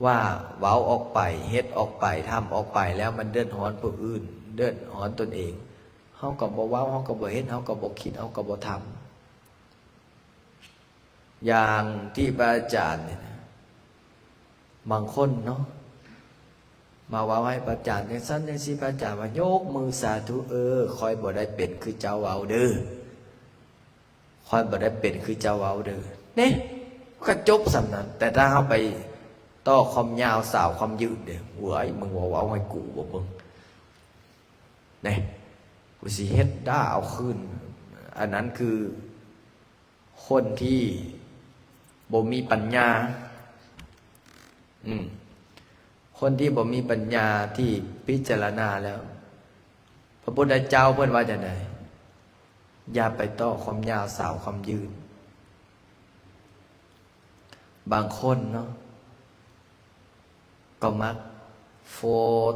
ວ່າເວົ້າອອກໄປ, ເຮັດອອກໄປ, ທຳອອກໄປແລ້ວມັນເດືອດຮ້ອນຜູ້ອື່ນ, ເດືອດຮ້ອນຕົນເອງ, ເຮົາກໍບໍ່ເວົ້າ, ເຮົາກໍບໍ່ເຮັດ, ເຮົາກໍບໍ່ຄິດ, ເຮົາກໍບໍ່ທຳ. ຢ່າງທີ່ພະອາຈານນີ້ນະ ບາງຄົນເນາະ ມາເວົ້າໃຫ້ພະອາຈານຈັ່ງຊັ້ນຈັ່ງຊີ້, ພະອາຈານວ່າ ຍົກມືສາທຸ ເອີ ຂ້ອຍບໍ່ໄດ້ເປັນຄືເຈົ້າເວົ້າເດີ, ຂ້ອຍບໍ່ໄດ້ເປັນຄືເຈົ້າເວົ້າເດີ. ເນ ກໍຈົບສ່ຳນັ້ນ. ແຕ່ຖ້າເຮົາໄປຕໍ່ຄວາມຍາວສາວຄວາມຍືດເດ ເວີ້ຍ ມຶງເວົ້າ, ເວົ້າໃຫ້ກູບໍ່ເບິ່ງ ເນ ກູຊິເຮັດດ່າເອົາຄືນ. ອັນນັ້ນຄື ຄົນທີ່ບໍ່ມີປັນຍາ, ອືມ ຄົນທີ່ບໍ່ມີປັນຍາທີ່ພິຈາລະນາແລ້ວ, ພະພຸດທະເຈົ້າເພິ່ນວ່າຈັ່ງໃດ? ຢ່າໄປຕໍ່ຄວາມຍາວສາວຄວາມຍືດ. ບາງຄົນເນາະ ກໍມັກໂຟດ,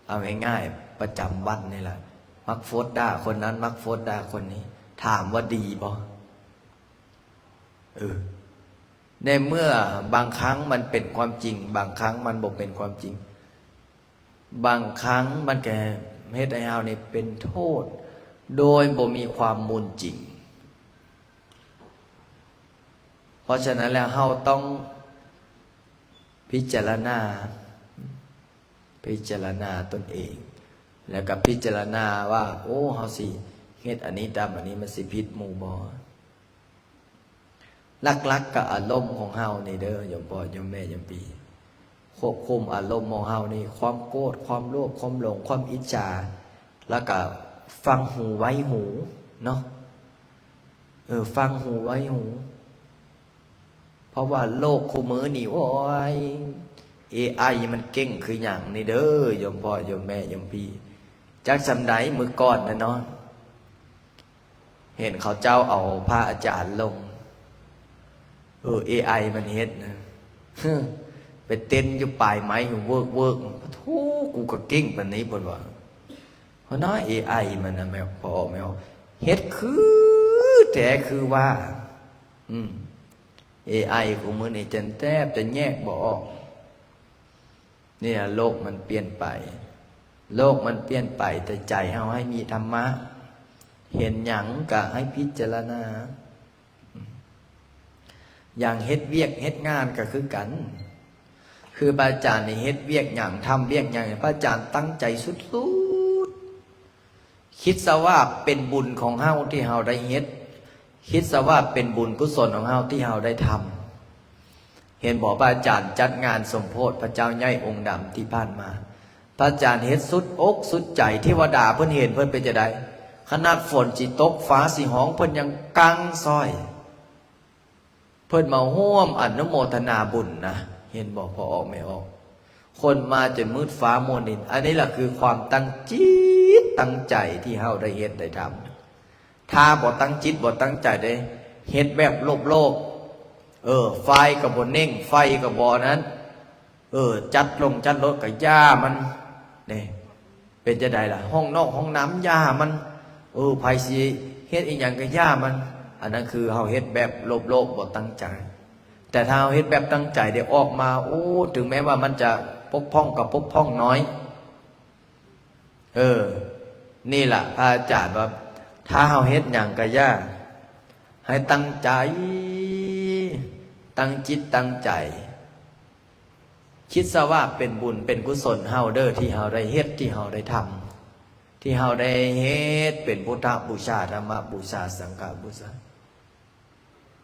ເອົາງ່າຍໆ ປະຈຳວັນນີ້ລະ ມັກໂຟດດ່າຄົນນັ້ນ, ມັກໂຟດດ່າຄົນນີ້. ຖາມວ່າດີບໍ່? ເອີ ໃນເມື່ອບາງຄັ້ງມັນເປັນຄວາມຈິງ, ບາງຄັ້ງມັນບໍ່ເປັນຄວາມຈິງ, ບາງຄັ້ງມັນກໍເຮັດໃຫ້ເຮົານີ້ເປັນໂທດ ໂດຍບໍ່ມີຄວາມມູນຈິງ. ເພາະສະນັ້ນແລ້ວ ເຮົາຕ້ອງພິຈາລະນາ, ພິຈາລະນາຕົນເອງ ແລ້ວກໍພິຈາລະນາວ່າ ໂອ້ ເຮົາຊິເຮັດອັນນີ້ຕາມອັນນີ້ ມັນຊິຜິດໝູ່ບໍ່? ຫຼັກໆກໍອາລົມຂອງເຮົານີ້ເດີ ໂຍມພໍ່ ໂຍມແມ່ ໂຍມພີ່. ຄວບຄຸມອາລົມຂອງເຮົານີ້ ຄວາມໂກດ ຄວາມໂລບ ຄວາມຫຼົງ ຄວາມອິດສາ ແລ້ວກະຟັງຫູໄວຫູເນາະ ເອີ ຟັງຫູໄວຫູ. ເພາະວ່າໂລກຄູ່ມື້ນີ້ ໂອ້ຍ ເອໄອມັນເກັ່ງຄືຫຍັງນີ້ເດີ ໂຍມພໍ່ໂຍມແມ່ໂຍມພີ່ ຈັກສ່ຳໃດ ມື້ກ່ອນນະເນາະ ເຫັນເຂົາເຈົ້າເອົາພະອາຈານລົງ ເອີ ເອໄອມັນເຮັດນະ ໄປເຕັ້ນຢູ່ປາຍໄມ້ເວີກໆ ໂທ້ ກູກໍເກັ່ງປານນີ້ ເພິ່ນວ່າ ເພາະນະ ເອໄອມັນນະ ແມ່ນພໍ່ແມ່ນເຮັດຄືແທ້ຄືວ່າ ອືມ ເອໄອຄູ່ມື້ນີ້ຈົນແທບຈະແຍກບໍ່ອອກ. ນີ້ລະ ໂລກມັນປ່ຽນໄປ ໂລກມັນປ່ຽນໄປ ແຕ່ໃຈເຮົາໃຫ້ມີທຳມະ ເຫັນຫຍັງກະໃຫ້ພິຈາລະນາ ຢ່າງເຮັດວຽກເຮັດງານກະຄືກັນ ຄືພະອາຈານນີ້ເຮັດວຽກຫຍັງ ທຳວຽກຫຍັງ ພະອາຈານຕັ້ງໃຈສຸດໆ ຄິດຊະວ່າເປັນບຸນຂອງເຮົາທີ່ເຮົາໄດ້ເຮັດ ຄິດຊະວ່າເປັນບຸນກຸສົນຂອງເຮົາທີ່ເຮົາໄດ້ທຳ. ເຫັນບໍ່ ພະອາຈານຈັດງານສົມໂພດພະເຈົ້າໃຫຍ່ອົງດຳທີ່ຜ່ານມາ ພະອາຈານເຮັດສຸດອົກສຸດໃຈ ເທວະດາເພິ່ນເຫັນເພິ່ນເປັນຈັ່ງໃດ? ຂະໜາດຝົນຊິຕົກຟ້າຊິຮ້ອງ ເພິ່ນຍັງກັ້ງຊ້ອຍ ເພິ່ນມາຮ່ວມອະນຸໂມທະນາບຸນນະ ເຫັນບໍ່ ພໍ່ອອກແມ່ອອກ ຄົນມາຈົນມືດຟ້າມົວດິນ. ອັນນີ້ລະຄືຄວາມຕັ້ງຈິດຕັ້ງໃຈທີ່ເຮົາໄດ້ເຮັດໄດ້ທຳ. ຖ້າບໍ່ຕັ້ງຈິດບໍ່ຕັ້ງໃຈເດ້ ເຮັດແບບໂລບໆ ເອີ ໄຟກໍບໍ່ເໜັງ ໄຟກໍບໍ່ນັ້ນ ເອີ ຈັດລົງຈັດລົດກໍຢ່າມັນ ນີ້ ເປັນຈັ່ງໃດລະ? ຫ້ອງນອກຫ້ອງນ້ຳຢ່າມັນ ເອີ ໃຜຊິເຮັດອີ່ຫຍັງກໍຢ່າມັນ. ອັນນັ້ນຄືເຮົາເຮັດແບບໂລບໆ ບໍ່ຕັ້ງໃຈ. ແຕ່ຖ້າເຮົາເຮັດແບບຕັ້ງໃຈ ໄດ້ອອກມາ ໂອ້ ເຖິງແມ້ວ່າມັນຈະປົກຜ່ອງກໍປົກຜ່ອງໜ້ອຍ. ເອີ ນີ້ລະ ພະອາຈານວ່າ ຖ້າເຮົາເຮັດຫຍັງກໍຢ່າ ໃຫ້ຕັ້ງໃຈ ຕັ້ງຈິດຕັ້ງໃຈ ຄິດຊະວ່າເປັນບຸນເປັນກຸສົນເຮົາເດີ ທີ່ເຮົາໄດ້ເຮັດ ທີ່ເຮົາໄດ້ທຳ ທີ່ເຮົາໄດ້ເຮັດເປັນພຸດທະບູຊາ ທຳມະບູຊາ ສັງຄະບູຊາ.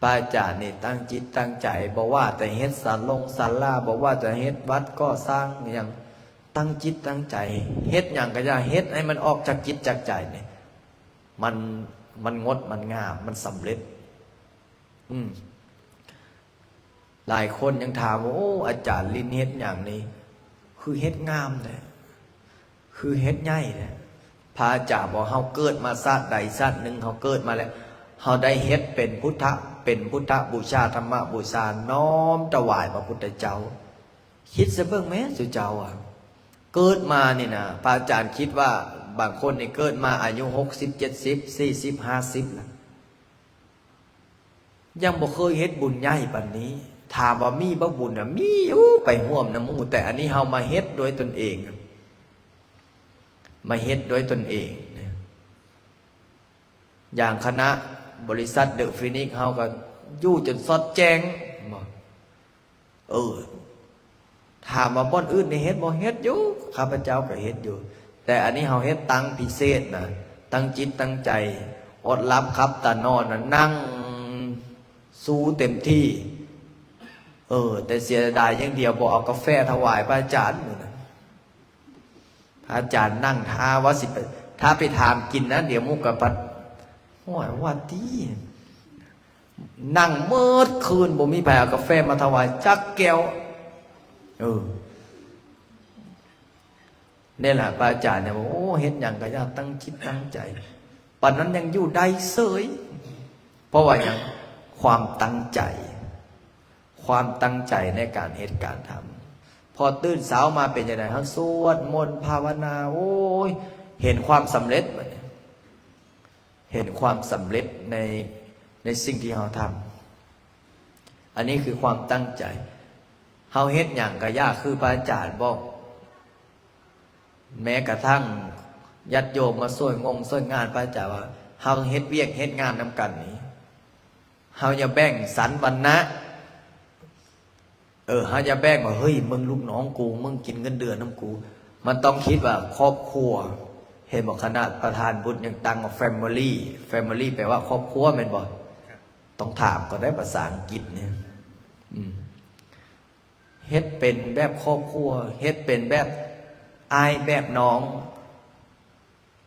ພະອາຈານນີ້ຕັ້ງຈິດຕັ້ງໃຈ ບໍ່ວ່າແຕ່ເຮັດສາລົງສາລາ ບໍ່ວ່າຈະເຮັດວັດກໍ່ສ້າງຫຍັງ ຕັ້ງຈິດຕັ້ງໃຈ ເຮັດຫຍັງກໍຢ່າ ເຮັດໃຫ້ມັນອອກຈາກຈິດຈາກໃຈນີ້ ມັນ ມັນງົດ ມັນງາມ ມັນສຳເລັດ. ອືມ ຫຼາຍຄົນຍັງຖາມວ່າ ໂອ້ ອາຈານລິນເຮັດຫຍັງນີ້ ຄືເຮັດງາມແທ້ ຄືເຮັດໃຫຍ່ແທ້. ພະອາຈານບອກ ເຮົາເກີດມາຊາດໃດຊາດໜຶ່ງ ເຮົາເກີດມາແລ້ວ ເຮົາໄດ້ເຮັດເປັນພຸດທະ ເປັນພຸດທະບູຊາ ທຳມະບູຊາ ນ້ອມຖວາຍພະພຸດທະເຈົ້າ. ຄິດຊະເບິ່ງແມ້ ສຸເຈົ້າອະ ເກີດມານີ້ນະ ພະອາຈານຄິດວ່າ ບາງຄົນນີ້ເກີດມາອາຍຸຫົກສິບ ເຈັດສິບ ສີ່ສິບ ຫ້າສິບລະ ຍັງບໍ່ເຄີຍເຮັດບຸນໃຫຍ່ປານນີ້. ຖາມວ່າມີບໍ່ບຸນນະ? ມີຢູ່ ໄປຮ່ວມນຳໝູ່ ແຕ່ອັນນີ້ເຮົາມາເຮັດດ້ວຍຕົນເອງ ມາເຮັດດ້ວຍຕົນເອງ. ຢ່າງຄະນະບໍລິສັດເດີຟີນິກເຮົາກໍຢູ່ຈົນສອດແຈ້ງ ເອີ ຖາມວ່າບ່ອນອື່ນນີ້ເຮັດບໍ່? ເຮັດຢູ່ ຂ້າພະເຈົ້າກໍເຮັດຢູ່ ແຕ່ອັນນີ້ເຮົາເຮັດຕັ້ງພິເສດນະ ຕັ້ງຈິດຕັ້ງໃຈ ອົດຫຼັບຂັບຕານອນນະ ນັ່ງສູ້ເຕັມທີ່. ເອີ ແຕ່ເສຍດາຍຢ່າງດຽວ ບໍ່ເອົາກາແຟຖວາຍພະອາຈານມື້ນັ້ນ. ພະອາຈານນັ່ງຖ້າວ່າຊິໄປ ຖ້າໄປຖາມກິນນະ ດຽວໝູ່ກໍພັດ ໂອ້ຍ ວ່າຕິ ນັ່ງໝົດຄືນ ບໍ່ມີໃຜເອົາກາແຟມາຖວາຍຈັກແກ້ວ. ເອີ ນີ້ລະ ພະອາຈານນີ້ບອກ ໂອ້ ເຮັດຫຍັງກໍຢ່າ ຕັ້ງຈິດຕັ້ງໃຈ ປານນັ້ນຍັງຢູ່ໄດ້ເສີຍ. ເພາະວ່າຫຍັງ? ຄວາມຕັ້ງໃຈ ຄວາມຕັ້ງໃຈໃນການເຮັດການທຳ. ພໍຕື່ນເຊົ້າມາເປັນຈັ່ງໃດ? ເຮົາສວດມົນພາວະນາ ໂອ້ຍ ເຫັນຄວາມສຳເລັດ ບາດນີ້ ເຫັນຄວາມສຳເລັດໃນ ໃນສິ່ງທີ່ເຮົາທຳ. ອັນນີ້ຄືຄວາມຕັ້ງໃຈ. ເຮົາເຮັດຫຍັງກະຢ່າ ຄືພະອາຈານບອກ ແມ້ກະທັ່ງຍາດໂຍມມາຊ່ວຍງົງຊ່ວຍງານ ພະອາຈານວ່າ ເຮົາເຮັດວຽກເຮັດງານນຳກັນນີ້ ເຮົາຢ່າແບ່ງຊັ້ນວັນນະ. ເອີ ເຮົາຢ່າແບ່ງວ່າ ເຮີ້ຍ ມຶງລູກນ້ອງກູ ມຶງກິນເງິນເດືອນນຳກູ. ມັນຕ້ອງຄິດວ່າຄອບຄົວ. ເຫັນບໍ່? ຄະນະປະທານບຸດຍັງຕັ້ງວ່າ family. Family ແປວ່າຄອບຄົວແມ່ນບໍ່? ຕ້ອງຖາມກ່ອນໄດ໋ ພາສາອັງກິດນີ້. ອືມ. ເຮັດເປັນແບບຄອບຄົວ ເຮັດເປັນແບບອ້າຍແບບນ້ອງ.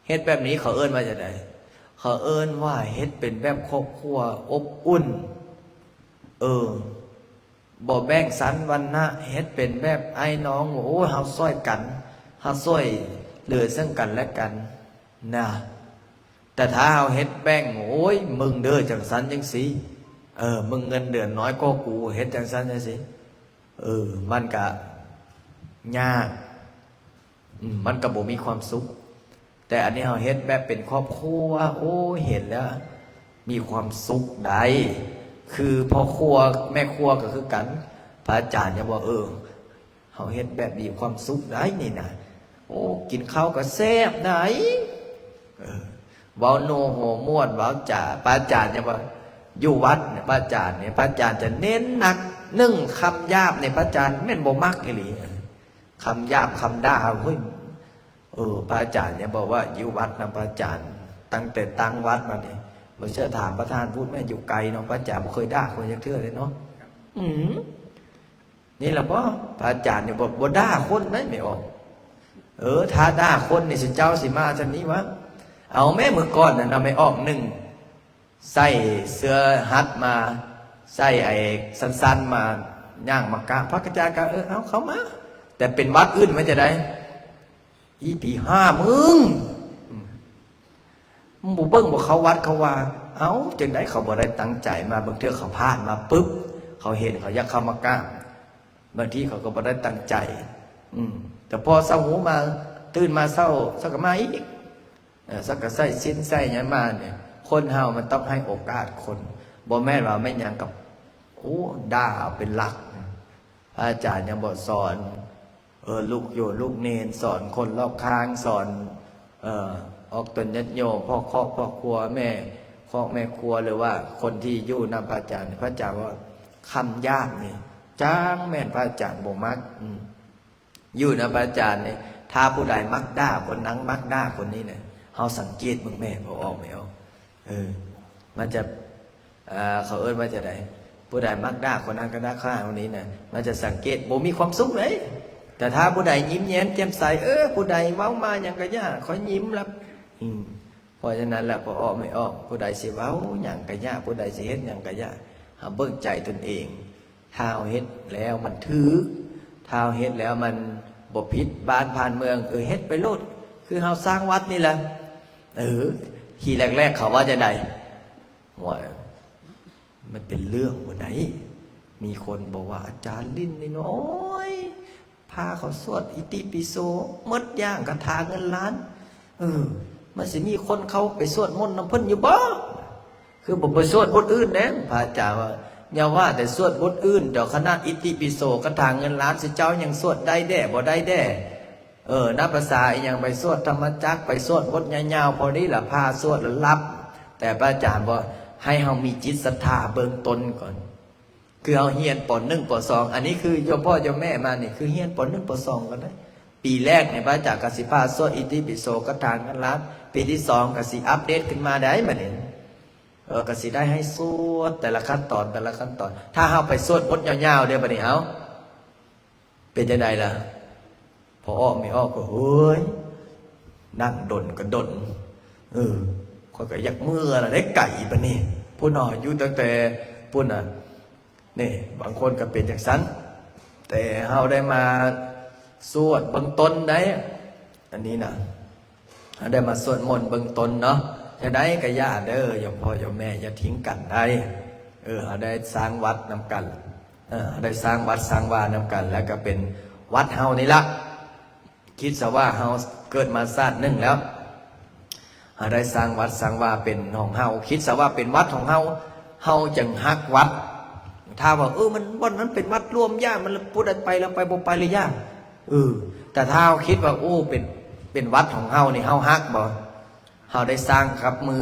ເຮັດແບບນີ້ເຂົາເອີ້ນວ່າຈັ່ງໃດ? ເຂົາເອີ້ນວ່າເຮັດເປັນແບບຄອບຄົວອົບອຸ່ນ ເອີ ບໍ່ແບ່ງຊັ້ນວັນນະ ເຮັດເປັນແບບອ້າຍນ້ອງ ໂອ້ ເຮົາຊ່ອຍກັນ ເຮົາຊ່ວຍເຫຼືອເຊິ່ງກັນແລະກັນນະ. ແຕ່ຖ້າເຮົາເຮັດແບ່ງ ໂອ້ຍ ມຶງເດີຈັ່ງຊັ້ນຈັ່ງຊີ້ ເອີ ມຶງເງິນເດືອນນ້ອຍກວ່າກູ ເຮັດຈັ່ງຊັ້ນຈັ່ງຊີ້ ເອີ ມັນກະຍາກ ອືມ ມັນກໍບໍ່ມີຄວາມສຸກ. ແຕ່ອັນນີ້ເຮົາເຮັດແບບເປັນຄອບຄົວ ໂອ້ຍ ເຫັນແລ້ວມີຄວາມສຸກໃດ໋. ຄືພໍ່ຄົວແມ່ຄົວກໍຄືກັນ ພະອາຈານຍັງບອກ ເອີ ເຮົາເຮັດແບບມີຄວາມສຸກໃດ໋ນີ້ນະ ໂອ້ ກິນເຂົ້າກໍແຊບໃດ໋ ເອີ ເວົ້າໂນ້ໂຮມ່ວນ ເວົ້າຈາ ພະອາຈານຍັງວ່າ ຢູ່ວັດນະ ພະອາຈານນີ້ ພະອາຈານຈະເນັ້ນໜັກ ໜຶ່ງ ຄຳຫຍາບນີ້ ພະອາຈານແມ່ນບໍ່ມັກອີ່ຫຼີ ຄຳຫຍາບຄຳດ່າ ໂອ້ຍ ເອີ ພະອາຈານຍັງບອກວ່າ ຢູ່ວັດນຳພະອາຈານ ຕັ້ງແຕ່ຕັ້ງວັດມານີ້ ບໍ່ເຊື່ອຖາມປະທານພຸດແມ່ນ ຢູ່ໄກເນາະ ພະອາຈານບໍ່ເຄີຍດ່າຄົນຈັກເທື່ອເລີຍເນາະ. ອືມ ນີ້ລະບໍ່ ພະອາຈານນີ້ບໍ່ ບໍ່ດ່າຄົນໃດ໋ ແມ່ອອກ. ເອີ ຖ້າດ່າຄົນນີ້ ຊິເຈົ້າຊິມາຊັ້ນນີ້ຫວາ? ເອົາແມ້ ມື້ກ່ອນນັ້ນນະ ແມ່ອອກໜຶ່ງ ໃສ່ເສື້ອຮັດມາ ໃສ່ໄອ້ສັ້ນໆ ມາ ຍ່າງມາກະ ພະອາຈານກະ ເອີ ເອົາເຂົ້າມາ. ແຕ່ເປັນວັດອື່ນມັນຈະໄດ້ ອີ່ຜີຫາມຶງ ອືມ ມຶງບໍ່ເບິ່ງບໍ່ເຂົ້າວັດເຂົ້າວາ. ເອົ້າ ຈັ່ງໃດເຂົາບໍ່ໄດ້ຕັ້ງໃຈມາ ບາງເທື່ອເຂົາຜ່ານມາປຶບ ເຂົາເຫັນເຂົາຢາກເຂົ້າມາກາບ ບາງທີເຂົາກໍບໍ່ໄດ້ຕັ້ງໃຈ ອືມ ແຕ່ພໍເຊົ້າຫູມາ ຕື່ນມາເຊົ້າ ເຂົາກໍມາອີກ ເອີ ເຂົາກໍໃສ່ສິນໃສ່ຫຍັງມານີ້. ຄົນເຮົາມັນຕ້ອງໃຫ້ໂອກາດຄົນ ບໍ່ແມ່ນວ່າແມ່ນຫຍັງກໍ ໂອ້ ດ່າເອົາເປັນຫຼັກ. ພະອາຈານຍັງບໍ່ສອນ ເອີ ລູກໂຍມລູກເນນ ສອນຄົນລອບຂ້າງ ສອນ ເອີ ອອກຕົນຍາດໂຍມ ພໍ່ຄອບພໍ່ຄົວ ແມ່ຄອບແມ່ຄົວ ຫຼືວ່າຄົນທີ່ຢູ່ນຳພະອາຈານ. ພະອາຈານວ່າຄຳຫຍາບນີ້ຈັ່ງແມ່ນພະອາຈານບໍ່ມັກ ອືມ ຢູ່ນຳພະອາຈານນີ້ ຖ້າຜູ້ໃດມັກດ່າຄົນນັ້ນ ມັກດ່າຄົນນີ້ນະ ເຮົາສັງເກດເບິ່ງແມ່ ບໍ່ອອກ ແມ່ອອກ ເອີ ມັນຈະ ເອີ ເຂົາເອີ້ນວ່າຈັ່ງໃດ? ຜູ້ໃດມັກດ່າຄົນນັ້ນກໍດ່າຂ້າຄົນນີ້ນະ ມັນຈະສັງເກດບໍ່ມີຄວາມສຸກເລີຍ. ແຕ່ຖ້າຜູ້ໃດຍິ້ມແຍ້ມແຈ່ມໃສ ເອີ ຜູ້ໃດເວົ້າມາຫຍັງກໍຢ່າ ຂ້ອຍຍິ້ມລະ ອືມ ເພາະສະນັ້ນລະ ພໍ່ອອກແມ່ອອກ ຜູ້ໃດຊິເວົ້າຫຍັງກໍຢ່າ ຜູ້ໃດຊິເຮັດຫຍັງກໍຢ່າ ເຮົາເບິ່ງໃຈຕົນເອງ. ຖ້າເຮົາເຮັດແລ້ວມັນຖືກ ຖ້າເຮົາເຮັດແລ້ວມັນບໍ່ຜິດບ້ານຜ່ານເມືອງ ເອີ ເຮັດໄປໂລດ. ຄືເຮົາສ້າງວັດນີ້ລະ ເອີ ທີແລກໆ ເຂົາວ່າຈັ່ງໃດ? ໂອ້ຍ ມັນເປັນເລື່ອງບໍ່ໄດ້ ມີຄົນບອກວ່າ ອາຈານຫຼິ້ນນີ້ເນາະ ໂອ້ຍ ພາເຂົາສວດອິຕິປິໂສ ໝົດຢ່າງຄາຖາເງິນລ້ານ ເອີ ມັນຊິມີຄົນເຂົ້າໄປສວດມົນນຳເພິ່ນຢູ່ບໍ່? ຄືບໍ່ໄປສວດບົດອື່ນແດ່? ພະອາຈານວ່າ ຢ່າວ່າແຕ່ສວດບົດອື່ນດອກ ຂະໜາດອິຕິປິໂສ ຄາຖາເງິນລ້ານ ຊິເຈົ້າຍັງສວດໄດ້ແດ່ ບໍ່ໄດ້ແດ່. ເອີ ນັບພາສາອີ່ຫຍັງ ໄປສວດທຳມະຈັກ ໄປສວດບົດຍາວໆ ພໍດີລະພາສວດລະຫຼັບ. ແຕ່ພະອາຈານບອກ ໃຫ້ເຮົາມີຈິດສັດທາເບື້ອງຕົ້ນກ່ອນ ຄືເຮົາຮຽນ ປໍໜຶ່ງ ປໍສອງ ອັນນີ້ຄືໂຍມພໍ່ໂຍມແມ່ມານີ້ ຄືຮຽນ ປໍໜຶ່ງ ປໍສອງ ກໍໄດ້. ປີແລກນີ້ພະອາຈານກໍຊິພາສວດອິຕິປິໂສ ຄາຖາເງິນລ້ານ ປີທີສອງກໍຊິອັບເດດຂຶ້ນມາໄດ້ບັດນີ້ ເອີ ກໍຊິໄດ້ໃຫ້ສວດແຕ່ລະຂັ້ນຕອນ ແຕ່ລະຂັ້ນຕອນ. ຖ້າເຮົາໄປສວດບົດຍາວໆ ເດ້ບັດນີ້ ເອົ້າ ເປັນຈັ່ງໃດລະ? ພໍອອກແມ່ອອກກໍ ເຮີ້ຍ ນັ່ງດົນກໍດົນ ເອີ ຂ້ອຍກໍຢາກເມືອລະເດ້ ໄກປານນີ້ ພຸ້ນເນາະ ຢູ່ຕັ້ງແຕ່ພຸ້ນນະ. ນີ້ ບາງຄົນກໍເປັນຈັ່ງຊັ້ນ ແຕ່ເຮົາໄດ້ມາສວດເບື້ອງຕົ້ນໄດ້ ອັນນີ້ນະ ເຮົາໄດ້ມາສວດມົນເບື້ອງຕົ້ນເນາະ. ຈັ່ງໃດກໍຢ່າເດີ ໂຍມພໍ່ໂຍມແມ່ ຢ່າຖິ້ມກັນໄດ໋. ເອີ ເຮົາໄດ້ສ້າງວັດນຳກັນ ເອີ ເຮົາໄດ້ສ້າງວັດສ້າງວານຳກັນ ແລ້ວກໍເປັນວັດເຮົານີ້ລະ. ຄິດຊະວ່າເຮົາເກີດມາຊາດໜຶ່ງແລ້ວ ເຮົາໄດ້ສ້າງວັດສ້າງວາເປັນຂອງເຮົາ ຄິດຊະວ່າເປັນວັດຂອງເຮົາ ເຮົາຈຶ່ງຮັກວັດ. ຖ້າວ່າ ເອີ ມັນ ບ່ອນນັ້ນເປັນວັດລວມ ຢ່າມັນ ຜູ້ໃດໄປແລ້ວໄປ ບໍ່ໄປແລ້ວຢ່າ ເອີ ແຕ່ຖ້າເຮົາຄິດວ່າ ໂອ້ ເປັນ ເປັນວັດຂອງເຮົານີ້ ເຮົາຮັກບໍ່? ເຮົາໄດ້ສ້າງກັບມື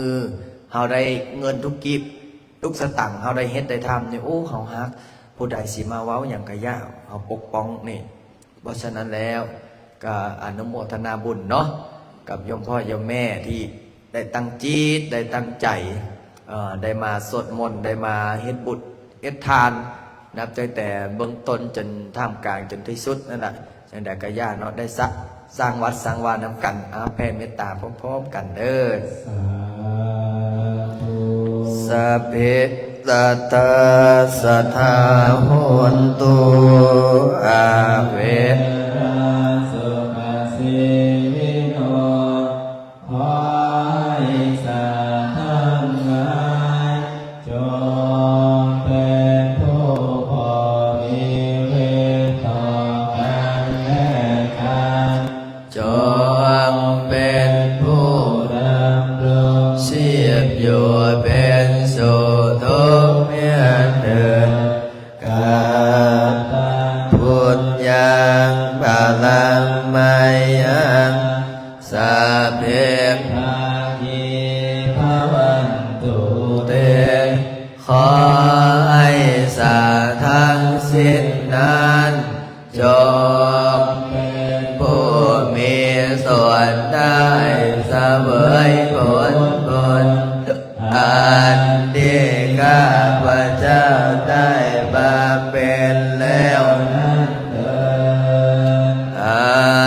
ເຮົາໄດ້ເງິນທຸກກີບ ທຸກສະຕັງ ເຮົາໄດ້ເຮັດໄດ້ທຳນີ້ ໂອ້ ເຮົາຮັກ ຜູ້ໃດຊິມາເວົ້າຫຍັງກະຢ່າ ເຮົາປົກປ້ອງນີ້. ເພາະສະນັ້ນແລ້ວ ກະອະນຸໂມທະນາບຸນເນາະ ກັບໂຍມພໍ່ໂຍມແມ່ທີ່ໄດ້ຕັ້ງຈິດ ໄດ້ຕັ້ງໃຈ ເອີ ໄດ້ມາສວດມົນ ໄດ້ມາເຮັດບຸນເຮັດທານ ນັບຕັ້ງແຕ່ເບື້ອງຕົ້ນຈົນທ່າມກາງຈົນທີ່ສຸດນັ້ນລະ. ຈັ່ງໃດກໍຢ່າເນາະ ໄດ້ສະ ສ້າງວັດສ້າງວານຳກັນ. ເອົາ ແຜ່ເມດຕາພ້ອມໆກັນເດີ. ສາທຸ. Sabbe sattā sadā hontu, averā sukhajīvino. ຂໍໃຫ້ສັດທັງຫຼາຍ ຈົ່ງເປັນຜູ້ບໍ່ມີເວນຕໍ່ກັນແລະກັນ, ຈົ່ງເປັນຜູ້ດຳລົງຊີບຢູ່ເປັນສຸກທຸກຍືນເດີ. Kataṃ puññaṃ balaṃ mayhaṃ sabbe bhāgī bhavantu te. ຂໍໃຫ້ສັດທັງສິ້ນນັ້ນ ຈົ່ງເປັນຜູ້ມີສ່ວນໄດ້ສະເຫວີຍຜົນບຸນ ອັນທີ່ຂ້າພະເຈົ້າໄດ້ບຳເພັນແລ້ວນັ້ນເທີ້ນ.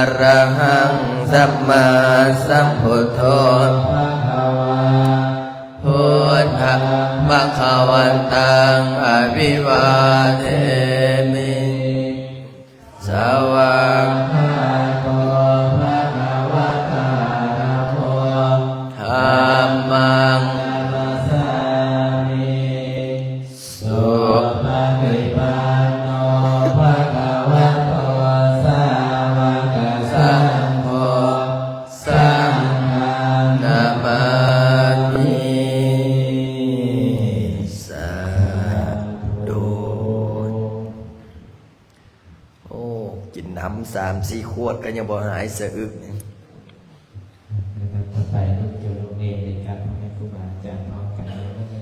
Arahaṃ sammāsambuddho bhagavā, buddhaṃ bhagavantaṃ abhivādemi. Svākkhāto bhagavatā dhammo, dhammaṃ namassāmi. Supaṭipanno bhagavato sāvakasaṅgho, saṅghaṃ namāmi. ສາທຸ. ໂອ້ ກິນນ້ຳສາມສີ່ຂວດກໍຍັງບໍ່ຫາຍສະອຶກ. ລຳດັບຕໍ່ໄປ ລູກໂຍມລູກເນນ ໄດ້ກັບພໍ່ແມ່ຄູບາອາຈານພ້ອມກັນເດີ. ໜຶ່ງ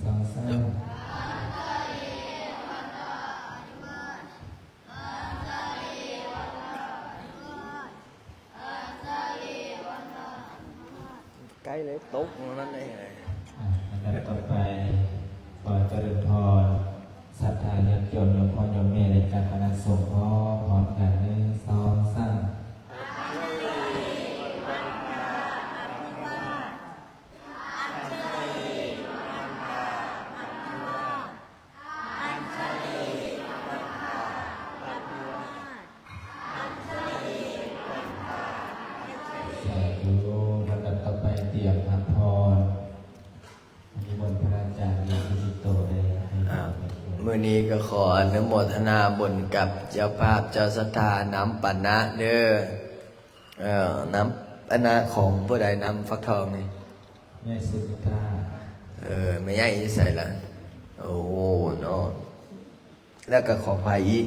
ສອງ ສາມ. ໃກ້ເລີຍຕົກນັ້ນເອງ. ອ່າ ລຳດັບຕໍ່ໄປ ຂໍຈະເລີນພອນ ສັດທາຍາດໂຍມ ໂຍມພໍ່ໂຍມແມ່ ແລະ ກັນຄະນະສົງພ້ອມກັນ ໜຶ່ງ ສອງ ສາມ. ສາທຸ. ລຳດັບຕໍ່ໄປ ຕຽມຮັບພອນ ນິມົນພະອາຈານ ເລວະກິດຕິໂຕ ໄດ້ໃຫ້ ອ່າ ມື້ນີ້ກໍຂໍອະນຸໂມທະນາບຸນກັບເຈົ້າພາບເຈົ້າສັດທານ້ຳປານະເດີ. ເອີ ນ້ຳປານະຂອງຜູ້ໃດ? ນ້ຳຟັກທອງນີ້ ແມ່ສຸນິຕາ. ເອີ ແມ່ໃຫຍ່ຢູ່ໃສລະ? ໂອ້ ເນາະ. ແລ້ວກໍຂອງໃຜອີກ?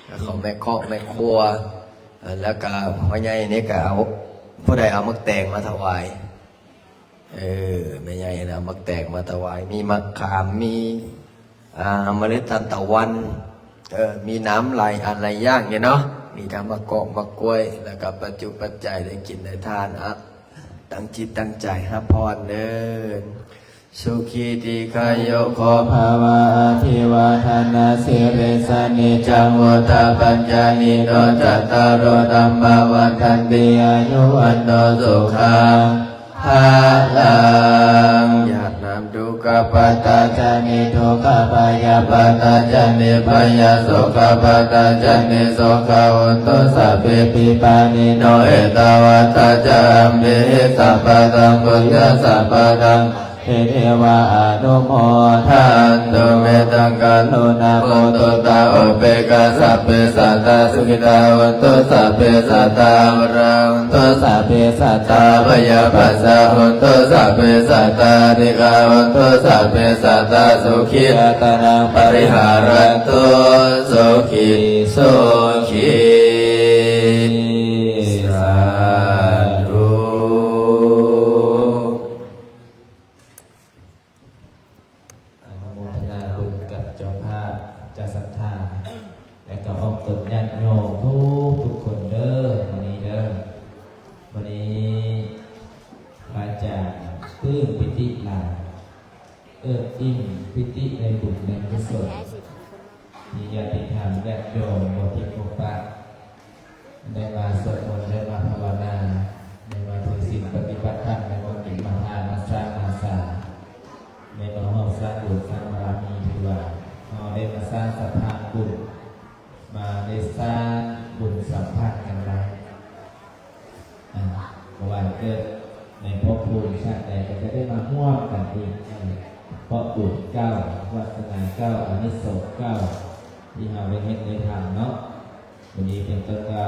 ກໍຂອງແມ່ຄອກແມ່ຄົວ. ເອີ ແລ້ວກໍພໍ່ໃຫຍ່ນີ້ກໍເອົາ ຜູ້ໃດເອົາໝາກແຕງມາຖວາຍ? ເອີ ແມ່ໃຫຍ່ນະ ເອົາໝາກແຕງມາຖວາຍ. ມີໝາກຂາມ ມີ ອ່າ ເມລັດທານຕະວັນ. ເອີ ມີນ້ຳຫຼາຍອັນຫຼາຍຢ່າງຢູ່ເນາະ. ມີທັງໝາກກອກໝາກກ້ວຍ ແລ້ວກໍປັດຈຸປັດໄຈໄດ້ກິນໄດ້ທານ. ອະ ຕັ້ງຈິດຕັ້ງໃຈຮັບພອນເດີ. Sukhī dīghāyuko bhava. Abhivādanasīlissa niccaṃ vuḍḍhāpacāyino cattāro dhammā vaḍḍhanti: āyu vaṇṇo sukhaṃ balaṃ. ຢາດນ້ຳ Dukkhappattā ca niddukkhā, bhayappattā ca nibbhayā, sokappattā ca nissokā, hontu sabbepi pāṇino. Ettāvatā ca amhehi sambhataṃ puññasampadaṃ, sabbe devānumodantu, mettaṃ karuṇā muditā upekkhā, sabbe sattā sukhitā hontu, sabbe sattā averā hontu, sabbe sattā abyāpajjhā hontu, sabbe sattā anīghā hontu, sabbe sattā sukhī attānaṃ pariharantu, sukhī sukhī. Sādhu. ອະນຸໂມທະນາບຸນກັບເຈົ້າພາບ ເຈົ້າສັດທາ ແລະ ກໍອອກຕົນຍາດໂຍມທຸກໆຄົນເດີ ມື້ນີ້ເດີ. ມື້ນີ້ພະອາຈານປຶ້ມປີຕິຫຼາຍ ເອີ້ນອີ່ມປີຕິໃນບຸນໃນກຸສົນ ທີ່ຍາດຕິທານຍາດໂຍມບໍ່ຖິ້ມບໍ່ປະ ໄດ້ມາສວດມົນ ໄດ້ມາພາວະນາ ໄດ້ມາຖືສິນປະຕິບັດທຳ ໄດ້ມາກິນມາທານ ມາສ້າງມາສາ ໄດ້ມາຮ່ວມສ້າງບຸນສ້າງບາລະມີ ຖືວ່າເຮົາໄດ້ມາສ້າງສະພານບຸນ ມາໄດ້ສ້າງບຸນສຳພັນກັນໄວ້. ອາ ບໍ່ວ່າເກີດໃນພົບພູມຊາດໃດ ກໍຈະໄດ້ມາຮ່ວມກັນອີກ ເພາະບຸນເກົ່າ ວາສະໜາເກົ່າ ອານິສົງເກົ່າ ທີ່ເຮົາໄດ້ເຮັດໄດ້ທຳເນາະ. ມື້ນີ້ເປັນຕົ້ນກໍ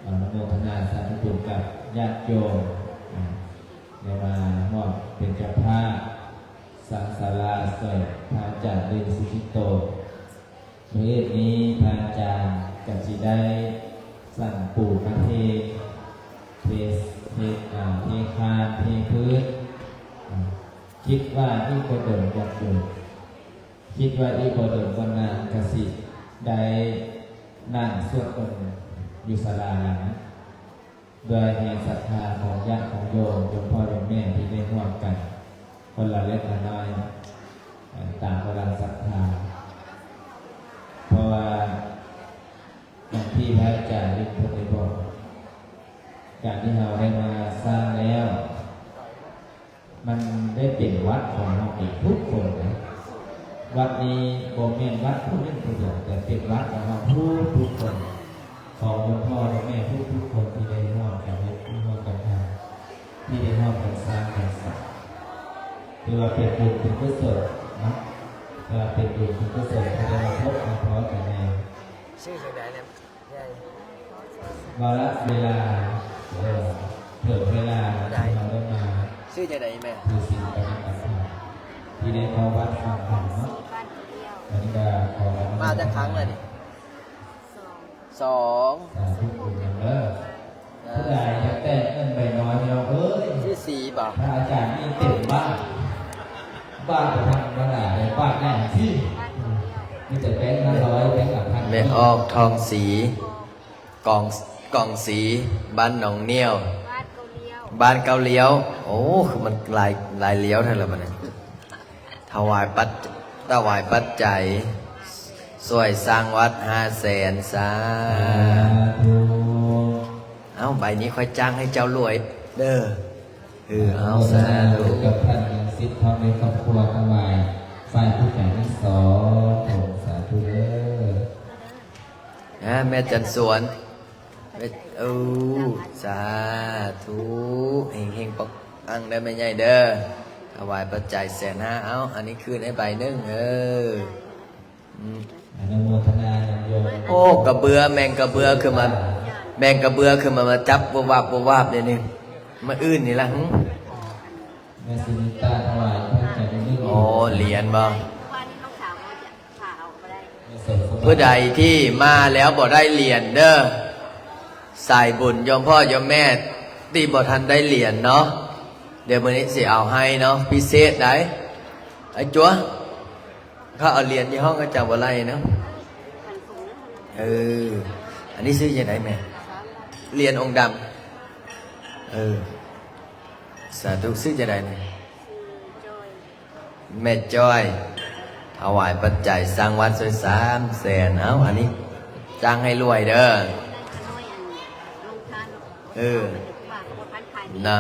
ອະນຸໂມທະນາສາທຸບຸນກັບຍາດໂຍມ ອາ ໄດ້ມາຮ່ວມເປັນເຈົ້າພາບສ້າງສາລາຊ່ວຍພະອາຈານ ລິນ ສຸຈິດໂຕ. ມື້ອື່ນນີ້ພະອາຈານກະຊິໄດ້ສັ່ງປູມາເທ ເທ ເທ ເທຄານ ເທພື້ນ. ຄິດວ່າອີກບໍ່ດົນ ຢາກຢູ່ ຄິດວ່າອີກບໍ່ດົນບໍ່ນານກະຊິໄດ້ນັ່ງສວດມົນຢູ່ສາລາຫຼັງ ດ້ວຍແຮງສັດທາຂອງຍາດຂອງໂຍມ ໂຍມພໍ່ໂຍມແມ່ທີ່ໄດ້ຮ່ວມກັນ ຄົນລະເລັກລະນ້ອຍ ເອີ ຕາມກຳລັງສັດທາ. ເພາະວ່າ ຢ່າງທີ່ພະອາຈານລິນເພິ່ນໄດ້ບອກ ການທີ່ເຮົາໄດ້ມາສ້າງແລ້ວ ມັນໄດ້ເປັນວັດຂອງເຮົາເອງທຸກຄົນນະ. ວັດນີ້ບໍ່ແມ່ນວັດຜູ້ໜຶ່ງຜູ້ດຽວ ແຕ່ເປັນວັດຂອງເຮົາທຸກໆຄົນ ຂອງໂຍມພໍ່ໂຍມແມ່ທຸກໆຄົນທີ່ໄດ້ຮ່ວມກັນເຮັດ ຮ່ວມກັນທຳ ທີ່ໄດ້ຮ່ວມກັນສ້າງກັນສັກ ຖືວ່າເປັນບຸນເປັນກຸສົນເນາະ ຖືວ່າເປັນບຸນເປັນກຸສົນທີ່ໄດ້ມາພົບມາພໍ້ກັນໃນ ຊື່ຈັ່ງໃດແຫຼະ ວາລະເວລາ ເອີ ເຖິງເວລາທີ່ເຮົາໄດ້ມາ ຊື່ຈັ່ງໃດແມ່ ຖືສິນປະຕິບັດທຳ ທີ່ໄດ້ເຂົ້າວັດຟັງທຳເນາະ. ອັນນີ້ກໍຂໍອະນຸໂມທະນາ ມາຈັກຄັ້ງແລ້ວນີ້? ສອງ ສອງ ສາທຸບຸນນຳເດີ. ເອີ ຜູ້ໃດຢາກແຕກເງິນໃບນ້ອຍ ພີ່ນ້ອງເອີຍ ຊື່ສີບໍ່? ພະອາຈານມີເຕັມບ້ານ ບ້ານບໍ່ທຳມະດາເດ້ ບ້ານໃຫຍ່ຊີ້ ມີແຕ່ແບງຫ້າຮ້ອຍ ແບງລະພັນ. ແມ່ອອກທອງສີ ກອງ ກອງສີ ບ້ານໜອງໜ້ຽວ ບ້ານເກົ້າລ້ຽວ. ໂອ້ ຄືມັນຫຼາຍ ຫຼາຍລ້ຽວແທ້ລະບັດນີ້. ຖວາຍປັດ ຖວາຍປັດໄຈ ຊ່ວຍສ້າງວັດຫ້າແສນ ສາທຸ. ເອົ້າ ໃບນີ້ຂ້ອຍຈ້າງໃຫ້ເຈົ້າລວຍເດີ. ເອີ ເອົາ ສາທຸ ກັບທ່ານຍັງສິດ ພ້ອມດ້ວຍຄອບຄົວ ຖວາຍຝ່າຍຜູ້ແປມີສອງອົງ ສາທຸເດີ. ອາ ແມ່ຈັນສວນ ເອີ ສາທຸ ເຮັງໆປັງໆເດີແມ່ໃຫຍ່ເດີ. ຖວາຍປັດໄຈແສນຫ້າ. ເອົາ ອັນນີ້ຄືນໃຫ້ໃບໜຶ່ງເອີ. ອາ ອະນຸໂມທະນານຳໂຍມ. ໂອ້ ກະເບືອ ແມງກະເບືອຄືມາ ແມງກະເບືອຄືມາ ມາຈັບວາບໆວາບໆເດນີ້ ມາອື່ນນີ້ລະ. ແມ່ສຸນິຕາ ຖວາຍພະຈັນໜຶ່ງ. ໂອ້ ຫຼຽນບໍ່? ຜູ້ໃດທີ່ມາແລ້ວບໍ່ໄດ້ຫຼຽນເດີ ສາຍບຸນໂຍມພໍ່ໂຍມແມ່ທີ່ບໍ່ທັນໄດ້ຫຼຽນເນາະ ດຽວມື້ນີ້ຊິເອົາໃຫ້ເນາະ ພິເສດໃດ໋ ໄອ້ຈົວ. ເຂົາເອົາຫຼຽນຢູ່ຫ້ອງເຂົາເຈົ້າບໍ່ໄລ່ເນາະ. ເອີ ອັນນີ້ຊື່ຈັ່ງໃດແມ່? ຫຼຽນອົງດຳ. ເອີ ສາທຸ. ຊື່ຈັ່ງໃດແມ່? ແມ່ຈ້ອຍ ຖວາຍປັດໄຈສ້າງວັດຊ່ວຍສາມແສນ. ເອົ້າ ອັນນີ້ຈ້າງໃຫ້ລວຍເດີ. ເອີ ນະ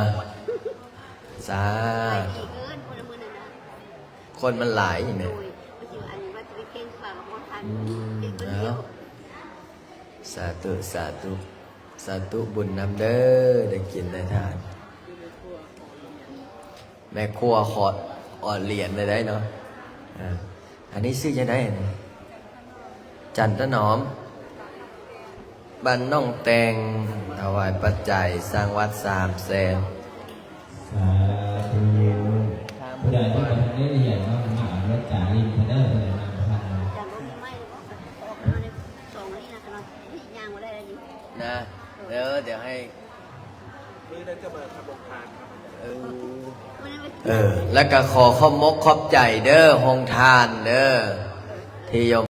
ສາທຸ. ຄົນມັນຫຼາຍແມ່. ອືມ ເອົ້າ ສາທຸ ສາທຸ ສາທຸບຸນນຳເດີ ໄດ້ກິນໄດ້ທານ. ແມ່ຄົວຂໍອອດຫຼຽນໄດ້ເນາະ. ອາ ອັນນີ້ຊື່ຈັ່ງໃດ? ຈັນຕະໜອມ ບ້ານໜອງແຕ່ງ ຖວາຍປັດໄຈສ້າງວັດສາມແສນ. ສາທຸ. ຜູ້ໃດທີ່ບໍ່ທັນໄດ້ຫຼຽນເນາະ ມາເອົາເດີ ຈາລິນເດີ ເພິ່ນນຳທາງນະ. ເດີ ດຽວໃຫ້ ເອີ ເອີ ແລ້ວກໍຂໍຂອບມົກຂອບໃຈເດີ ໂຮງທານເດີ ທີ່ໂຍມ